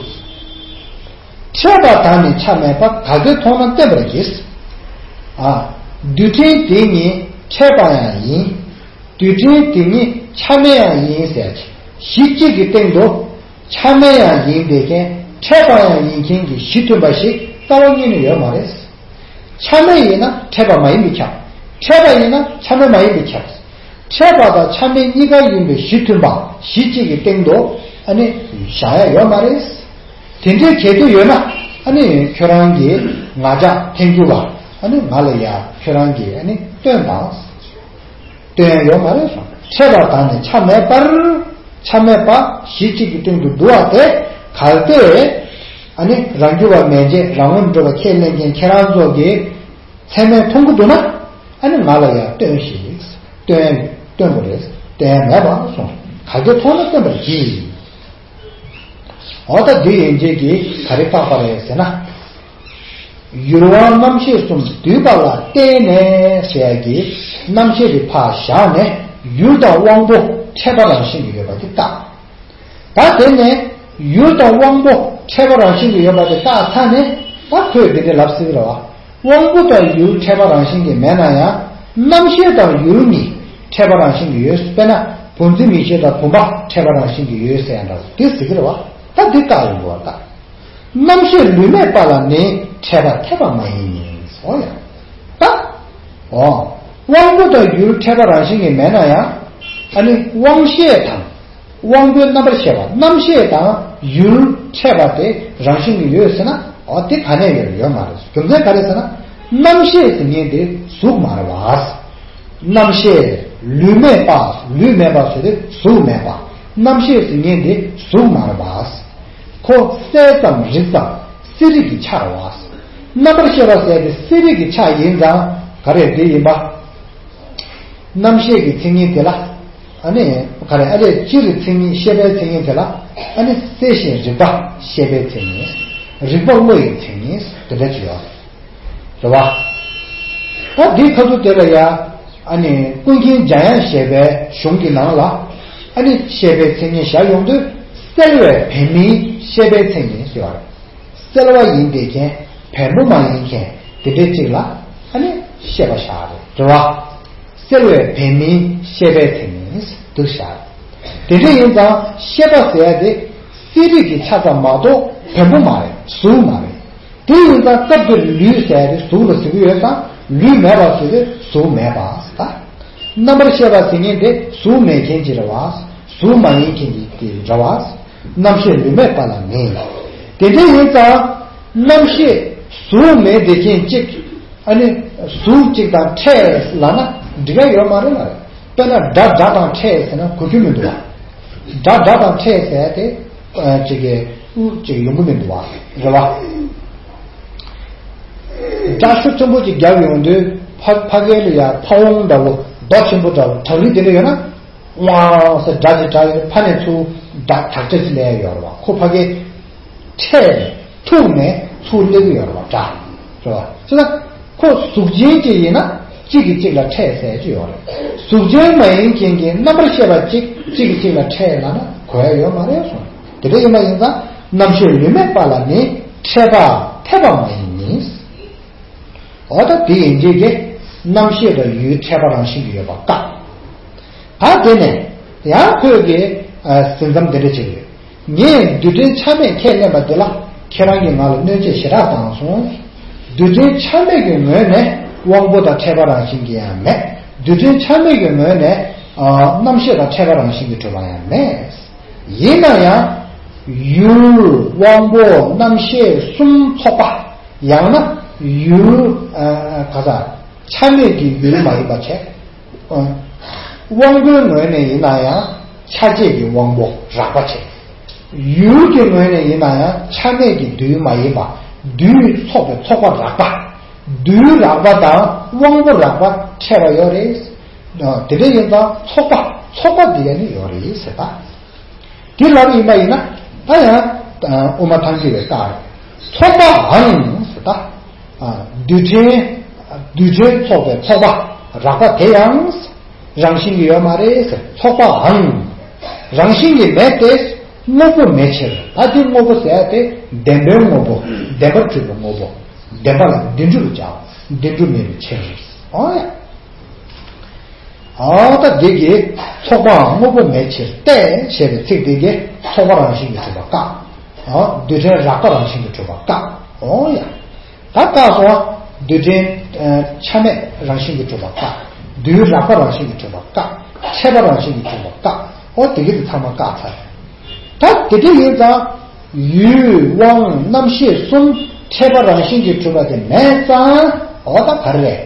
འཕྲད་པ་དང་ནི་ཆ་མེད་པ་གལ་ཏེ་མཐོང་ན་བསྟན་པར་བགྱི། ཨ། རྡུལ་ཕྲན་དེ་ཉིད་འཕྲད་པ་ཡང་ཡིན། རྡུལ་ཕྲན་དེ་ཉིད་ཆ་མེད་ཡང་ཡིན་ཟེར་གྱི་གཞི་གཅིག་གི་སྟེང་དུ་ཆ་མེད་ཡང་ཡིན་བསྡད་མཁན་འཕྲད་པ་ཡང་ཡིན་མཁན་གྱི་གཞི་མཐུན་པ་ཞིག་རྩ་བ་ཉིད་ནས་ཡོད་མ་རེད། ཆ་མེད་ཡིན་ན་འཕྲད་པ་མ་ཡིན་པས་ཁྱབ། འཕྲད་པ་ཡིན་ན་ཆ་མེད་མ་ཡིན་པས་ཁྱབ། འཕྲད་པ་དང་ཆ་མེད་གཉིས་ཀ་ཡིན་པའི་གཞི་མཐུན་པ་གཞི་གཅིག་གི་སྟེང་དུ་ཨ་ནི་བཞག་ཡ་ཡོད་མ་རེད། དེ་འདྲའི་གལ་ཏེ་ཡོད་ན་ཨ་ནི་ཁྱོད་རང་གིས་ང་ཅག་ཐལ་འགྱུར་བ་ཨ་ནི་ང་ལ་ཡ་ཁྱོད་རང་གིས་ཨ་ནི་སྟོན་དང་། སྟོན་ཡ་ཡོད་མ་རེད་སོང་། འཕྲད་པ་དང་ནི་ཆ་མེད་པར། ཆ་མེད་པ་གཞི་གཅིག་གི་སྟེང་དུ་འདུ་བ་དེ་གལ་ཏེ། ཨ་ནི་རང་རྒྱུད་པ་མན་ཆད་རང་ངོས་འགྲོ་བ་ཁས་ལེན་མཁན་ཁྱེད་རང་ཚོ་གིས་ཚད་མས་མཐོང་གི་འདུག་ན། ཨ་ནི་ང་ལ་ཡང་སྟོན་ཞིག་སྟོན། སྟོན་དགོས་རེད། སྟོན་ཡ་མེད་པ་སོང་། གལ་ཏེ་མཐོང་ན་སྟོན་པར་བགྱི། འོ་ད་འདི་ཡན་ཆད་ཀྱིས་ག་རེ་བཀག་པ་རེད་ཟེར་ན། ཡུལ་དབང་རྣམ་ཤེས་གསུམ་འདུས་པ་ལ་བརྟེན་ནས་ཟེར་ཡ་གི་རྣམ་ཤེས་དེ་ཕར་བཞག་ནས་ཡུལ་དང་དབང་པོ་འཕྲད་པ་རང་བཞིན་གྱིས་ཡོད་པ་དེ་བཀག་ད་དེ་ནས་ཡུལ་དང་དབང་པོ་འཕྲད་པ་རང་བཞིན་གྱིས་ཡོད་པ་དེ་བཀག་ཚར་ནས་ད་ཁོས་འདི་འདྲ་ལབ་སྲིད་རེད་བ། དབང་པོ་དང་ཡུལ་འཕྲད་པ་རང་བཞིན་གྱིས་མེད་ན་ཡང་རྣམ་ཤེས་དང་ཡུལ་གཉིས་འཕྲད་པ་རང་བཞིན་གྱིས་ཡོད། དཔེར་ན་བུམ་འཛིན་མིག་ཤེས་དང་བུམ་པ་འཕྲད་པ་རང་བཞིན་གྱིས་ཡོད་ཟེར་ཡ་འདྲ་བ་དེ་ཟེར་གྱི་རེད་བ། ད་འདི་བཀག་ཡོང་དགོས་བ་ད། རྣམ་ཤེས་ལུས་མེད་པ་ལ་ནི་འཕྲད་པ་འཐད་པ་མ་ཡིན་ཟེར་ཡ། ད། འོ། དབང་པོ་དང་ཡུལ་འཕྲད་པ་རང་བཞིན་གྱིས་མེད་ན་ཡང་། ཨ་ནི་དབང་ཤེས་དང་། དབང་པོའི་རྣམ་པར་ཤེས་པ་རྣམ་ཤེས་དང་ཡུལ་འཕྲད་པ་དེ་རང་བཞིན་གྱིས་ཡོད་ཟེར་ན་འོ་དེ་ག་ནས་ཡོད་ཡོད་མ་རེད། རྒྱུ་མཚན་ག་རེ་ཟེར་ན་རྣམ་ཤེས་ཟེར་མཁན་དེ་གཟུགས་མ་རེད་བ། རྣམ་ཤེས་ལུས་མེད་པ་ལུས་མེད་པ་ཟེར་དེ་གཟུགས་མེད་པ་རྣམ་ཤེས་ཟེར་མཁན་དེ་གཟུགས་མ་རེད་བ། ཁོ་གསལ་ཙམ་རིག་ཙམ་གསལ་རིག་གི་ཆ་རེད་བ། རྣམ་པར་ཤེས་པ་ཟེར་དེ་གསལ་རིག་གི་ཆ་ཡིན་ཙང་ག་རེ་དེ་ཡིན་པ། རྣམ་ཤེས་ཀྱི་མཚན་ཉིད་དེ་ལ། ཨ་ནི། ག་རེ་ཨ་རེ་སྤྱིར་མཚན་ཉིད་ཤེས་པའི་མཚན་ཉིད་དེ་ལ། ཨ་ནི་གསལ་ཞིང་རིག་པ་ཤེས་པའི་མཚན་ཉིད། རིག་པ་བློ་ཡི་མཚན་ཉིད་དེ་འདྲ་ཅིག་ཡོད་རེད་བ། ད་འདིའི་ཁ་ཐུག་དེ་ལ་ཡ། ཨ་ནི་ཀུན་མཁྱེན་འཇམ་དབྱངས་བཞད་པའི་གཞུང་གི་ནང་ལ། ཨ་ནི་ཤེས་པའི་མཚན་ཉིད་བཞག་ཡོང་དུས་གསལ་བའི་བེམ་མིན་ཤེས་པའི་མཚན་ཉིད་ཟེར་བ་རེད། གསལ་བ་ཡིན་པའི་རྐྱེན་བེམ་པོ་མ་ཡིན་མཁན་དེ་འདྲའི་གཅིག་ལ་ཨ་ནི་ཤེས་པ་བཞག་རེད་རེད་བ། གསལ་བའི་བེམ་མིན་ཤེས་པའི་མཚན་ཉིད་འདུག་བཞག་དེ་འདྲ་ཡིན་ཙང་ཤེས་པ་ཟེར་ཡ་དེ་གསལ་རིག་གི་ཆ་ཙམ་མ་གཏོགས་བེམ་པོ་མ་རེད། གཟུགས་མ་རེད། དེ་ཡིན་ཙང་སྐབས་འདིར་ལུས་ཟེར་ཡ་དེ་གཟུགས་ལ་ཟེར་གྱི་ཡོད་ཙང་ལུས་མེད་པ་ཟེར་དུས་གཟུགས་མེད་པ་ཟེར་ད། རྣམ་པར་ཤེས་པ་ཟེར་མཁན་དེ་གཟུགས་མེད་མཁན་ཅིག་རེད་བ། གཟུགས་མ་ཡིན་མཁན་གྱི་དེ་འདྲ་བ། རྣམ་ཤེས་ལུས་མེད་པ་ལ་མིན། དེ་འདྲ་ཡིན་ཙང་རྣམ་ཤེས་གཟུགས་མེད་བསྡད་མཁན་གཅིག་ཨ་ནི་གཟུགས་གཅིག་དང་འཕྲད་ལབ་ན་འགྲིག་ག་ཡོད་མ་རེད་ལ། དཔེར་ན་སྒྲ་སྒྲ་དང་འཕྲད་ཟེར་ན་གོ་རྒྱུ་མི་འདུག་བ། སྒྲ་སྒྲ་དང་འཕྲད་ཟེར་ཏེ་ཨ་ཅིག་གི་དབུགས་ཅིག་ཡོང་གི་མི་འདུག་བ་རེད་བ། སྒྲ་ཤུགས་ཆེན་པོ་ཅིག་རྒྱབ་ཡོང་དུས་ཕ་ཕ་གི་ལ་ཡ་ཕ་བོང་འདྲ་བོ་རྡོ་ཆེན་པོ་འདྲ་བོ་བྲག་རི་དེ་འདྲ་ཡོད་ན། ཝང་ཟེར་སྒྲ་ཅིག་གྲགས་ཡོང་དུས་ཕ་ནས་ཚུར་སྒྲ་དག་ཆ་ཅིག་སླེབས་ཡོད་རེད་བ། ཁོ་ཕ་གི་འཕྲད་ནས་ཐུག་ནས་ཚུར་སླེབས་ཀྱི་ཡོད་རེད་བ། སྒྲ་རེད་བ། ཅི་ལ། ཁོ་གཟུགས་ཅན་ཅིག་ཡིན་ན་གཅིག་གིས་གཅིག་ལ་འཕྲད་ཟེར་གྱི་ཡོད་རེད། གཟུགས་ཅན་མ་ཡིན་མཁན་གྱི་རྣམ་པར་ཤེས་པ་གཅིག་གཅིག་གིས་གཅིག་ལ་འཕྲད་ལབ་ན་གོ་ཡ་ཡོད་མ་རེད་གསུངས། དེ་འདྲ་ཡིན་པ་ཡིན་ཙང་རྣམ་ཤེས་ལུས་མེད་པ་ལ་ནི་འཕྲད་པ་འཐད་པ་མ་ཡིན་ནི། འོ་ད་དེ་ཡིན་གྱི་གི་རྣམ་ཤེས་དང་ཡུལ་འཕྲད་པ་རང་བཞིན་གྱིས་ཡོད་པ་བཀག་ད་དེ་ནས་ཡང་ཁོས་ཀྱི་ཟིན་མཚམས་དེ་འདྲ་བྱེད་ཀྱི་ཡོད། ངས་རྡུལ་ཕྲན་ཆ་མེད་ཁས་ལེན་པ་འདི་ལ་ཁྱེད་རང་གིས་ང་ལ་གནོད་བྱེད་ཞེ་དྲག་བཏང་སོང་། རྡུལ་ཕྲན་ཆ་མེད་ཀྱི་ངོས་ནས་དབང་པོ་དང་ཕྲད་པ་རང་བཞིན་གྱིས་ཡང་མེད། རྡུལ་ཕྲན་ཆ་མེད་ཀྱི་ངོས་ནས་རྣམ་ཤེས་དང་ཕྲད་པ་རང་བཞིན་གྱིས་གྲུབ་པ་ཡང་མེད། ཡིན་ན་ཡང་ཡུལ་དབང་པོ་རྣམ་ཤེས་གསུམ་ཚོགས་པ། ཡང་ན་ཡུལ་ག་ས་ཆ་མེད་ཀྱི་ཡུལ་མ་ཡིན་པ་བྱས། དབང་པོའི་ངོས་ནས་ཡིན་ན་ཡང་ཆ་བྱད་ཀྱི་དབང་པོ་རགས་པ་བྱས། ཡུལ་གྱི་ངོས་ནས་ཡིན་ན་ཡང་ཆ་མེད་ཀྱི་རྡུལ་མ་ཡིན་པ། རྡུལ་ཚོགས་པའི་ཚོགས་པ་རགས་པ། རྡུལ་རགས་པ་དང་དབང་པོ་རགས་པ་འཕྲད་པ་ཡོད་རེད། དེ་འདྲ་ཡིན་ཙང་ཚོགས་པ་ཚོགས་པ་འདི་ཡང་ནི་ཡོད་རེད་ཟེར་ད། དེ་ལབ་ཡིན་པ་ཡིན་ན་ད་ཡང་དབུ་མ་ཐལ་འགྱུར་བའི་རྟགས་རེད། ཚོགས་པའང་ཟེར་ད། རྡུལ་ཕྲན་རྡུལ་ཕྲན་ཚོགས་པའི་ཚོགས་པ་རགས་པ་དེ་ཡང་རང་བཞིན་གྱིས་ཡོད་མ་རེད་ཟེར། ཚོགས་པའང་རང་བཞིན་གྱིས་མེད་དེ། དངོས་པོ་མེད་ཕྱིར། ད་དེ་དངོས་པོ་ཟེར་ཡ་དེ་བདེན་པའི་དངོས་པོ། བདེན་པར་གྲུབ་པའི་དངོས་པོ། བདེན་པ་ལ་བདེན་གྲུབ་ལ་བྱའོ། བདེན་གྲུབ་མེད་པའི་ཕྱིར། ཨོ་ཡ། ཨོ་ད་འདི་གི་ཚོགས་པའང་དངོས་པོ་མེད་ཕྱིར་ཏེ་ཞེས་པའི་ཚིག་འདི་གིས་ཚོགས་པ་རང་བཞིན་གྱིས་གྲུབ་པ་བཀག་ཨོ་རྡུལ་ཕྲན་རགས་པ་རང་བཞིན་གྱིས་གྲུབ་པ་བཀག་ཨོ་ཡ། ད་བཀག་སོང་བ། རྡུལ་ཕྲན་ཆ་མེད་རང་བཞིན་གྱིས་གྲུབ་པ་བཀག་རྡུལ་རགས་པ་རང་བཞིན་གྱིས་གྲུབ་པ་བཀག་འཕྲད་པ་རང་བཞིན་གྱིས་གྲུབ་པ་བཀག་ཨོ་དེ་གི་དེ་ཚང་མ་བཀག་ཚར། ད་དེ་འདྲ་ཡིན་ཙང་ཡུལ་དབང་རྣམ་ཤེས་གསུམ་འཕྲད་པ་རང་བཞིན་གྱིས་གྲུབ་པ་དེ་མེད་ཙང་ཨོ་ད་ག་རེ་རེད།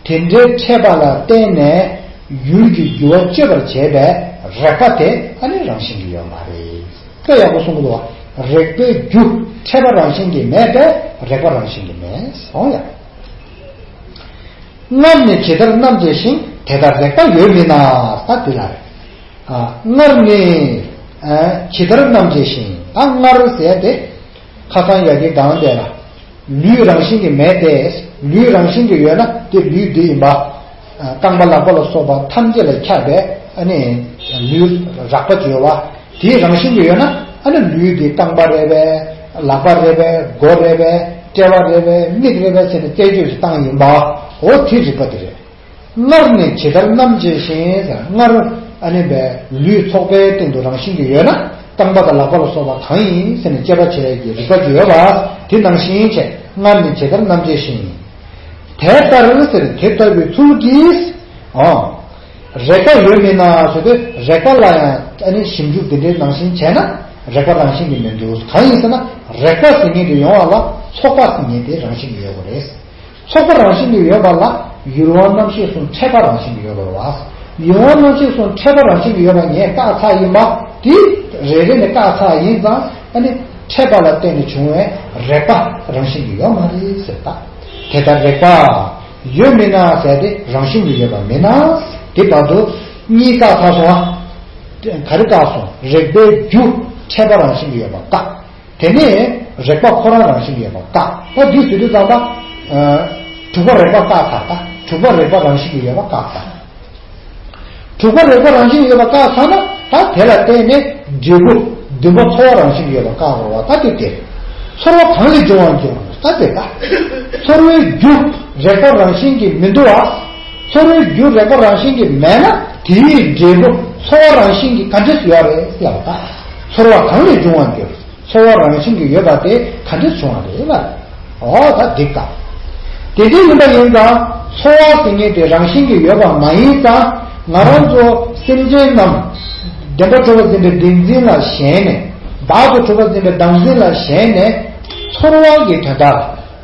དེ་འདྲའི་འཕྲད་པ་ལ་བརྟེན་ནས་ཡུལ་གྱི་རྒྱུ་བ་གཅོད་པར་བྱེད་པའི་རེག་པ་དེ་ཨ་ནི་རང་བཞིན་གྱིས་ཡོད་མ་རེད། དཔེ་ཡག་པོ་གསུང་གི་འདུག་བ། རེག་པའི་རྒྱུ་འཕྲད་པ་རང་བཞིན་གྱིས་མེད་པས་རེག་པ་རང་བཞིན་གྱིས་མེད་སོང་ཡ། སྔར་ནི་ཇི་ལྟར་རྣམ་འབྱེད་བཞིན་དེ་ལྟར་རེག་པ་ཡོད་མིན་ན། ད་འདི་ལ་རེད། ཨ། སྔར་ནི་ཨ། ཇི་ལྟར་རྣམ་འབྱེད་བཞིན། ད་སྔར་ཟེར་ཏེ། ཁ་སང་ཡ་གི་སྒང་དེ་ལ། ལུས་རང་བཞིན་གྱིས་མེད་དེ། ལུས་རང་བཞིན་གྱིས་ཡོད་ན་དེ་ལུས་འདི་ཡིན་པ། ཨ། རྐང་པ་ལག་པ་ལ་སོགས་པ་ཐམས་ཅད་ལ་ཁྱབ་པའི་ཨ་ནི་ལུས་རགས་པ་ཅིག་ཡོད་པ། དེའི་རང་བཞིན་གྱིས་ཡོད་ན་ཨ་ནི་ལུས་འདི་རྐང་པ་རེད་པས། ལག་པ་རེད་པས། མགོ་རེད་པས། དཔྲལ་བ་རེད་པས། མིག་རེད་པས་ཟེར་ནས་རྩད་གཅོད་ཅིག་བཏང་ཡིན་པ། འོ་དེ་རིགས་པ་དེ་རེད། སྔར་ནི་ཇི་ལྟར་རྣམ་འབྱེད་བཞིན་ཟེར། སྔར་ཨ་ནི་པའི་ལུས་ཚོགས་པའི་སྟེང་དུ་རང་བཞིན་གྱིས་ཡོད་ན་རྐང་པ་དང་ལག་པ་ལ་སོགས་པ་གང་ཡིན་ཟེར་ནས་དཔྱད་པ་བྱེད་ཡས་ཀྱི་རིགས་པ་ཅིག་ཡོད་པ། དེ་ནང་བཞིན་བྱས། སྔར་ནི་ཇི་ལྟར་རྣམ་འབྱེད་བཞིན། དེ་ལྟར་ཟེར་དེ་ལྟ་བུའི་ཚུལ་གྱིས། ཨོ། རེག་པ་ཡོད་མིན་ན་ཟེར་དུས་རེག་པ་ལ་ཡང་ཨ་ནི་ཞིབ་འཇུག་འདི་འདྲའི་ནང་བཞིན་བྱས་ན་རེག་པ་རང་བཞིན་གྱིས་མི་འདུག་གང་ཡིན་ཟེར་ན་རེག་པ་ཟེར་མཁན་དེ་ཡོང་བ་ལ་ཚོགས་པ་ཟེར་མཁན་དེ་རང་བཞིན་གྱིས་ཡོད་དགོས་རེད། ཚོགས་པ་རང་བཞིན་གྱིས་ཡོད་པ་ལ་ཡུལ་དབང་རྣམ་ཤེས་གསུམ་འཕྲད་པ་རང་བཞིན་གྱིས་ཡོད་པ་རེད་བ། ཡུལ་དབང་རྣམ་ཤེས་གསུམ་འཕྲད་པ་རང་བཞིན་གྱིས་ཡོད་པ་ངས་བཀག་ཚར་ཡིན་པ་དེ་རེ་རེ་ནས་བཀག་ཚར་ཡིན་ཙང་ཨ་ནི་འཕྲད་པ་ལ་བརྟེན་ནས་བྱུང་བའི་རེག་པ་རང་བཞིན་གྱིས་ཡོད་མ་རེད་ཟེར་ད། དེ་ལྟར་རེག་པ་ཡོད་མིན་ན་ཟེར་ཏེ་རང་བཞིན་གྱིས་ཡོད་པ་མིན་ན། དེ་བར་དུ་གཉིས་བཀག་ཚར་སོང་ང་། ག་རེ་བཀག་སོང་། རེག་པའི་རྒྱུ་འཕྲད་པ་རང་བཞིན་གྱིས་ཡོད་པ་བཀག་དེ་ནས་རེག་པ་ཁོ་རང་རང་བཞིན་གྱིས་ཡོད་པ་བཀག་ད་འདི་ཟེར་དུས་ཙམ་པ། ཨ། དྲུག་པ་རེག་པ་བཀག་ཚར་ད། དྲུག་པ་རེག་པ་རང་བཞིན་གྱིས་ཡོད་པ་བཀག་ཚར། དྲུག་པ་རེག་པ་རང་བཞིན་གྱིས་ཡོད་པ་བཀག་ཚར་ན་ད་དེ་ལ་བརྟེན་ནས་འབྲས་བུ་བདུན་པ་ཚོར་བ་རང་བཞིན་གྱིས་ཡོད་པ་བཀག་དགོས་པ་ད་དེ་དེ། ཚོར་བ་གང་ལས་བྱུང་བར་འགྱུར་ད་དེ་ད། ཚོར་བའི་རྒྱུ་རེག་པ་རང་བཞིན་གྱིས་མི་འདུག་བ། ཚོར་བའི་རྒྱུ་རེག་པ་རང་བཞིན་གྱིས་མེད་ན་དེའི་འབྲས་བུ་ཚོར་བ་རང་བཞིན་གྱིས་ག་འདྲས་ཡོད་རེད་ལབ་ད། ཚོར་བ་གང་ལས་བྱུང་བར་འགྱུར། ཚོར་བ་རང་བཞིན་གྱིས་ཡོད་པ་དེ་ག་འདྲས་བྱུང་བ་རེད་ལབ། ཨོ་ད་འགྲིག་ག་དེ་འདྲ་ཡིན་པ་ཡིན་ཙང་ཚོར་བ་ཟེར་མཁན་དེ་རང་བཞིན་གྱིས་ཡོད་པ་མ་ཡིན་ཙང་ང་རང་ཚོ་སེམས་ཅན་རྣམས་བདེན་པར་གྲུབ་པ་འཛིན་པའི་བདེན་འཛིན་ལ་ཞེན་ནས་བདག་ཏུ་གྲུབ་པ་འཛིན་པའི་བདག་འཛིན་ལ་ཞེན་ནས་ཚོར་བ་གི་དོན་དག་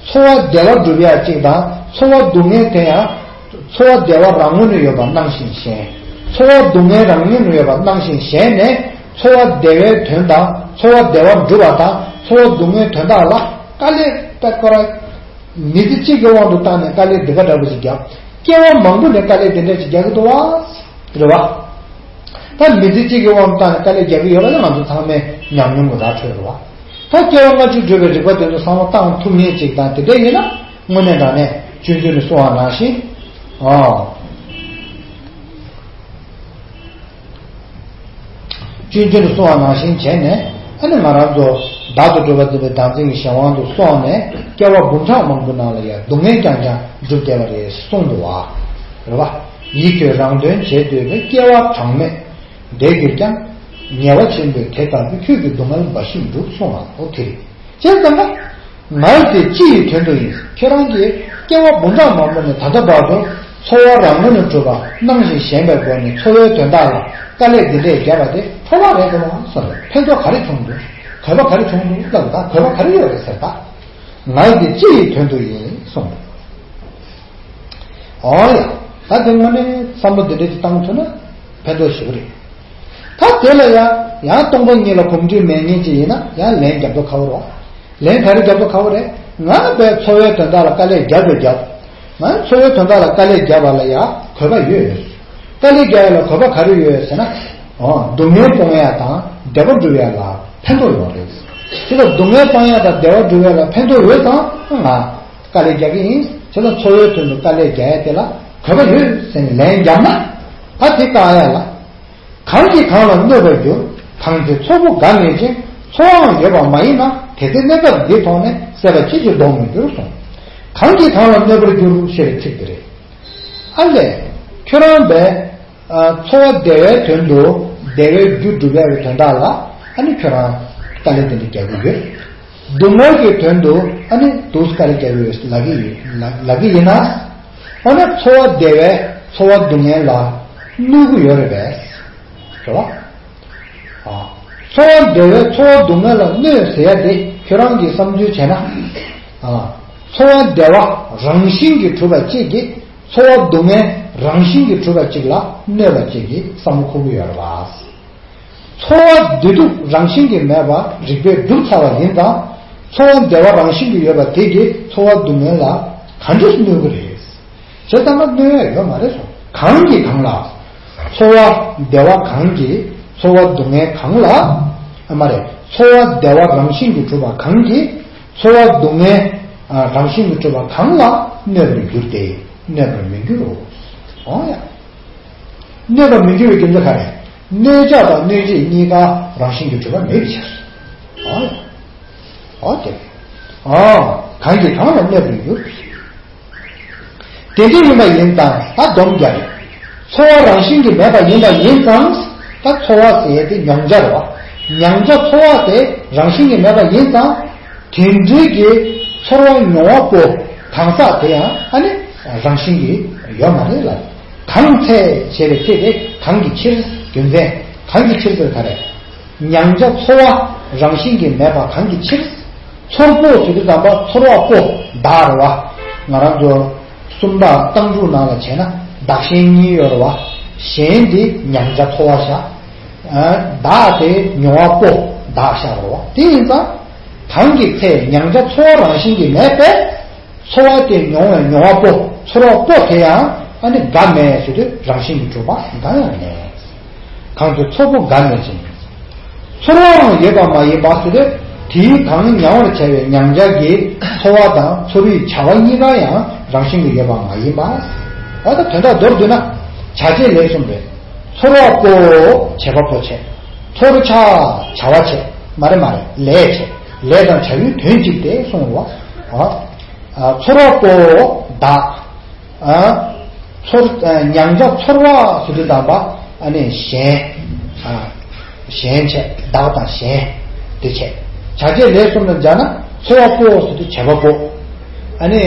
ཚོར་བ་བདེ་བ་སྒྲུབ་ཡ་གཅིག་དང་ཚོར་བ་སྡུག་བསྔལ་དེ་ཡང་། ཚོར་བ་བདེ་བ་རང་ངོས་ནས་ཡོད་པ་སྣང་ཞིང་ཞེན། ཚོར་བ་སྡུག་བསྔལ་རང་ངོས་ནས་ཡོད་པ་སྣང་ཞིང་ཞེན་ནས་ཚོར་བ་བདེ་བའི་དོན་དང་ཚོར་བ་བདེ་བ་སྒྲུབ་པ་དང་ཚོར་བ་སྡུག་བསྔལ་དོན་དག་ལ་དཀའ་ལས་དཔེ་ཁོ་ར་ མི་ཚེ་གཅིག་གི་དབང་དུ་བཏང་ནས་དཀའ་ལས་འདི་ག་འདྲ་པོ་ཞིག་བརྒྱབ། སྐྱེ་བ་མང་པོ་ནས་དཀའ་ལས་འདི་འདྲ་ཞིག་རྒྱག་གི་འདུག་བ། རེད་བ། ད་མི་ཚེ་གཅིག་གི་དབང་དུ་བཏང་ནས་དཀའ་ལས་རྒྱག་གི་ཡོད་པ་ལ་ང་ཚོ་ཚང་མས་ཉམས་མྱོང་གི་ར་འཕྲོད་རེད་བ། ད་སྐྱེ་བ་སྔ་ཕྱི་བགྲོད་པའི་རིགས་པ་དེ་ཚོ་བསམ་བློ་བཏང་ཐུབ་མཁན་ཅིག་དང་དེ་འདྲ་ཡིན་ན་དངོས་གནས་དྲང་གནས་ཆུང་ཆུང་ནས་གསུང་བ་ནང་བཞིན། ཨོ། ཆུང་ཆུང་དུ་སོང་བ་ནང་བཞིན་བྱས་ནས། ཨ་ནི་ང་རང་ཚོ་བདག་ཏུ་གྲུབ་པ་འཛིན་པའི་བདག་འཛིན་གྱི་གཞན་དབང་དུ་སོང་ནས་སྐྱེ་བ་འབུམ་ཕྲག་མང་པོ་ནང་ལ་ཡང་སྡུག་བསྔལ་རྐྱང་རྐྱང་བསྒྲུབས་བསྡད་པ་རེད་གསུངས་འདུག་བ། རེད་བ། ཡིད་ཁྱོད་རང་དོན་བྱེད་འདོད་པའི་སྐྱེ་བ་གྲངས་མེད་འདས་གྱུར་ཀྱང་། ཉེ་བ་ཆེན་པོས་དེ་ལྟ་བུའི་ཁྱོད་ཀྱི་སྡུག་བསྔལ་འབའ་ཞིག་འགྲུབ་གསུངས་པ་ཨོ་དེ་རེད། བྱས་ཙང་ན། ངས་དེ་ཅི་ཡི་དོན་དུ་ཡིན། ཁྱེད་རང་གིས་སྐྱེ་བ་འབུམ་ཕྲག་མང་པོ་ནས་ད་ལྟ་བར་དུ་འཚོ་བ་རང་ངོས་ནས་གྲུབ་པ་སྣང་ཞིང་ཞེན་པའི་སྒོ་ནས་འཚོ་བའི་དོན་དག་ལ་དཀའ་ལས་འདི་འདྲས་བརྒྱབ་པ་དེ་འཕྲོ་བརླག་རེད་དམ་ཟེར་ནས་ཕན་ཐོགས་ག་རེ་བྱུང་འདུག་གོ་བ་ག་རེ་བྱུང་འདུག་ལབ་ད་གོ་བ་ག་རེ་ཡོད་རེད་ཟེར་ད། ངས་དེ་ཅི་ཡི་དོན་དུ་ཡིན་གསུངས། ཨོ་ཡ། ད་དེ་དངོས་གནས་བསམ་བློ་འདི་འདྲས་ཅིག་བཏང་ཐུབ་ན་ཕན་ཐོགས་ཞེ་པོ་རེད། ད་དེ་ལ་ཡང་ཡང་སྟོང་པ་ཉིད་ལ་གོམས་འདྲིས་མེད་མཁན་ཅིག་ཡིན་ན་ཡང་ལན་རྒྱབ་དོ་ཁ་བོ་རོགས། ལན་ག་རེ་རྒྱབ་དགོས་ཁ་བོ་རེད། ང་བས་འཚོ་བའི་དོན་དག་ལ་དཀའ་ལས་རྒྱབ་རེ་རྒྱབ། ང་འཚོ་བའི་དོན་དག་ལ་དཀའ་ལས་རྒྱབ་པ་ལ་ཡང་གོ་བ་ཡོད། དཀའ་ལས་རྒྱག་ཡ་ལ་གོ་བ་ག་རེ་ཡོད་ཟེར་ན། ཨོ། སྡུག་བསྔལ་སྤོང་ཡ་དང་བདེ་བ་སྒྲུབ་ཡ་ལ་ཕན་ཐོགས་ཡོད་རེད། དེ་ལ་སྡུག་བསྔལ་སྤང་ཡ་དང་བདེ་བ་སྒྲུབ་ཡ་ལ་ཕན་ཐོགས་ཡོད་ཙང་ང་དཀའ་ལས་རྒྱག་གི་ཡིན། དེ་ལ་འཚོ་བའི་དོན་དུ་དཀའ་ལས་རྒྱག་ཡ་དེ་ལ་གོ་བ་ཡོད་ཟེར་ནས་ལན་བརྒྱབ་ན། ད་དེ་བཀག་ཡ་ལ། གང་གིས་གང་ལ་གནོད་པར་འགྱུར། གང་ཚེ་ཚོགས་པོ་འགའ་མེད་ཅིང་འཚོ་བའང་ཡོད་པ་མ་ཡིན་ན། དེ་ཚེ་གནས་སྐབས་འདི་ཐོག་ནས་སྲེད་པ་ཅི་ཕྱིར་ལྡོག་མི་འགྱུར་གསུངས། གང་གིས་གང་ལ་གནོད་པར་འགྱུར་ཞེས་པའི་ཚིག་དེ་རེད། ཨ་ལས། ཁྱོད་རང་བས་འཚོ་བ་བདེ་བའི་དོན་དུ་བདེ་བའི་རྒྱུ་སྒྲུབ་ཡག་གི་དོན་དག་ལ་ཨ་ནི་ཁྱོད་རང་དཀའ་ལས་དེ་འདྲ་རྒྱག་གི་ཡོད། སྡུག་བསྔལ་གྱི་དོན་དུ་ཨ་ནི་དུས་དཀའ་ལས་རྒྱག་གི་ཡོད་ལབ་ཀྱི་ཡོད་ལབ་ཀྱི་ཡིན་ན། འོ་ན་འཚོ་བ་བདེ་བས་འཚོ་བ་སྡུག་བསྔལ་ལ་གནོད་ཀྱི་ཡོད་རེད་པས། རེད་བ། ཨ། འཚོ་བ་བདེ་བས་འཚོ་བ་སྡུག་བསྔལ་ལ་གནོད་ཟེར་ཡ་དེ་ཁྱོད་རང་གིས་བསམ་ཚུལ་བྱས་ན། ཨ། འཚོ་བ་བདེ་བ་རང་བཞིན་གྱིས་གྲུབ་པ་གཅིག་གིས་འཚོ་བ་སྡུག་བསྔལ་རང་བཞིན་གྱིས་གྲུབ་པ་གཅིག་ལ་གནོད་པ་གཅིག་གིས་བསམ་བློ་འཁོར་གྱི་ཡོད་རེད་བ། འཚོ་བ་བདེ་སྡུག་རང་བཞིན་གྱིས་མེད་པ་རིགས་པས་སྒྲུབ་ཚར་བ་ཡིན་ཙང་། འཚོ་བ་བདེ་བ་རང་བཞིན་གྱིས་ཡོད་པ་དེ་གིས་འཚོ་བ་སྡུག་བསྔལ་ལ་ག་འདྲས་གནོད་ཀྱི་རེད། བྱས་ཙང་ན་གནོད་ཡ་ཡོད་མ་རེད་སོ། གང་གིས་གང་ལ། འཚོ་བ་བདེ་བ་གང་གིས་འཚོ་བ་སྡུག་བསྔལ་གང་ལ། ཨ་མ་རེད། འཚོ་བ་བདེ་བ་རང་བཞིན་གྱིས་གྲུབ་པ་གང་གིས་འཚོ་བ་སྡུག་བསྔལ་རང་བཞིན་གྱིས་གྲུབ་པ་གང་ལ་གནོད་པར་འགྱུར་ཏེ་གནོད་པར་མི་འགྱུར་རོ། འོ་ཡ། གནོད་པར་མི་འགྱུར་བའི་རྒྱུ་མཚན་ག་རེ། གནོད་བྱ་དང་གནོད་བྱེད་གཉིས་ཀ་རང་བཞིན་གྱིས་གྲུབ་པ་མེད་པའི་ཕྱིར། ཨོ་ཡ། ཨོ་དེ། ཨོ། གང་གིས་གང་ལ་གནོད་པར་འགྱུར། དེ་འདྲ་ཡིན་པ་ཡིན་ཙང་ད་སྡོམ་རྒྱག་རེད། འཚོ་བ་རང་བཞིན་གྱིས་མེད་པ་ཡིན་པ་ཡིན་ཙང་ད་འཚོ་བ་ཟེར་ཡས་དེ་མྱང་བྱ་རེད་བ། མྱང་བྱ་འཚོ་བ་དེ་རང་བཞིན་གྱིས་མེད་པ་ཡིན་ཙང་། དེ་འདྲའི་གི་ཚོར་བ་མྱོང་བ་པོ་གང་ཟག་དེ་ཡང་ཨ་ནི་རང་བཞིན་གྱིས་ཡོད་མ་རེད་ལ། གང་ཚེ་ཞེས་པའི་ཚེ་དེ་གང་གི་ཕྱིར། རྒྱུ་མཚན་གང་གི་ཕྱིར་ཟེར་ག་རེ། མྱང་བྱ་ཚོར་བ་རང་བཞིན་གྱིས་མེད་པ་གང་གི་ཕྱིར། ཚོར་པོ་ཞེས་དུས་ཙམ་པ་ཚོར་བ་པོ་བདག་རེད་བ། ང་རང་ཚོ་སུམ་རྟགས་རྟགས་འཇུག་ནང་ལ་བྱས་ན་བདག་གཞན་གཉིས་ཡོད་རེད་བ། གཞན་དེ་མྱང་བྱ་ཚོར་བ་བཞག་བདག་དེ་མྱོང་བ་པོ་བདག་བཞག་རེད་བ། དེ་ཡིན་ཙང་། གང་གི་ཚེ་མྱང་བྱ་ཚོར་བ་རང་བཞིན་གྱིས་མེད་པས། ཚོར་བ་དེ་མྱོང་བའི་མྱོང་བ་པོ་ཚོར་བ་པོ་དེ་ཡང་ཨ་ནི་འགའ་མེད་ཟེར་དུས་རང་བཞིན་གྱིས་གྲུབ་པ་འགའ་ཡང་མེད། གང་ཚེ་ཚོར་པོ་འགའ་མེད་ཅིང་། ཚོར་བའང་ཡོད་པ་མ་ཡིན་པ་ཟེར་དུས་དེའི་གང་མྱང་བར་བྱ་བའི་མྱང་བྱ་གི་ཚོར་བ་དང་ཚོར་བའི་བྱ་བ་གཉིས་ཀ་ཡང་རང་བཞིན་གྱིས་ཡོད་པ་མ་ཡིན་པ། འོ་ད་དོན་དག་མདོར་བསྡུས་ན་བྱ་བྱེད་ལས་གསུམ་རེད། ཚོར་བ་པོ་བྱེད་པ་པོ་བྱེད། ཚོར་བྱ་བྱ་བ་བྱེད། མ་རེད་མ་རེད་ལས་བྱེད། ལས་དང་བྱ་བའི་དོན་གཅིག་སྟེ་གསུངས་པ། ཨ། ཚོར་བ་པོ་བདག་ཨ། ཚོར། ཨ། མྱང་བྱ་ཚོར་བ་ཟེར་དུས་ཙམ་པ་ཨ་ནི་གཞན། ཨ། གཞན་བྱས་བདག་དང་གཞན་དེ་བྱས། བྱ་བྱེད་ལས་གསུམ་ལ་སྦྱར་ན་ཚོར་བ་པོ་ཟེར་དུས་བྱེད་པ་པོ། ཨ་ནི་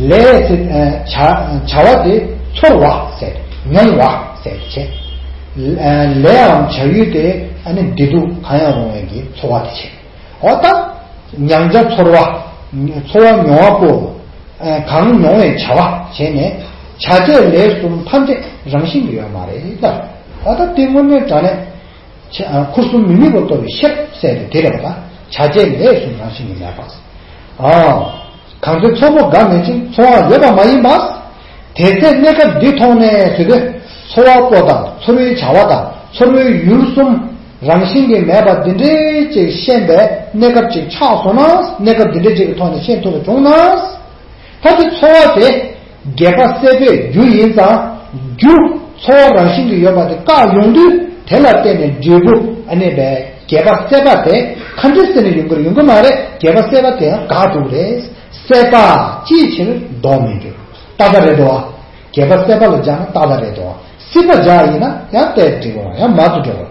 ལས་ཟེར། ཨ། བྱ་བྱ་བ་དེ་ཚོར་བ་ཟེར་མྱོང་བ་ཟེར་བྱས། ཨ། ལས་འམ་བྱ་ཡུལ་དེ་ཨ་ནི་བདེ་སྡུག་གང་ཡང་རུང་བའི་གི་ཚོར་བ་དེ་བྱས། འོ་ད། མྱང་བྱ་ཚོར་བ། ཚོར་བ་མྱོང་བ་པོ། གང་མྱོང་བའི་བྱ་བ་བྱས་ནས། བྱ་བྱེད་ལས་གསུམ་ཐམས་ཅད་རང་བཞིན་དུ་ཡོད་མ་རེད་ལ། འོ་ད་དེ་དངོས་གནས་དྲང་གནས། ཁུ་སིམ་མེར་མེར་པོ་རྟོགས་པའི་ཤེས་རབ་ཟེར་ཏེ་དེ་རེད་པ། ད་བྱ་བྱེད་ལས་གསུམ་རང་བཞིན་གྱིས་མེད་པ། ཨ། གང་ཚེ་ཚོར་པོ་འགག་མེད་ཅིང་ཚོར་བ་ཡོད་པ་མ་ཡིན་པ། དེ་ཚེ་གནས་སྐབས་འདི་མཐོང་ནས་ཟེར་དུས་ཚོར་བ་པོ་དང་ཚོར་བའི་བྱ་བ་དང་ཚོར་བའི་ཡུལ་གསུམ་རང་བཞིན་གྱིས་མེད་པ་འདི་འདྲའི་ཅིག་ཤེས་པའི་གནས་སྐབས་ཅིག་ཆགས་སོང་ན། གནས་སྐབས་འདི་འདྲའི་ཅིག་གི་ཐོག་ནས་ཤེས་ཐུབ་པ་བྱུང་ན། ད་དེ་ཚོར་བ་དེ་རྒྱས་པ་སད་པའི་རྒྱུ་ཡིན་ཙང་། རྒྱུ་ཚོར་བ་རང་བཞིན་གྱིས་ཡོད་པ་དེ་བཀག་ཡོང་དུས་དེ་ལ་བརྟེན་ནས་འབྲས་བུ་ཨ་ནི་བས་རྒྱས་པ་སད་པ་དེ་ག་འདྲ་སེ་ནས་ཡོང་གི་རེད། ཡོང་གི་མ་རེད། རྒྱས་པ་སད་པ་དེ་ཡང་འགག་འགྲོ་གི་རེད། སད་པ་ཅིའི་ཕྱིར་ལྡོག་མི་འགྱུར། ཏག་ཏག་རེད་དོ། རྒྱས་པ་སད་པ་ལ་སྦྱར་ན་ཏག་ཏག་རེད་དོ། སད་པ་སྦྱར་ཡིན་ན་ཡང་ཏག་ཏག་འགྲིག་གོ། ཡང་མ་ཐུག་འགྲོ་གོ།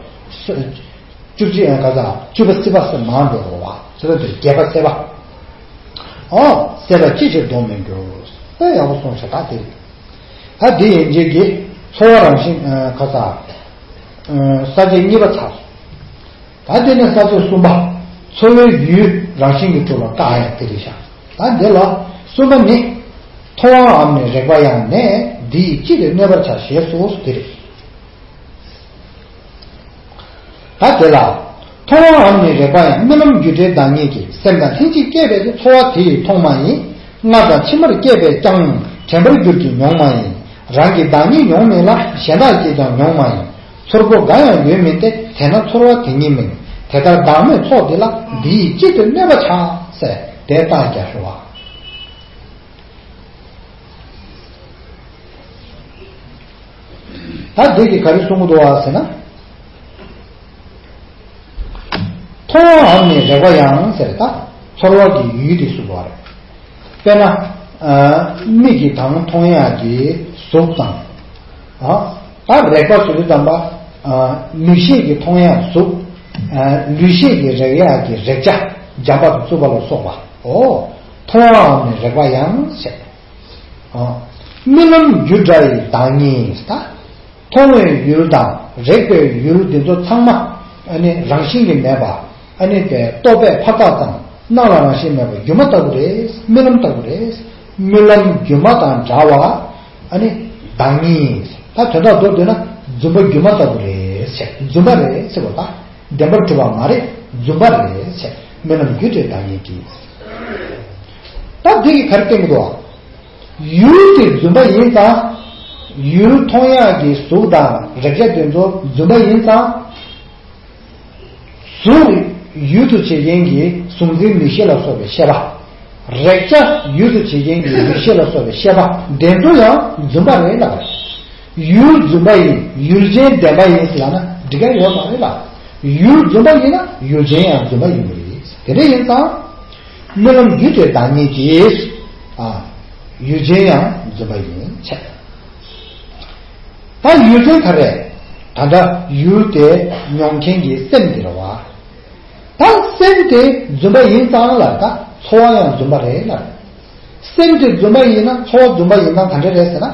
བཅུ་གཅིག་ཡང་ག་ས་བཅུ་པ་སད་པ་སེ་མ་འགྲོ་གོ་བ། སད་པ་དེ་རྒྱས་པ་སད་པ། ཨོ། སད་པ་ཅིའི་ཕྱིར་ལྡོག་མི་འགྱུར། ཨེ་ཡག་པོ་གསུངས་ཤག་ད་དེ་རེད། ད་དེ་ཡན་ཆད་ཀྱི་ཚོར་བ་རང་བཞིན་ག་ས་ས་བཅད་གཉིས་པ་ཚར་སོང་། ད་དེ་ནས་ས་བཅད་གསུམ་པ། ཚོར་བའི་ཡུལ་རང་བཞིན་གྱིས་གྲུབ་པ་བཀག་ཡ་དེ་རེད་ཤག་ད་འདི་ལ་གསུམ་པ་ནི། མཐོང་བའམ་ནི་རེག་པ་ཡང་ནས་འདི་ཡིས་ཅི་སྟེ་གནོད་པར་བྱ་ཞེས་སོགས་དེ་རེད། ད་དེ་ལ། མཐོང་བའམ་ནི་རེག་པ་ཡང་རྨི་ལམ་རྒྱུ་འབྲས་བདག་ཉིད་ཀྱིས་སེམས་དང་ལྷན་ཅིག་སྐྱེས་པའི་ཚོར་བ་དེ་ཡིས་མཐོང་མ་ཡིན། སྔར་དང་ཕྱི་མར་སྐྱེས་པས་ཀྱང་དྲན་པར་འགྱུར་གྱི་མྱོང་མ་ཡིན། རང་གི་བདག་ཉིད་མྱོང་མིན་ལ་གཞན་དག་གིས་ཀྱང་མྱོང་མ་ཡིན། ཚོར་པོ་འགའ་ཡང་ཡོད་མིན་ཏེ། དེས་ན་ཚོར་བ་དེ་ཉིད་མིན། དེ་ལྟར་བདག་མེད་ཚོགས་འདི་ལ་འདི་ཡིས་ཅི་སྟེ་གནོད་པ་བྱ། ཟེར་དེ་རྟགས་རྒྱག་ཤོག་པ། ད་འདི་གིས་ག་རེ་གསུང་གི་འདུག་བ་ཟེར་ན། མཐོང་བའམ་ནི་རེག་པ་ཡང་ཟེར་ད། ཚོར་བ་གི་ཡུལ་དེ་གསུངས་པ་རེད། དཔེར་ན། ཨ། མིག་གིས་དང་མཐོང་ཡག་གི་གཟུགས་དང་། ཨ། ད་རེག་པ་ཟེར་དུས་ཙམ་པ། ཨ། མིག་ཤེས་ཀྱིས་མཐོང་ཡག་གཟུགས། ཨ། ལུས་ཤེས་ཀྱིས་རེག་ཡག་གི་རེག་བྱ། འཇམ་པ་དང་རྩུབ་པ་ལ་སོགས་པ། འོ། མཐོང་བའམ་ནི་རེག་པ་ཡང་ཟེར། ཨ། རྨི་ལམ་རྒྱུ་འདྲ་ཡི་བདག་ཉིད་ད། མཐོང་བའི་ཡུལ་དང་རེག་པའི་ཡུལ་འདི་ཚོ་ཚང་མ་ཨ་ནི་རང་བཞིན་གྱིས་མེད་པ། ཨ་ནི་དེ་རྟོག་པས་ཕར་བཀག་ཙང་སྣང་ལ་རང་བཞིན་མེད་པ་སྒྱུ་མ་ལྟ་བུ་རེད། རྨི་ལམ་ལྟ་བུ་རེད། རྨི་ལམ་སྒྱུ་མ་དང་འདྲ་བ་ཨ་ནི་བདག་ཉིད། ད་དོན་དག་མདོར་བསྡུས་ན་རྫུན་པ་སྒྱུ་མ་ལྟ་བུ་རེད་ཟེར། རྫུན་པ་རེད་ཟེར་བ་ད། བདེན་པར་གྲུབ་པ་མ་རེད། རྫུན་པ་རེད་ཟེར། རྨི་ལམ་རྒྱུ་འབྲས་བདག་ཉིད་ཀྱིས། ད་འདི་གིས་ག་རེ་བསྟན་གྱི་འདུག་ཡུལ་དེ་རྫུན་པ་ཡིན་ཙང་། ཡུལ་མཐོང་ཡག་གི་གཟུགས་དང་རེག་བྱ་དེ་ཚོ་རྫུན་པ་ཡིན་ཙང་། གཟུགས་ཡུལ་དུ་བྱེད་མཁན་གྱི་གཟུགས་འཛིན་མིག་ཤེས་ལ་སོགས་པའི་ཤེས་པ། རེག་བྱ་ཡུལ་དུ་བྱེད་མཁན་གྱི་རེག་བྱ་ལ་སོགས་པའི་ཤེས་པ་དེ་ཚོ་ཡང་རྫུན་པ་རེད་ལབ་པ་རེད། ཡུལ་རྫུན་པ་ཡིན། ཡུལ་ཅན་བདེན་པ་ཡིན་ལབ་ན་འགྲིག་གི་ཡོད་མ་རེད་ལ། ཡུལ་རྫུན་པ་ཡིན་ན་ཡུལ་ཅན་ཡང་རྫུན་པ་ཡིན་པ་རེད། དེ་འདྲ་ཡིན་ཙང་། རྨི་ལམ་རྒྱུ་འབྲས་བདག་ཉིད་ཀྱིས། ཨ། ཡུལ་ཅན་ཡང་རྫུན་པ་ཡིན་ཆད། ད་ཡུལ་ཅན་ག་རེ། ད་ལྟ་ཡུལ་དེ་མྱོང་མཁན་གྱི་སེམས་དེ་རེད་བ། ད་སེམས་དེ་རྫུན་པ་ཡིན་ཙང་ལ་ད་ཚོར་བ་ཡང་རྫུན་པ་རེད་ལ། སེམས་དེ་རྫུན་པ་ཡིན་ན་ཚོར་བ་རྫུན་པ་ཡིན་ཙང་ག་འདྲ་རེད་ཟེར་ན།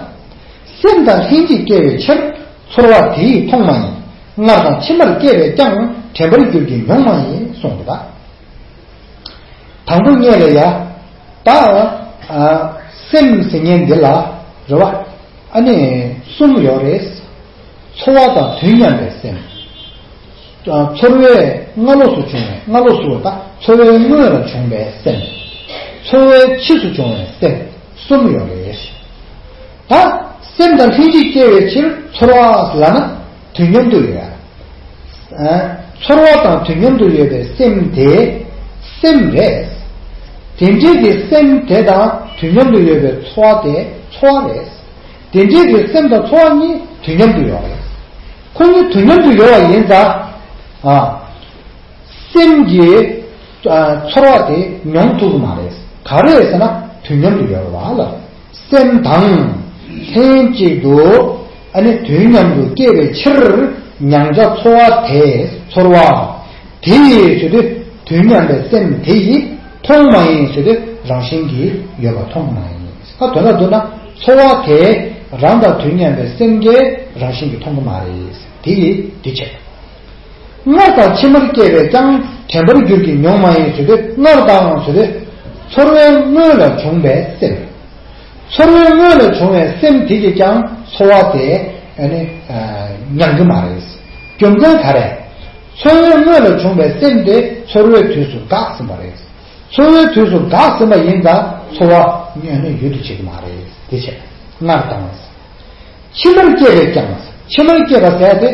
སེམས་དང་ལྷན་ཅིག་སྐྱེ་བའི་ཕྱིར་ཚོར་བ་དེ་ཡིས་མཐོང་མ་ཡིན། སྔར་དང་ཕྱི་མར་སྐྱེ་བས་ཀྱང་དྲན་པར་འགྱུར་གྱི་མྱོང་མ་ཡིན་གསུངས་པ་ད། དང་པོ་ཉིད་ལ་ཡ། ད། ཨ། སེམས་ཟེར་མཁན་འདི་ལ། རེད་བ། ཨ་ནི་གསུམ་ཡོད་རེད། ཚོར་བ་དང་དུས་མཉམ་པའི་སེམས། ཨ། ཚོར་བའི་སྔ་ལོགས་སུ་བྱུང་བའི། སྔ་ལོགས་སུ་ད་ཚོར་བའི་སྔོན་ལ་བྱུང་བའི་སེམས། ཚོར་བའི་ཕྱིས་སུ་བྱུང་བའི་སེམས། གསུམ་ཡོད་རེད། ད་སེམས་དང་ལྷན་ཅིག་སྐྱེ་བའི་ཕྱིར་ཚོར་བ་ལབ་ན་དུས་མཉམ་དུ་ཡོད། ཨ། ཚོར་བ་དང་དུས་མཉམ་དུ་ཡོད་པའི་སེམས་དེ་སེམས་རེད། དེ་འདྲའི་གི་སེམས་དེ་དང་དུས་མཉམ་དུ་ཡོད་པའི་ཚོར་བ་དེ་ཚོར་བ་རེད། དེ་འདྲའི་གི་སེམས་དང་ཚོར་བ་གཉིས་དུས་མཉམ་དུ་ཡོད་རེད། ཁོ་གཉིས་དུས་མཉམ་དུ་ཡོད་པ་ཡིན་ཙང་། ཨ། སེམས་ཀྱི། ཨ། ཚོར་བ་དེ་མྱོང་ཐུབ་ཀྱི་མ་རེད། ག་རེ་ཟེར་ན་དུས་མཉམ་དུ་ཡོད་པ་ལ། སེམས་དང་ལྷན་ཅིག་ཏུ་ཨ་ནི་དུས་མཉམ་དུ་སྐྱེ་བའི་ཕྱིར་མྱང་བྱ་ཚོར་བ་དེ་ཚོར་བ་དེ་ཡིས་ཟེར་དུས་དུས་མཉམ་པའི་སེམས་དེ་ཡིས་མཐོང་མ་ཡིན་ཟེར་དུས་རང་བཞིན་གྱིས་ཡོད་པ་མཐོང་མ་ཡིན། ད་དོན་ལ་བསྡུ་ན་ཚོར་བ་དེ་རང་དང་དུས་མཉམ་པའི་སེམས་ཀྱིས་རང་བཞིན་གྱིས་མཐོང་གི་མ་རེད། དེ་ཡིས་དེ་བྱེད། སྔར་དང་ཕྱི་མར་སྐྱེས་པས་ཀྱང་དྲན་པར་འགྱུར་གྱི་མྱོང་མ་ཡིན་ཟེར་དུས། སྔར་དང་ཟེར་དུས་ཚོར་བའི་སྔོན་ལ་བྱུང་བའི་སེམས། ཚོར་བའི་སྔོན་ལ་བྱུང་བའི་སེམས་དེ་གིས་ཀྱང་ཚོར་བ་དེ་ཨ་ནི་མྱང་གི་མ་རེད། རྒྱུ་མཚན་ག་རེ། ཚོར་བའི་སྔོན་ལ་བྱུང་བའི་སེམས་དེ་ཚོར་བའི་དུས་སུ་འགག་ཟིན་པ་རེད། ཚོར་བའི་དུས་སུ་འགག་ཟིན་པ་ཡིན་ཙང་ ཚོར་བ་ཉོན་ནས་ཡུལ་དུ་བྱེད་ཀྱི་མ་རེད། དེ་བྱས་སྔར་དང་། ཕྱི་མར་སྐྱེས་པས་ཀྱང་། ཕྱི་མར་སྐྱེས་པ་ཟེར་ཏེ།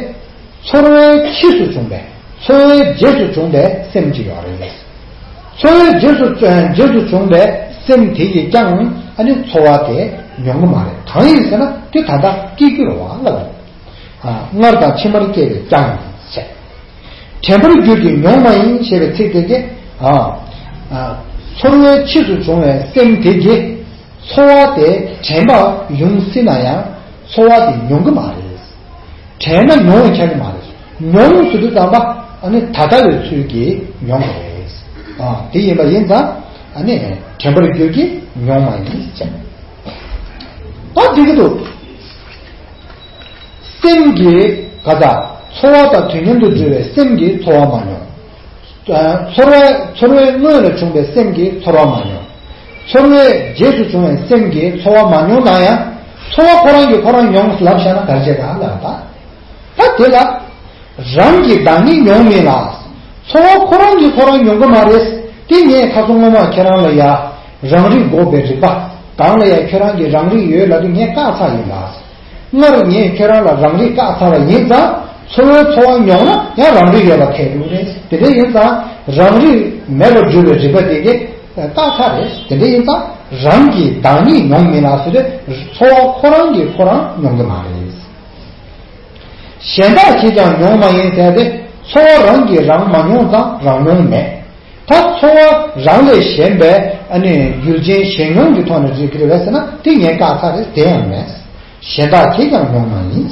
ཚོར་བའི་ཕྱིས་སུ་བྱུང་བའི། ཚོར་བའི་རྗེས་སུ་བྱུང་བའི་སེམས་ཅིག་ཡོད་རེད། ཚོར་བའི་རྗེས་སུ་རྗེས་སུ་བྱུང་བའི་སེམས་དེ་ཡིས་ཀྱང་ཨ་ནི་ཚོར་བ་དེ་མྱོང་གི་མ་རེད། གང་ཡིན་ཟེར་ན་དེ་ད་ལྟ་སྐྱེ་རྒྱུ་རེད་བ་ལབ་པ་རེད། ཨ། སྔར་དང་ཕྱི་མར་སྐྱེས་པས་ཀྱང་ཟེར། དྲན་པར་འགྱུར་གྱི་མྱོང་མ་ཡིན་ཞེས་པའི་ཚིག་དེ་གིས། ཨ། ཨ། ཚོར་བའི་ཕྱིས་སུ་བྱུང་བའི་སེམས་དེ་གིས། ཚོར་བ་དེ་དྲན་པ་ཡོང་སྲིད་ན་ཡང་ཚོར་བ་དེ་མྱོང་གི་མ་རེད། དྲན་ན་མྱོང་བའི་ཆ་གི་མ་རེད། མྱོང་ཟེར་དུས་ཙམ་པ་ཨ་ནི་ད་ལྟ་བའི་ཚུལ་གྱིས་མྱོང་བ་རེད། ཨ། དེ་ཡིན་པ་ཡིན་ཙང་ཨ་ནི་དྲན་པར་འགྱུར་གྱི་མྱོང་མ་ཡིན་ཅེས། ད་འགྲིག་གི་འདུག་སེམས་ཀྱིས་ག་ད་ཚོར་བ་དང་དུས་མཉམ་དུ་འབྲེལ་བའི་སེམས་ཀྱིས་ཚོར་བ་མ་མྱོང་། ཚོར་བ་ཚོར་བའི་སྔོན་ལ་བྱུང་བའི་སེམས་ཀྱིས་ཚོར་བ་མ་མྱོང་། ཚོར་བའི་རྗེས་སུ་བྱུང་བའི་སེམས་ཀྱིས་ཚོར་བ་མ་མྱོང་ན་ཡང་ཚོར་བ་ཁོ་རང་གིས་ཁོ་རང་མྱོང་ལབ་བཞག་ན་ག་རེ་བྱེད་ག་ལབ་པ། ད་དེ་ལ། རང་གི་བདག་ཉིད་མྱོང་མིན་ལ། ཚོར་བ་ཁོ་རང་གིས་ཁོ་རང་མྱོང་གི་མ་རེད། དེ་ངས་ཁ་སང་སྔོན་མ་ཁྱེད་རང་ལ་ཡ། རང་རིག་འགོག་པའི་རིག་པ། གང་ལ་ཡ་ཁྱོད་རང་གི་རང་རིག་ཡོད་ལབ་དུས་ངས་བཀག་ཚར་ཡིན་ལ། སྔར་ངས་ཁྱོད་རང་ལ་རང་རིག་བཀག་ཚར་བ་ཡིན་ཙང་། ཚོར་བའི་ཚོར་བ་མྱོང་ན་ཡང་རང་རིག་ཡོད་པ་ཁེལ་འགྲོ་གི་རེད། དེ་འདྲ་ཡིན་ཙང་། རང་རིག་མེད་པར་གྱུར་པའི་རིག་པ་དེ་གས་བཀག་ཚར་རེད། དེ་འདྲ་ཡིན་ཙང་། རང་གི་བདག་ཉིད་མྱོང་མིན་ལ་ཟེར་དུས། ཚོར་བ་ཁོ་རང་གིས་ཁོ་རང་མྱོང་གི་མ་རེད། གཞན་དག་གིས་ཀྱང་མྱོང་མ་ཡིན་ཟེར་ཏེ། ཚོར་བ་རང་གིས་རང་མ་མྱོང་ཙང་རང་མྱོང་མེད། ད་ཚོར་བ་རང་ལས་གཞན་པའི་ཨ་ནི་རྒྱུ་རྐྱེན་གཞན་མྱོང་གི་ཐོག་ནས་རིག་གི་རེད་པས་ཟེར་ན་དེ་ངས་བཀག་ཚར་རེད། དེ་ཡང་མེད། གཞན་དག་གིས་ཀྱང་མྱོང་མ་ཡིན།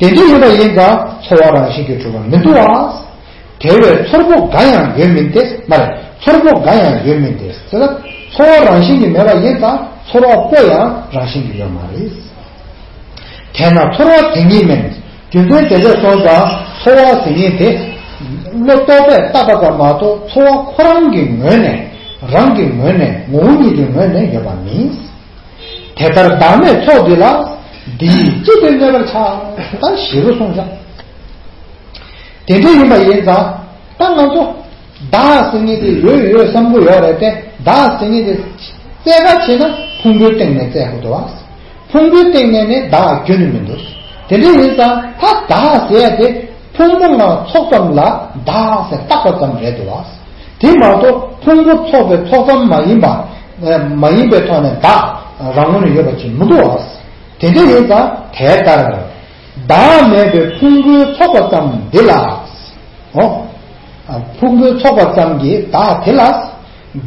དེ་འདྲ་ཡིན་པ་ཡིན་ཙང་ཚོར་བ་རང་བཞིན་གྱིས་གྲུབ་པ་མི་འདུག་བ། དེ་བས་ཚོར་པོ་འགའ་ཡང་ཡོད་མིན་ཏེ། མ་རེད། ཚོར་པོ་འགའ་ཡང་ཡོད་མིན་ཏེ་ཟེར་ན། ཚོར་བ་རང་བཞིན་གྱིས་མེད་པ་ཡིན་ཙང་ཚོར་བ་པོ་ཡང་རང་བཞིན་གྱིས་ཡོད་མ་རེད། དེས་ན་ཚོར་བ་དེ་ཉིད་མིན། རྒྱུ་མཚན་དེ་འདྲ་སོང་ཙང་ཚོར་བ་ཟེར་མཁན་དེ། བློ་རྟོག་པས་བཏགས་པ་ཙམ་མ་གཏོགས་ཚོར་བ་ཁོ་རང་གི་ངོས་ནས། རང་གི་ངོས་ནས། ངོ་བོ་ཉིད་ཀྱི་ངོས་ནས་ཡོད་པ་མིན། དེ་ལྟར་བདག་མེད་ཚོགས་འདི་ལ། འདི་ཡིས་ཅི་སྟེ་གནོད་པར་བྱ། ད་ཞེ་པོ་གསུངས་བཞག་དེ་འདྲ་ཡིན་པ་ཡིན་ཙང་། ད་ང་ཚོ་བདག་ཟེར་མཁན་དེ་ཡོད་ཡོད་བསམ་གྱི་ཡོད་རེད་དེ། བདག་ཟེར་མཁན་དེ་བཙལ་ག་བྱེད་ན་ཕུང་པོའི་སྟེང་ནས་བཙལ་དགོས་འདུག་བ། ཕུང་པོའི་སྟེང་ནས་ནི་བདག་ཁྱོན་ནས་མི་འདུག་དེ་འདྲ་ཡིན་ཙང་ད་བདག་ཟེར་ཡ་དེ་ཕུང་པོ་ལྔ་ཚོགས་ཙམ་ལ་བདག་ཟེར་བཏགས་པ་ཙམ་རེད་འདུག་བ། དེ་མ་གཏོགས་ཕུང་པོ་ཚོགས་པའི་ཚོགས་ཙམ་མ་ཡིན་པ། མ་ཡིན་པའི་ཐོག་ནས་བདག་རང་ངོས་ནས་ཡོད་པ་ཅིག་མི་འདུག་བ། དེ་འདྲ་ཡིན་ཙང་དེ་ལྟར་བདག་མེད་པའི་ཕུང་པོའི་ཚོགས་པ་ཙམ་འདི་ལ། འོ། ཕུང་པོའི་ཚོགས་པ་ཙམ་གྱི་བདག་དེ་ལ།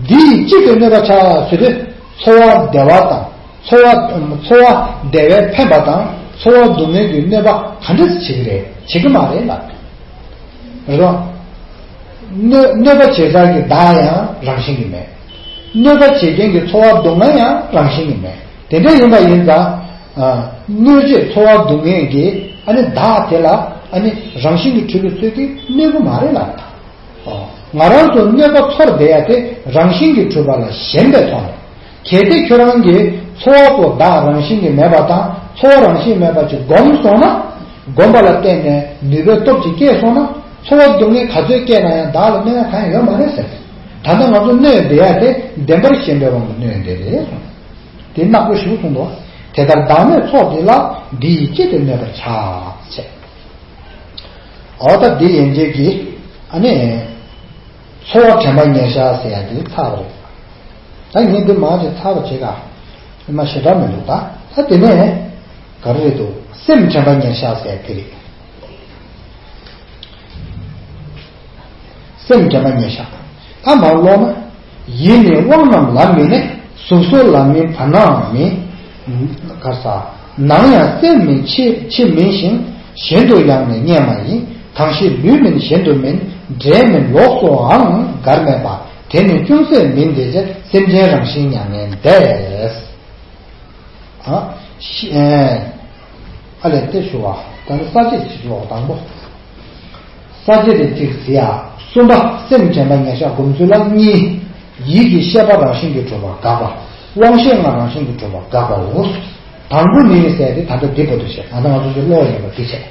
འདི་ཡིས་ཅི་སྟེ་གནོད་པར་བྱ་ཟེར་དུས། ཚོར་བ་བདེ་བ་དང་། ཚོར་བ་ཚོར་བ་བདེ་བས་ཕན་པ་དང་ཚོར་བ་སྡུག་བསྔལ་གྱི་གནོད་པ་ག་འདྲ་ཞིག་བྱེད་ཀྱི་རེད། བྱེད་ཀྱི་མ་རེད་ལབ། རེད་བ། གནོད་གནོད་པ་བྱེད་ས་ཀྱི་བདག་ཡང་རང་བཞིན་གྱིས་མེད། གནོད་པ་བྱེད་མཁན་གྱི་ཚོར་བ་སྡུག་བསྔལ་ཡང་རང་བཞིན་གྱིས་མེད། དེ་འདྲ་ཡིན་པ་ཡིན་ཙང་། ཨ། གནོད་བྱེད་ཚོར་བ་སྡུག་བསྔལ་གྱི་ཨ་ནི་བདག་དེ་ལ་ཨ་ནི་རང་བཞིན་གྱིས་གྲུབ་པའི་ཚུལ་གྱིས་གནོད་ཀྱི་མ་རེད་ལབ། ང་རང་ཚོ་གནོད་པ་ཚོར་བསྡད་ཡ་དེ་རང་བཞིན་གྱིས་གྲུབ་པ་ལ་ཞེན་པའི་ཐོག་ནས། གལ་ཏེ་ཁྱོད་རང་གིས་ཚོར་བ་པོ་བདག་རང་བཞིན་གྱིས་མེད་པ་དང་ཚོར་བ་རང་བཞིན་མེད་པ་ཅིག་བསྒོམས་སོང་ན། བསྒོམས་པ་ལ་བརྟེན་ནས་ནུས་པའི་སྟོབས་ཀྱིས་སྐྱེས་སོང་ན། ཚོར་བ་སྡུག་བསྔལ་ག་ཚོད་སྐྱེས་ན་ཡང་བདག་ལ་གནོད་ཡ་གང་ཡང་ཡོད་མ་རེད་ཟེར། ད་ལྟ་ང་ཚོ་གནོད་བསྡད་ཡ་དེ་བདེན་པར་ཞེན་པའི་དབང་གིས་གནོད་བསྡད་རེད་གསུངས། དེ་ནག་པོ་ཞིག་གསུངས་འདུག་དེ་ལྟར་བདག་མེད་ཚོགས་འདི་ལ། འདི་ཡིས་ཅི་སྟེ་གནོད་པར་བྱ། ཞེས། འོ་ད་འདི་ཡན་ཆད་ཀྱིས་ཨ་ནི་ཚོར་བ་དྲན་པ་ཉེར་བཞག་ཟེར་ཡ་འདི་ཚར་བ་རེད། ད་ངས་འདི་མར་ཅིག་ཚར་བ་བྱེད་ག་མ་ཞེ་དྲག་མི་འདུག་ད་ད་དེ་ནས་ག་རེ་རེད་འདུག་སེམས་དྲན་པ་ཉེར་བཞག་ཟེར་ཡ་དེ་རེད། སེམས་དྲན་པ་ཉེར་བཞག་ད་མར་ཀློག་ན། ཡིད་ནི་དབང་རྣམས་ལ་མི་གནས། གཟུགས་སོགས་ལ་མིན་བར་སྣང་མིན། ག་ས། ནང་ཡང་སེམས་མིན་ཕྱི་ཕྱི་མིན་ཞིང་། གཞན་དུ་ཡང་ནི་གནས་མ་ཡིན། གང་ཞིག་ལུས་མིན་གཞན་དུ་མིན། འབྲས་མིན་ལོགས་སུའང་འགར་མེད་པ། དེ་ནི་ཅུང་ཟད་མིན་དེ་ཕྱིར། སེམས་ཅན་རང་བཞིན་མྱ་ངན་འདས། ཨ། ཤི། ཨ་ལས་དེ་ཞུ་བ། ད་ནི་ས་བཅད་ཅིག་ཀློག་དང་པོ། ས་བཅད་དེ་གཅིག་ཟེར་ཡ། གསུམ་པ་སེམས་དྲན་པ་ཉེར་བཞག་སྒོམ་ཚུལ་ལ་གཉིས། ཡིད་ཀྱི་ཤེས་པ་རང་བཞིན་གྱིས་གྲུབ་པ་དགག་པ། དབང་ཤེས་ལྔ་རང་བཞིན་གྱིས་གྲུབ་པ་དགག་པའོ། དང་པོ་ནི་ཟེར་དེ་ད་ལྟ་འདི་བར་དུ་བཤད། ད་ལྟ་ང་ཚོ་ཚོ་ཀློག་ཡིན་པ་འདི་བྱས།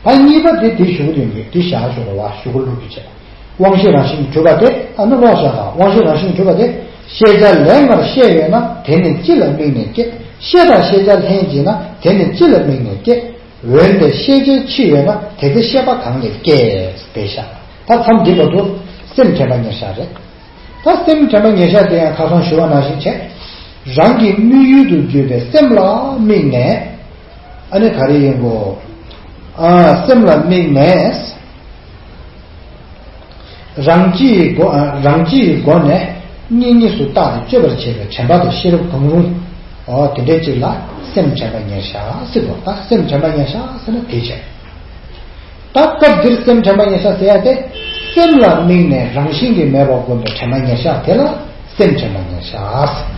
ད་གཉིས་པ་དེ་འདི་ཞུ་གི་ཡོད་མེད་འདི་བཞག་ཞུ་རེད་བ། ཞུ་གི་ལུགས་འདི་བྱས། དབང་ཤེས་རང་བཞིན་གྱིས་གྲུབ་པ་དེ་ཨ་ནི་ཀློག་བཞག་དང་། དབང་ཤེས་རང་བཞིན་གྱིས་གྲུབ་པ་དེ་ ཤེས་བྱ་ལས་སྔར་ཤེས་ཡོད་ན་དེ་ནི་ཅི་ལ་དམིགས་ནས་སྐྱེ། ཤེས་དང་ཤེས་བྱ་ལྷན་ཅིག་ན་དེ་ནི་ཅི་ལ་དམིགས་ནས་སྐྱེ། འོན་ཏེ་ཤེས་བྱའི་ཕྱི་ཡོད་ན་དེ་ཚེ་ཤེས་པ་གང་ལས་སྐྱེ། བས་ཤ། ད་མཚམས་འདི་བར་དུ་སེམས་དྲན་པ་ཉེར་བཞག་རེད། ད་སེམས་དྲན་པ་ཉེར་བཞག་དེ་ཡང་ཁ་སང་ཞུ་བ་ནང་བཞིན་བྱས། རང་གི་དམིགས་ཡུལ་དུ་གྱུར་པའི་སེམས་ལ་དམིགས་ནས། ཨ་ནི་ག་རེ་ཡིན་གོ། ཨ། སེམས་ལ་དམིགས་ནས། རང་སྤྱིའི་སྒོ་ཨ། རང་སྤྱིའི་སྒོ་ནས་གཉིས་གཉིས་སུ་བརྟགས་ཏེ་དཔྱོད་པར་བྱེད་པའི་དྲན་པ་དང་ཤེས་རབ་གང་རུང་། འོ་དེ་འདྲའི་ཅིག་ལ་སེམས་དྲན་པ་ཉེར་བཞག་ཟེར་གོ། ད་སེམས་དྲན་པ་ཉེར་བཞག་ཟེར་ན་དེ་བྱས། ད་སྐབས་འདིར་སེམས་དྲན་པ་ཉེར་བཞག་ཟེར་ཡ་དེ། སེམས་ལ་དམིགས་ནས་རང་བཞིན་གྱིས་མེད་པར་བསྒོམས་པའི་དྲན་པ་ཉེར་བཞག་དེ་ལ་སེམས་དྲན་པ་ཉེར་བཞག་ཟེར།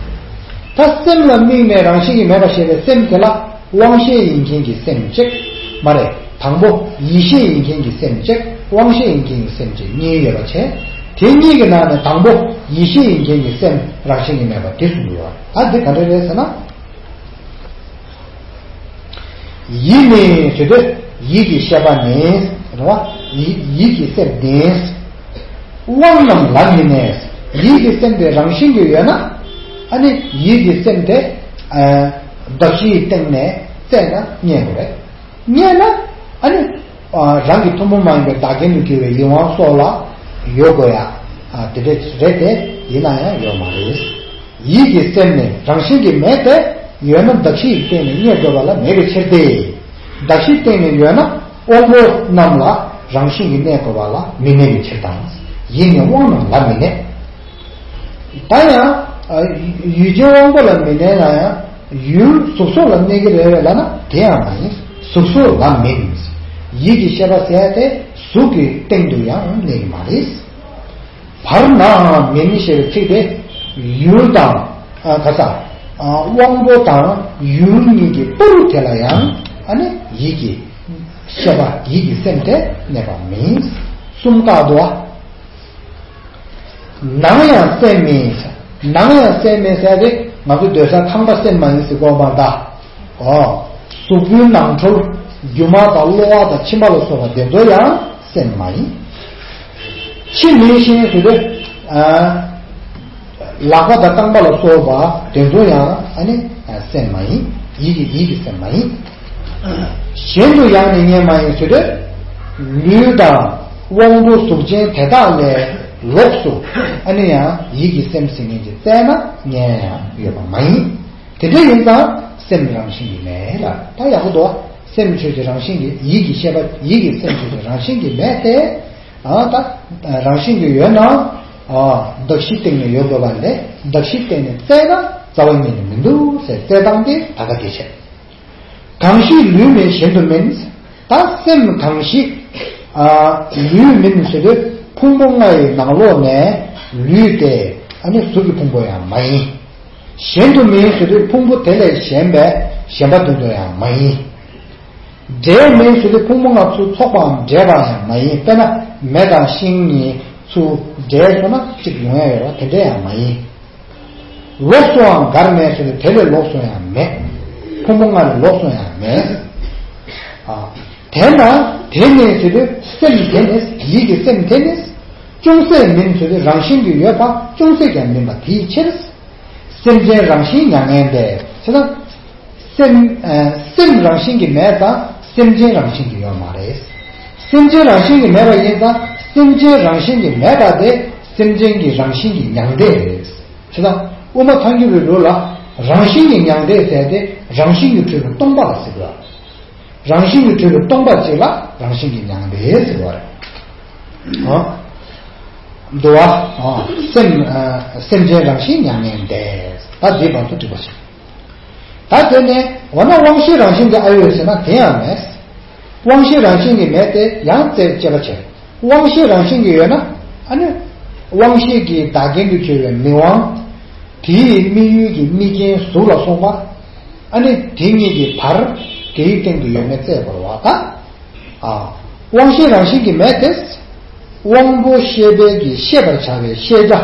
ད་སེམས་ལ་དམིགས་ནས་རང་བཞིན་གྱིས་མེད་པར་བཤད་པའི་སེམས་དེ་ལ་དབང་ཤེས་ཡིན་མཁན་གྱི་སེམས་གཅིག་མ་རེད། དང་པོ་ཡིད་ཤེས་ཡིན་མཁན་གྱི་སེམས་གཅིག་དབང་ཤེས་ཡིན་མཁན་གྱི་སེམས་གཅིག་གཉིས་ཡོད་པ་བྱས། དེ་གཉིས་ཀྱི་ནང་ནས་དང་པོ་ཡིད་ཤེས་ཡིན་མཁན་གྱི་སེམས་རང་བཞིན་གྱིས་མེད་པ་དེ་གསུངས་ཡོད། ད་འདི་ག་འདྲ་རེད་ཟེར་ན། ཡིད་ནི་ཟེར་དུས་ཡིད་ཀྱི་ཤེས་པ་ནི་རེད་བ། ཡིད་ཡིད་ཀྱི་སེམས་ནི། དབང་རྣམས་ལ་མི་གནས། ཡིད་ཀྱི་སེམས་དེ་རང་བཞིན་གྱིས་ཡོད་ན། ཨ་ནི་ཡིད་ཀྱི་སེམས་དེ་ཨ། གདགས་གཞིའི་སྟེང་ནས་བཙལ་ན་རྙེད་དགོས་རེད། རྙེད་ན་ཨ་ནི་ཨ། རང་གི་ཐུན་མོང་མ་ཡིན་པའི་བདག་རྐྱེན་དུ་གྱུར་པའི་ཡིད་དབང་སོགས་ལ་ཡོད་དགོས་ཡ། ཨ། དེ་འདྲ་རེད་དེ། ཡིན་ན་ཡང་ཡོད་མ་རེད། ཡིད་ཀྱི་སེམས་ནི་རང་བཞིན་གྱིས་མེད་དེ། ཡོད་ན་གདགས་གཞིའི་སྟེང་ནས་རྙེད་དགོས་པ་ལ་མེད་པའི་ཕྱིར་ཏེ། གདགས་གཞིའི་སྟེང་ནས་ཡོད་ན་དབང་པོ་རྣམས་ལ་རང་བཞིན་གྱིས་གནས་དགོས་པ་ལ་མི་གནས་པའི་ཕྱིར་དང་། ཡིད་ནི་དབང་རྣམས་ལ་མི་གནས། ད་ཡང་ཡུལ་ཅན་དབང་པོ་ལ་མི་གནས་ན་ཡང་ཡུལ་གཟུགས་སོགས་ལ་གནས་ཀྱི་རེད་པས་ལབ་ན་དེ་ཡང་མ་ཡིན། གཟུགས་སོགས་ལ་མིན། ཡིད་ཀྱི་ཤེས་པ་ཟེར་ཡ་དེ་གཟུགས་ཀྱི་སྟེང་དུ་ཡང་གནས་ཀྱི་མ་རེད། བར་ནའང་མིན་ཞེས་པའི་ཚིག་དེ། ཡུལ་དང་། ཨ། ག་ས། ཨ། དབང་པོ་དང་ཡུལ་གཉིས་ཀྱི་བར་དེ་ལ་ཡང་ཨ་ནི་ཡིད་ཀྱི་ཤེས་པ་ཡིད་ཀྱི་སེམས་དེ་གནས་པ་མིན། གསུམ་བཀག་འདུག་བ། ནང་ཡང་སེམས་མིན། ནང་ཡང་སེམས་མིན་ཟེར་ཏེ་ང་ཚོ་སྡོད་ས་ཁང་པ་སེམས་མ་ཡིན་ཟེར་གོ་མ་ད། ཨོ། གཟུགས་པོའི་ནང་ཁྲོལ་རྒྱུ་མ་དང་གློ་བ་དང་མཆིན་པ་ལ་སོགས་པ་དེ་ཚོ་ཡང་སེམས་མ་ཡིན། ཕྱི་མིན་ཞིང་ཟེར་ཏེ། ཨ། ལག་པ་དང་རྐང་པ་ལ་སོགས་པ་དེ་ཚོ་ཡང་ཨ་ནི་སེམས་མ་ཡིན། ཡིད་ཀྱི་ཡིད་ཀྱི་སེམས་མ་ཡིན། གཞན་དུ་ཡང་ནི་རྙེད་མ་ཡིན་ཟེར་ཏེ། ལུས་དང་དབང་པོ་གཟུགས་ཅན་དེ་དག་ལས་ལོགས་སུ་ཨ་ནི་ཡང་ཡིད་ཀྱི་སེམས་ཟེར་མཁན་གྱི་བཙལ་ན་རྙེད་ཡང་ཡོད་པ་མ་ཡིན། དེ་འདྲ་ཡིན་ཙང་སེམས་རང་བཞིན་གྱིས་མེད་ལ། ད་ཡག་པོ་འདུག་བ། སེམས་ཆོས་ཅན་རང་བཞིན་གྱིས་ཡིད་ཀྱི་ཤེས་པ་ཡིད་ཀྱི་སེམས་ཆོས་ཅན་རང་བཞིན་གྱིས་མེད་དེ། ཨ། ད་རང་བཞིན་གྱིས་ཡོད་ན། ཨ། གདགས་གཞིའི་སྟེང་ནས་ཡོད་དགོས་པ་ལས་གདགས་གཞིའི་སྟེང་ནས་བཙལ་ན་རྩ་བ་ཉིད་ནས་མི་འདུག་ཟེར་བཙལ་སྟངས་དེ་ད་ག་དེ་བྱས། གང་ཞིག་ལུས་མིན་གཞན་དུ་མིན། ད་སེམས་གང་ཞིག་ཨ། ལུས་མིན་ཟེར་དུས་ཕུང་པོ་ལྔ་ཡི་ནང་ལོགས་ནས་ལུས་ཏེ། ཨ་ནི་གཟུགས་ཀྱི་ཕུང་པོ་ཡང་མ་ཡིན། གཞན་དུ་མིན་ཟེར་དུས་ཕུང་པོ་དེ་ལས་གཞན་པའི་གཞན་པ་དེ་ཚོ་ཡང་མ་ཡིན། འབྲེལ་མིན་ཟེར་དུས་ཕུང་པོ་ལྔ་ཚུར་ཚོགས་པའམ་འབྲེལ་པ་ཡང་མ་ཡིན། དཔེར་ན་མེ་དང་ཤིང་གཉིས་ཚུར་འབྲེལ་སོང་ན་གཅིག་ཡོང་ཡ་ཡོད་པ་དེ་འདྲ་ཡང་མ་ཡིན། ལོགས་སུའང་འགར་མེད་ཟེར་དུས་དེ་ལས་ལོགས་སུ་ཡང་མེད། ཕུང་པོ་ལྔ་ལས་ལོགས་སུ་ཡང་མེད། ཨ། དེས་ན་དེ་ནི་ཟེར་དུས་སེམས་དེ་ནི་ཡིད་ཀྱི་སེམས་དེ་ནི་ཅུང་ཟད་མིན་ཟེར་དུས་རང་བཞིན་གྱིས་ཡོད་པ་ཅུང་ཟད་ཀྱང་མིན་པ་དེའི་ཕྱིར། སེམས་ཅན་རང་བཞིན་མྱ་ངན་འདས། ཟེར་ན། སེམས། ཨ། སེམས་རང་བཞིན་གྱིས་མེད་ཙང་སེམས་ཅན་རང་བཞིན་གྱིས་ཡོད་མ་རེད། སེམས་ཅན་རང་བཞིན་གྱིས་མེད་པ་ཡིན་ཙང་སེམས་ཅན་རང་བཞིན་གྱིས་མེད་པ་དེ་སེམས་ཅན་གྱི་རང་བཞིན་གྱི་མྱང་འདས་རེད། བྱས་ཙང་དབུ་མ་ཐལ་འགྱུར་བའི་ལུགས་ལ་རང་བཞིན་གྱི་མྱང་འདས་ཟེར་ཏེ་རང་བཞིན་གྱིས་གྲུབ་པའི་སྟོང་པ་ལ་ཟེར་བ། རང་བཞིན་གྱིས་གྲུབ་པའི་སྟོང་པ་གཅིག་ལ་རང་བཞིན་གྱི་མྱང་འདས་ཟེར་བ་རེད། འོ། འདུལ་བ། འོ། སེམས། ཨ། སེམས་ཅན་རང་བཞིན་མྱ་ངན་འདས། ད་འདི་བར་དུ་འགྲིག་པ་ཞིག་ད་དེ་ནས་འོ་ན་དབང་ཤེས་རང་བཞིན་གྱིས་ཨ་ཡོད་ཟེར་ན་དེ་ཡང་མེད། དབང་ཤེས་རང་བཞིན་གྱིས་མེད་དེ་ཡང་རྩད་དཔྱད་པ་བྱེད། དབང་ཤེས་རང་བཞིན་གྱིས་ཡོད་ན་ཨ་ནི། དབང་ཤེས་ཀྱི་བདག་རྐྱེན་དུ་གྱུར་པའི་མིག་དབང་། དེའི་དམིགས་ཡུལ་གྱི་དམིགས་རྐྱེན་གཟུགས་ལ་སོགས་པ། ཨ་ནི་དེ་གཉིས་ཀྱི་བར་དེའི་སྟེང་དུ་ཡོད་མེད་རྩད་པར་བ་དང་། ཨ། དབང་ཤེས་རང་བཞིན་གྱིས་མེད་དེ། དབང་པོ་ཤེས་པའི་གི་ཤེས་པར་བྱ་བའི་ཤེས་བྱ།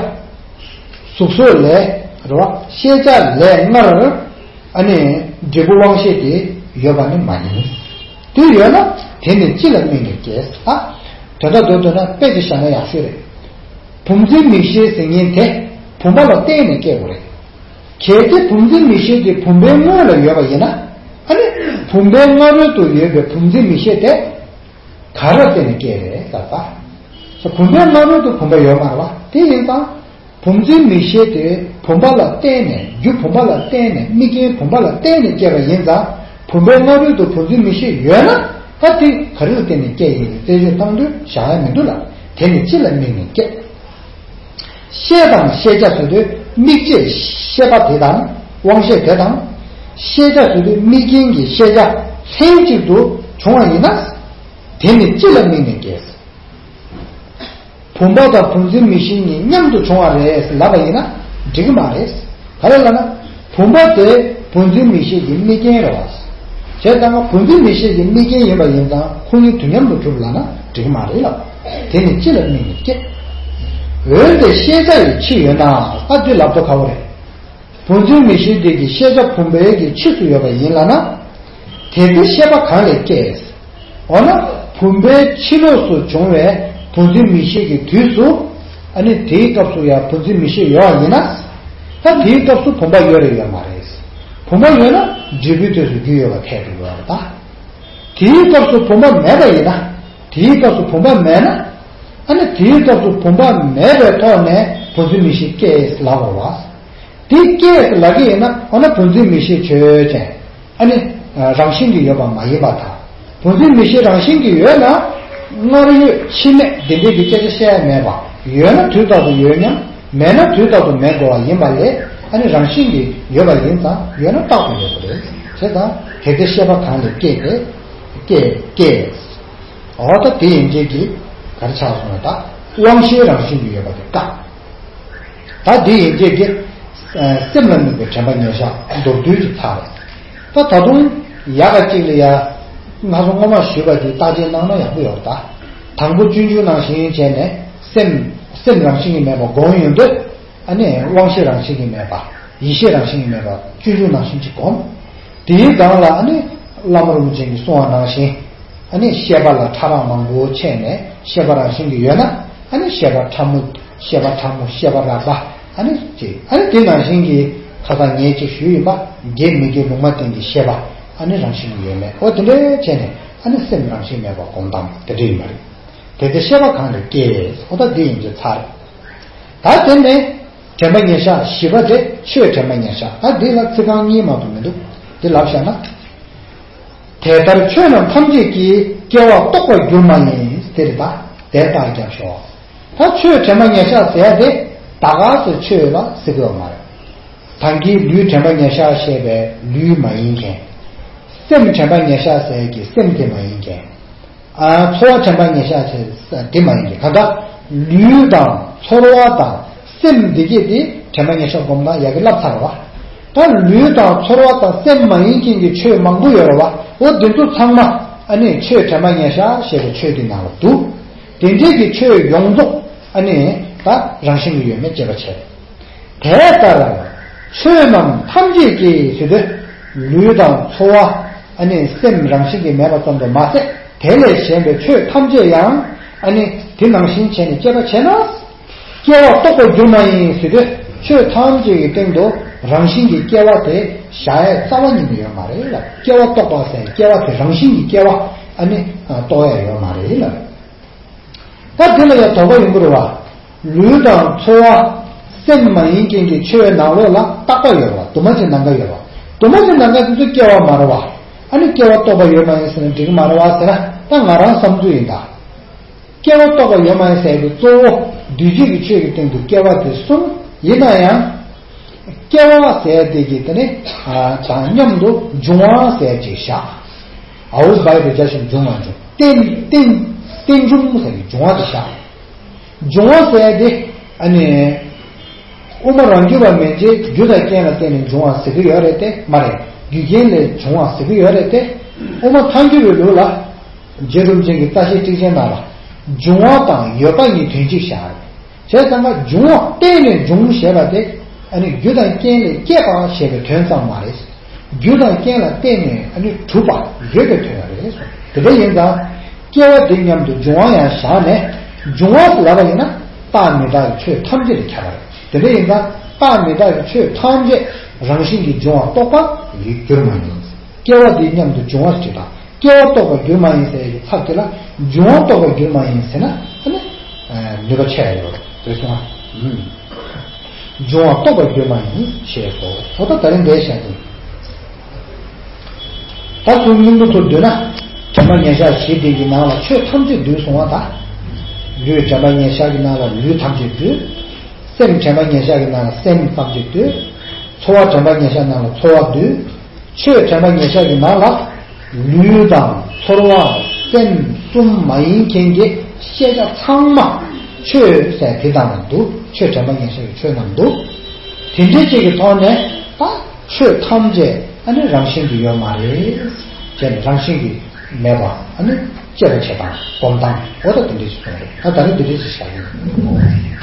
གཟུགས་སོགས་ལས་རེད་བ། ཤེས་བྱ་ལས་སྔར་ཨ་ནི་འབྲས་བུ་དབང་ཤེས་དེ་ཡོད་པ་ནི་མ་ཡིན། དེ་ཡོད་ན་དེ་ནི་ཅི་ལ་དམིགས་ནས་སྐྱེས། ཨ། དོན་དག་མདོར་བསྡུས་ན་དཔེ་ཅིག་བཞག་ན་ཡག་ཤོས་རེད། བུམ་འཛིན་མིག་ཤེས་ཟེར་མཁན་དེ། བུམ་པ་ལ་བརྟེན་ནས་སྐྱེ་དགོས་རེད། གལ་ཏེ་བུམ་འཛིན་མིག་ཤེས་དེ་བུམ་པའི་དངོས་ལ་ཡོད་པ་ཡིན་ན། ཨ་ནི་བུམ་པའི་སྔ་རོལ་དུ་ཡོད་པའི་བུམ་འཛིན་མིག་ཤེས་དེ་ག་རེ་ལ་བརྟེན་ནས་སྐྱེ་རེད་ལབ་པ། བུམ་པའི་སྔ་རོལ་དུ་བུམ་པ་ཡོད་མ་རེད་བ། དེ་ཡིན་ཙང་། བུམ་འཛིན་མིག་ཤེས་དེ་བུམ་པ་ལ་བརྟེན་ནས། རྒྱུ་བུམ་པ་ལ་བརྟེན་ནས། དམིགས་རྐྱེན་བུམ་པ་ལ་བརྟེན་ནས་སྐྱེས་པ་ཡིན་ཙང་། བུམ་པའི་སྔ་རོལ་དུ་བུམ་འཛིན་མིག་ཤེས་ཡོད་ན། ད་དེ་ག་རེ་ལ་བརྟེན་ནས་སྐྱེ་ཡིན་ནས་རྩད་གཅོད་བཏང་དུས་བཞག་ཡ་མི་འདུག་ལ། དེ་ནི་ཅི་ལ་དམིགས་ནས་སྐྱེ། ཤེས་དང་ཤེས་བྱ་ཟེར་དུས་དམིགས་བྱའི་ཤེས་པ་དེ་དང་དབང་ཤེས་དེ་དང་། ཤེས་བྱ་ཟེར་དུས་དམིགས་རྐྱེན་གྱི་ཤེས་བྱ་ལྷན་ཅིག་ཏུ་བྱུང་བ་ཡིན་ན། དེ་ནི་ཅི་ལ་དམིགས་ནས་སྐྱེ། བུམ་པ་དང་བུམ་འཛིན་མིག་ཤེས་གཉིས་མཉམ་དུ་བྱུང་བ་རེད་ལབ་པ་ཡིན་ན་འགྲིག་གི་མ་རེད། ག་རེ་ལབ་ན། བུམ་པ་དེ་བུམ་འཛིན་མིག་ཤེས་ཀྱི་དམིགས་རྐྱེན་རེད་བ། བྱས་ཙང་བུམ་འཛིན་མིག་ཤེས་ཀྱི་དམིགས་རྐྱེན་ཡིན་པ་ཡིན་ཙང་ཁོ་གཉིས་དུས་མཉམ་དུ་གྲུབ་ལབ་ན་འགྲིག་གི་མ་རེད་ལབ། དེ་ནི་ཅི་ལ་དམིགས་ནས་སྐྱེ། འོན་ཏེ་ཤེས་བྱ་ཡི་ཕྱི་ཡོད་ན། ཨ་དེ་ལབ་དོ་ག་བོ་རེད། བུམ་འཛིན་མིག་ཤེས་དེ་གི་ཤེས་བྱ་བུམ་པའི་གི་ཕྱིས་སུ་ཡོད་པ་ཡིན་ལབ་ན། དེ་ཚེ་ཤེས་པ་གང་ལས་སྐྱེས། འོ་ན་བུམ་པའི་ཕྱི་ལོགས་སུ་བྱུང་བའི་བུམ་འཛིན་མིག་ཤེས་ཀྱི་དུས་སུ། ཨ་ནི་དེའི་སྐབས་སུ་ཡང་བུམ་འཛིན་མིག་ཤེས་ཡོད་པ་ཡིན་ན། ད་དེའི་སྐབས་སུ་བུམ་པ་ཡོད་རེད་ཡོད་མ་རེད། བུམ་པ་ཡོད་ན་འབྲས་བུའི་དུས་སུ་རྒྱུ་ཡོད་པ་འཐད་དུ་ཡོད་རེད་ད། དེའི་སྐབས་སུ་བུམ་པ་མེད་པ་ཡིན་ན། དེའི་སྐབས་སུ་བུམ་པ་མེད་ན། ཨ་ནི་དེའི་སྐབས་སུ་བུམ་པ་མེད་པའི་ཐོག་ནས་བུམ་འཛིན་མིག་ཤེས་སྐྱེས་ལབ་དགོས་པ། དེ་སྐྱེས་ལབ་ཀྱི་ཡིན་ན། འོ་ན་བུམ་འཛིན་མིག་ཤེས་ཆོས་ཅན། ཨ་ནི་རང་བཞིན་གྱིས་ཡོད་པ་མ་ཡིན་པ་དང་། བུམ་འཛིན་མིག་ཤེས་རང་བཞིན་གྱིས་ཡོད་ན། སྔར་ཡོད་ཕྱི་མེད་འདི་འདྲའི་གི་སྐད་ཆ་བཤད་ཡ་མེད་པ། ཡོད་ན་དུས་རྟག་ཏུ་ཡོད་མཉམ། མེད་ན་དུས་རྟག་ཏུ་མེད་དགོས་པ་ཡིན་པ་ལས། ཨ་ནི་རང་བཞིན་གྱིས་ཡོད་པ་ཡིན་ཙང་ཡོད་ན་རྟག་ཏུ་ཡོད་པ་རེད། བྱས་ཙང་གལ་ཏེ་ཤེས་པ་གང་ལས་སྐྱེས་ཏེ། སྐྱེས་སྐྱེས། འོ་ད་དེ་ཡན་ཆད་ཀྱི་ག་རེ་ཆགས་སོང་ན། ད་དབང་ཤེས་རང་བཞིན་གྱིས་ཡོད་པ་དེ་བཀག་ད་དེ་ཡན་ཆད་ཀྱི་སེམས་ལ་དམིགས་པའི་དྲན་པ་ཉེར་བཞག་མདོར་བསྡུས་ཀྱི་ཚར་རེད། ད་ད་དུང་ཡག་ག་གཅིག་ལ་ཡ། ང་ཚོ་སྔོན་མ་ཞུས་པ་དེ་བརྟག་དཔྱད་གནང་ན་ཡག་པོ་ཡོད་ད། དང་པོ་སྤྱོད་འཇུག་ནང་བཞིན་བྱས་ནས་སེམས་སེམས་རང་བཞིན་གྱིས་མེད་པ་སྒོམ་ཡོང་དུས། ཨ་ནི་དབང་ཤེས་རང་བཞིན་གྱིས་མེད་པ། ཡིད་ཤེས་རང་བཞིན་གྱིས་མེད་པ། སྤྱོད་འཇུག་ནང་བཞིན་གྱི་སྒོམ། དེའི་སྒང་ལ་ཨ་ནི་བླ་མ་རིན་པོ་ཆེ་གིས་གསུངས་པ་ནང་བཞིན། ཨ་ནི་ཤེས་པ་ལ་ཕྲ་རགས་མང་པོ་ཕྱེ་ནས་ཤེས་པ་རང་བཞིན་གྱིས་ཡོད་ན། ཨ་ནི་ཤེས་པ་ཕྲ་མོ། ཤེས་པ་ཕྲ་མོ། ཤེས་པ་རགས་པ། ཨ་ནི་ཅེས། ཨ་ནི་དེ་ནང་བཞིན་གྱི་ཁ་སང་ངས་ཅིག་ཞུས་ཡིན་པ། དགེ་མི་དགེ་ལུང་མ་བསྟན་གྱི་ཤེས་པ། ཨ་ནི་རང་བཞིན་གྱིས་ཡོད་མེད། འོ་དེ་འདྲ་བྱས་ནས་ཨ་ནི་སེམས་རང་བཞིན་མེད་པ་སྒོམ་སྟངས་དེ་འདྲ་ཡིན་པ་རེད། དེ་ཚེ་ཤེས་པ་གང་ལས་སྐྱེས། འོ་ད་འདི་ཡིན་གྱི་ཚར། ད་དེ་ནས་དྲན་པ་ཉེར་བཞག་བཞི་པ་དེ་ཆོས་དྲན་པ་ཉེར་བཞག་ད་འདི་ལ་ཚིག་རྐང་གཉིས་མ་གཏོགས་མི་འདུག་འདི་ལབ་བཞག་ན། དེ་ལྟར་ཆོས་རྣམས་ཐམས་ཅད་ཀྱི། སྐྱེ་བ་རྟོགས་པར་འགྱུར་མ་ཡིན། དེ་རེད་ད། དེ་ལྟར་ཀྱང་ཞོག་ད་ཆོས་དྲན་པ་ཉེར་བཞག་ཟེར་ཡ་དེ། ད་ག་སེ་ཆོས་ལ་ཟེར་གྱི་ཡོད་མ་རེད། ད་གིན་ལུས་དྲན་པ་ཉེར་བཞག་བཤད་པའི་ལུས་མ་ཡིན་མཁན། སེམས་དྲན་པ་ཉེར་བཞག་ཟེར་གྱི་སེམས་དེ་མ་ཡིན་མཁན། ཨ། ཚོར་བ་དྲན་པ་ཉེར་བཞག་ཟེར་དེ་མ་ཡིན་གྱི། གང་ལྟར་ལུས་དང་ཚོར་བ་དང་སེམས་འདི་གྱད་དེ་དྲན་པ་ཉེར་བཞག་སྒོམ་ན་ཡག་གི་ལབ་ཚར་བ། ད་ལུས་དང་ཚོར་བ་དང་སེམས་མ་ཡིན་མཁན་གྱི་ཆོས་མང་པོ་ཡོད་རེད་བ། འོ་འདི་ཚོ་ཚང་མ་ཨ་ནི་ཆོས་དྲན་པ་ཉེར་བཞག་ཞེས་པའི་ཆོས་འདི་ནང་ལ་འདུ། དེ་འདྲའི་གི་ཆོས་ཡོངས་རྫོགས་ཨ་ནི་ད་རང་བཞིན་གྱིས་ཡོད་མེད་དཔྱད་པ་བྱེད། དེ་ལྟར་ཆོས་རྣམས་ཐམས་ཅད་ཀྱི་ཟེར་དུས། ལུས་དང་ཚོར་བ། ཨ་ནི་སེམས་རང་བཞིན་གྱིས་མེད་པ་ཙམ་དུ་མ་ཟད། དེ་ལས་གཞན་པའི་ཆོས་ཐམས་ཅད་ཡང་ཨ་ནི་དེ་ནང་བཞིན་བྱས་ནས་དཔྱད་པ་བྱས་ན། སྐྱེ་བ་རྟོགས་པར་འགྱུར་མ་ཡིན་ཟེར་དུས། ཆོས་ཐམས་ཅད་ཀྱི་སྟེང་དུ་རང་བཞིན་གྱིས་སྐྱེ་བ་དེ་བཞག་ཡས་རྩ་བ་ཉིད་ནས་ཡོད་མ་རེད་ལ། སྐྱེ་བ་རྟོགས་པ་ཟེར་སྐྱེ་བ་དེ་རང་བཞིན་གྱིས་སྐྱེ་བ་ཨ་ནི་རྟོགས་ཡས་ཡོད་མ་རེད་ལ། ད་དེ་ལ་ཡང་དོགས་པ་ཡོང་གི་རེད་བ། ལུས་དང་ཚོར་བ་སེམས་མ་ཡིན་མཁན་གྱི་ཆོས་ནང་ལོགས་ལ་རྟག་པ་ཡོད་རེད་བ། དུ་མ་ཕྱེད་ནམ་མཁའ་ཡོད་རེད་བ། དུ་མ་ཕྱེད་ནམ་མཁའ་དེ་ཚོ་སྐྱེ་བ་མ་རེད་བ། ཨ་ནི་སྐྱེ་བ་རྟོགས་པ་ཡོད་མ་ཡིན་ཟེར་ན་འགྲིག་གི་མ་རེད་བ་ཟེར་ན། ད་ང་རང་བསམ་ཚུལ་ཡིན་ད། སྐྱེ་བ་རྟོགས་པ་ཡོད་མ་ཡིན་ཟེར་གྱི་གཙོ་བོ་འདུས་བྱས་ཀྱི་ཆོས་ཀྱི་སྟེང་དུ་སྐྱེ་བ་དེ་གསུམ་ཡིན་ན་ཡང་། སྐྱེ་བ་ཟེར་དེ་གི་དེ་ནི་དང་མཉམ་དུ་འབྱུང་བ་ཟེར་ཅིག་བཞག་ཨའུ་བའི་དེ་རྒྱ་ཞིག་འབྱུང་བ་འབྱུང་། རྟེན་རྟེན་རྟེན་འབྱུང་ཟེར་གྱི་འབྱུང་བ་དེ་བཞག་འབྱུང་བ་ཟེར་དེ་ཨ་ནི། དབུ་མ་རང་རྒྱུད་པ་མན་ཆད་རྒྱུ་དང་རྐྱེན་ལ་བརྟེན་ནས་འབྱུང་བ་ཟེར་གྱི་ཡོད་རེད་དེ་མ་རེད། རྒྱུ་རྐྱེན་ལས་བྱུང་བ་ཟེར་གྱི་ཡོད་རེད་དེ། དབུ་མ་ཐལ་འགྱུར་བའི་ལུགས་ལ། རྗེ་རིན་པོ་ཆེ་གི་རྩ་ཤེ་ཊཱིཀ་ཆེན་ནང་ལ། འབྱུང་བ་དང་ཡོད་པ་གཉིས་དོན་གཅིག་བཞག་རེད། བྱས་ཙང་ཀ་འབྱུང་བ་བརྟེན་ནས་འབྱུང་ཞེས་པ་དེ། ཨ་ནི་རྒྱུ་དང་རྐྱེན་ལས་སྐྱེས་པ་ཞེས་པའི་དོན་ཙམ་མ་རེད། རྒྱུ་དང་རྐྱེན་ལ་བརྟེན་ནས་ཨ་ནི་གྲུབ་པ་ཡོད་པའི་དོན་རེད་གསུངས། དེ་འདྲ་ཡིན་ཙང་། སྐྱེ་བ་དེ་མཉམ་དུ་འབྱུང་བ་ཡང་བཞག་ནས། འབྱུང་བ་ལབ་པ་ཡིན་ན་རྟག་མི་རྟག་གི་ཆོས་ཐམས་ཅད་ལ་ཁྱབ་པ་རེད། དེ་འདྲ་ཡིན་ཙང་རྟག་མི་རྟག་གི་ཆོས་ཐམས་ཅད་རང་བཞིན་གྱིས་འབྱུང་བ་རྟོགས་པ་ཡིས་འགྱུར་མ་ཡིན། སྐྱེ་བ་འདིའི་མཉམ་དུ་འབྱུང་བ་ཞེས་པ། སྐྱེ་བ་རྟོགས་པ་འགྱུར་མ་ཡིན་ཟེར་ཡག་གི་ཚབ་དེ་ལ་འབྱུང་བ་རྟོགས་པ་འགྱུར་མ་ཡིན་ཟེར་ན་ཨ་ནི་ནུས་པ་ཆེ་ཡོད་རེད་གསུངས་པ། འབྱུང་བ་རྟོགས་པ་འགྱུར་མ་ཡིན་ཞེས་སོ། འོ་ད་ད་རིང་འདིར་བཤད་དོན། ད་ཚུར་སྙིང་པོ་ཚུར་བསྡུས་ན། དྲན་པ་ཉེར་བཞག་བཞི་དེ་གི་ནང་ལ་ཆོས་ཐམས་ཅད་འདུས་གསུངས་པ་དང་། ལུས་དྲན་པ་ཉེར་བཞག་གི་ནང་ལ་ལུས་ཐམས་ཅད་འདུས། སེམས་དྲན་པ་ཉེར་བཞག་གི་ནང་ལ་སེམས་ཐམས་ཅད་འདུས། ཚོར་བ་དྲན་པ་ཉེར་བཞག་ནང་ལ་ཚོར་བ་འདུས། ཆོས་དྲན་པ་ཉེར་བཞག་གི་ནང་ལ་ལུས་དང་ཚོར་བ་སེམས་གསུམ་མ་ཡིན་མཁན་གྱི་ཤེས་བྱ་ཚང་མ་ཆོས་ཟེར་དེ་དང་འདུ། ཆོས་དྲན་པ་ཉེར་བཞག་གི་ཆོས་རྣམས་འདུ། དེ་འདྲའི་ཅིག་གི་ཐོག་ནས་ད་ཆོས་ཐམས་ཅད་ཨ་ནི་རང་བཞིན་གྱིས་ཡོད་མ་རེད་ཅེས་ནས་རང་བཞིན་གྱིས་མེད་པ་ཨ་ནི་དཔྱད་པ་བྱེད་སྟངས་སྒོམ་སྟངས་འོ་ད་དེ་འདྲ་ཞིག་གསུངས་རེད། ད་ད་ནི་དེ་འདྲ་ཞིག་བྱ་ཡིན།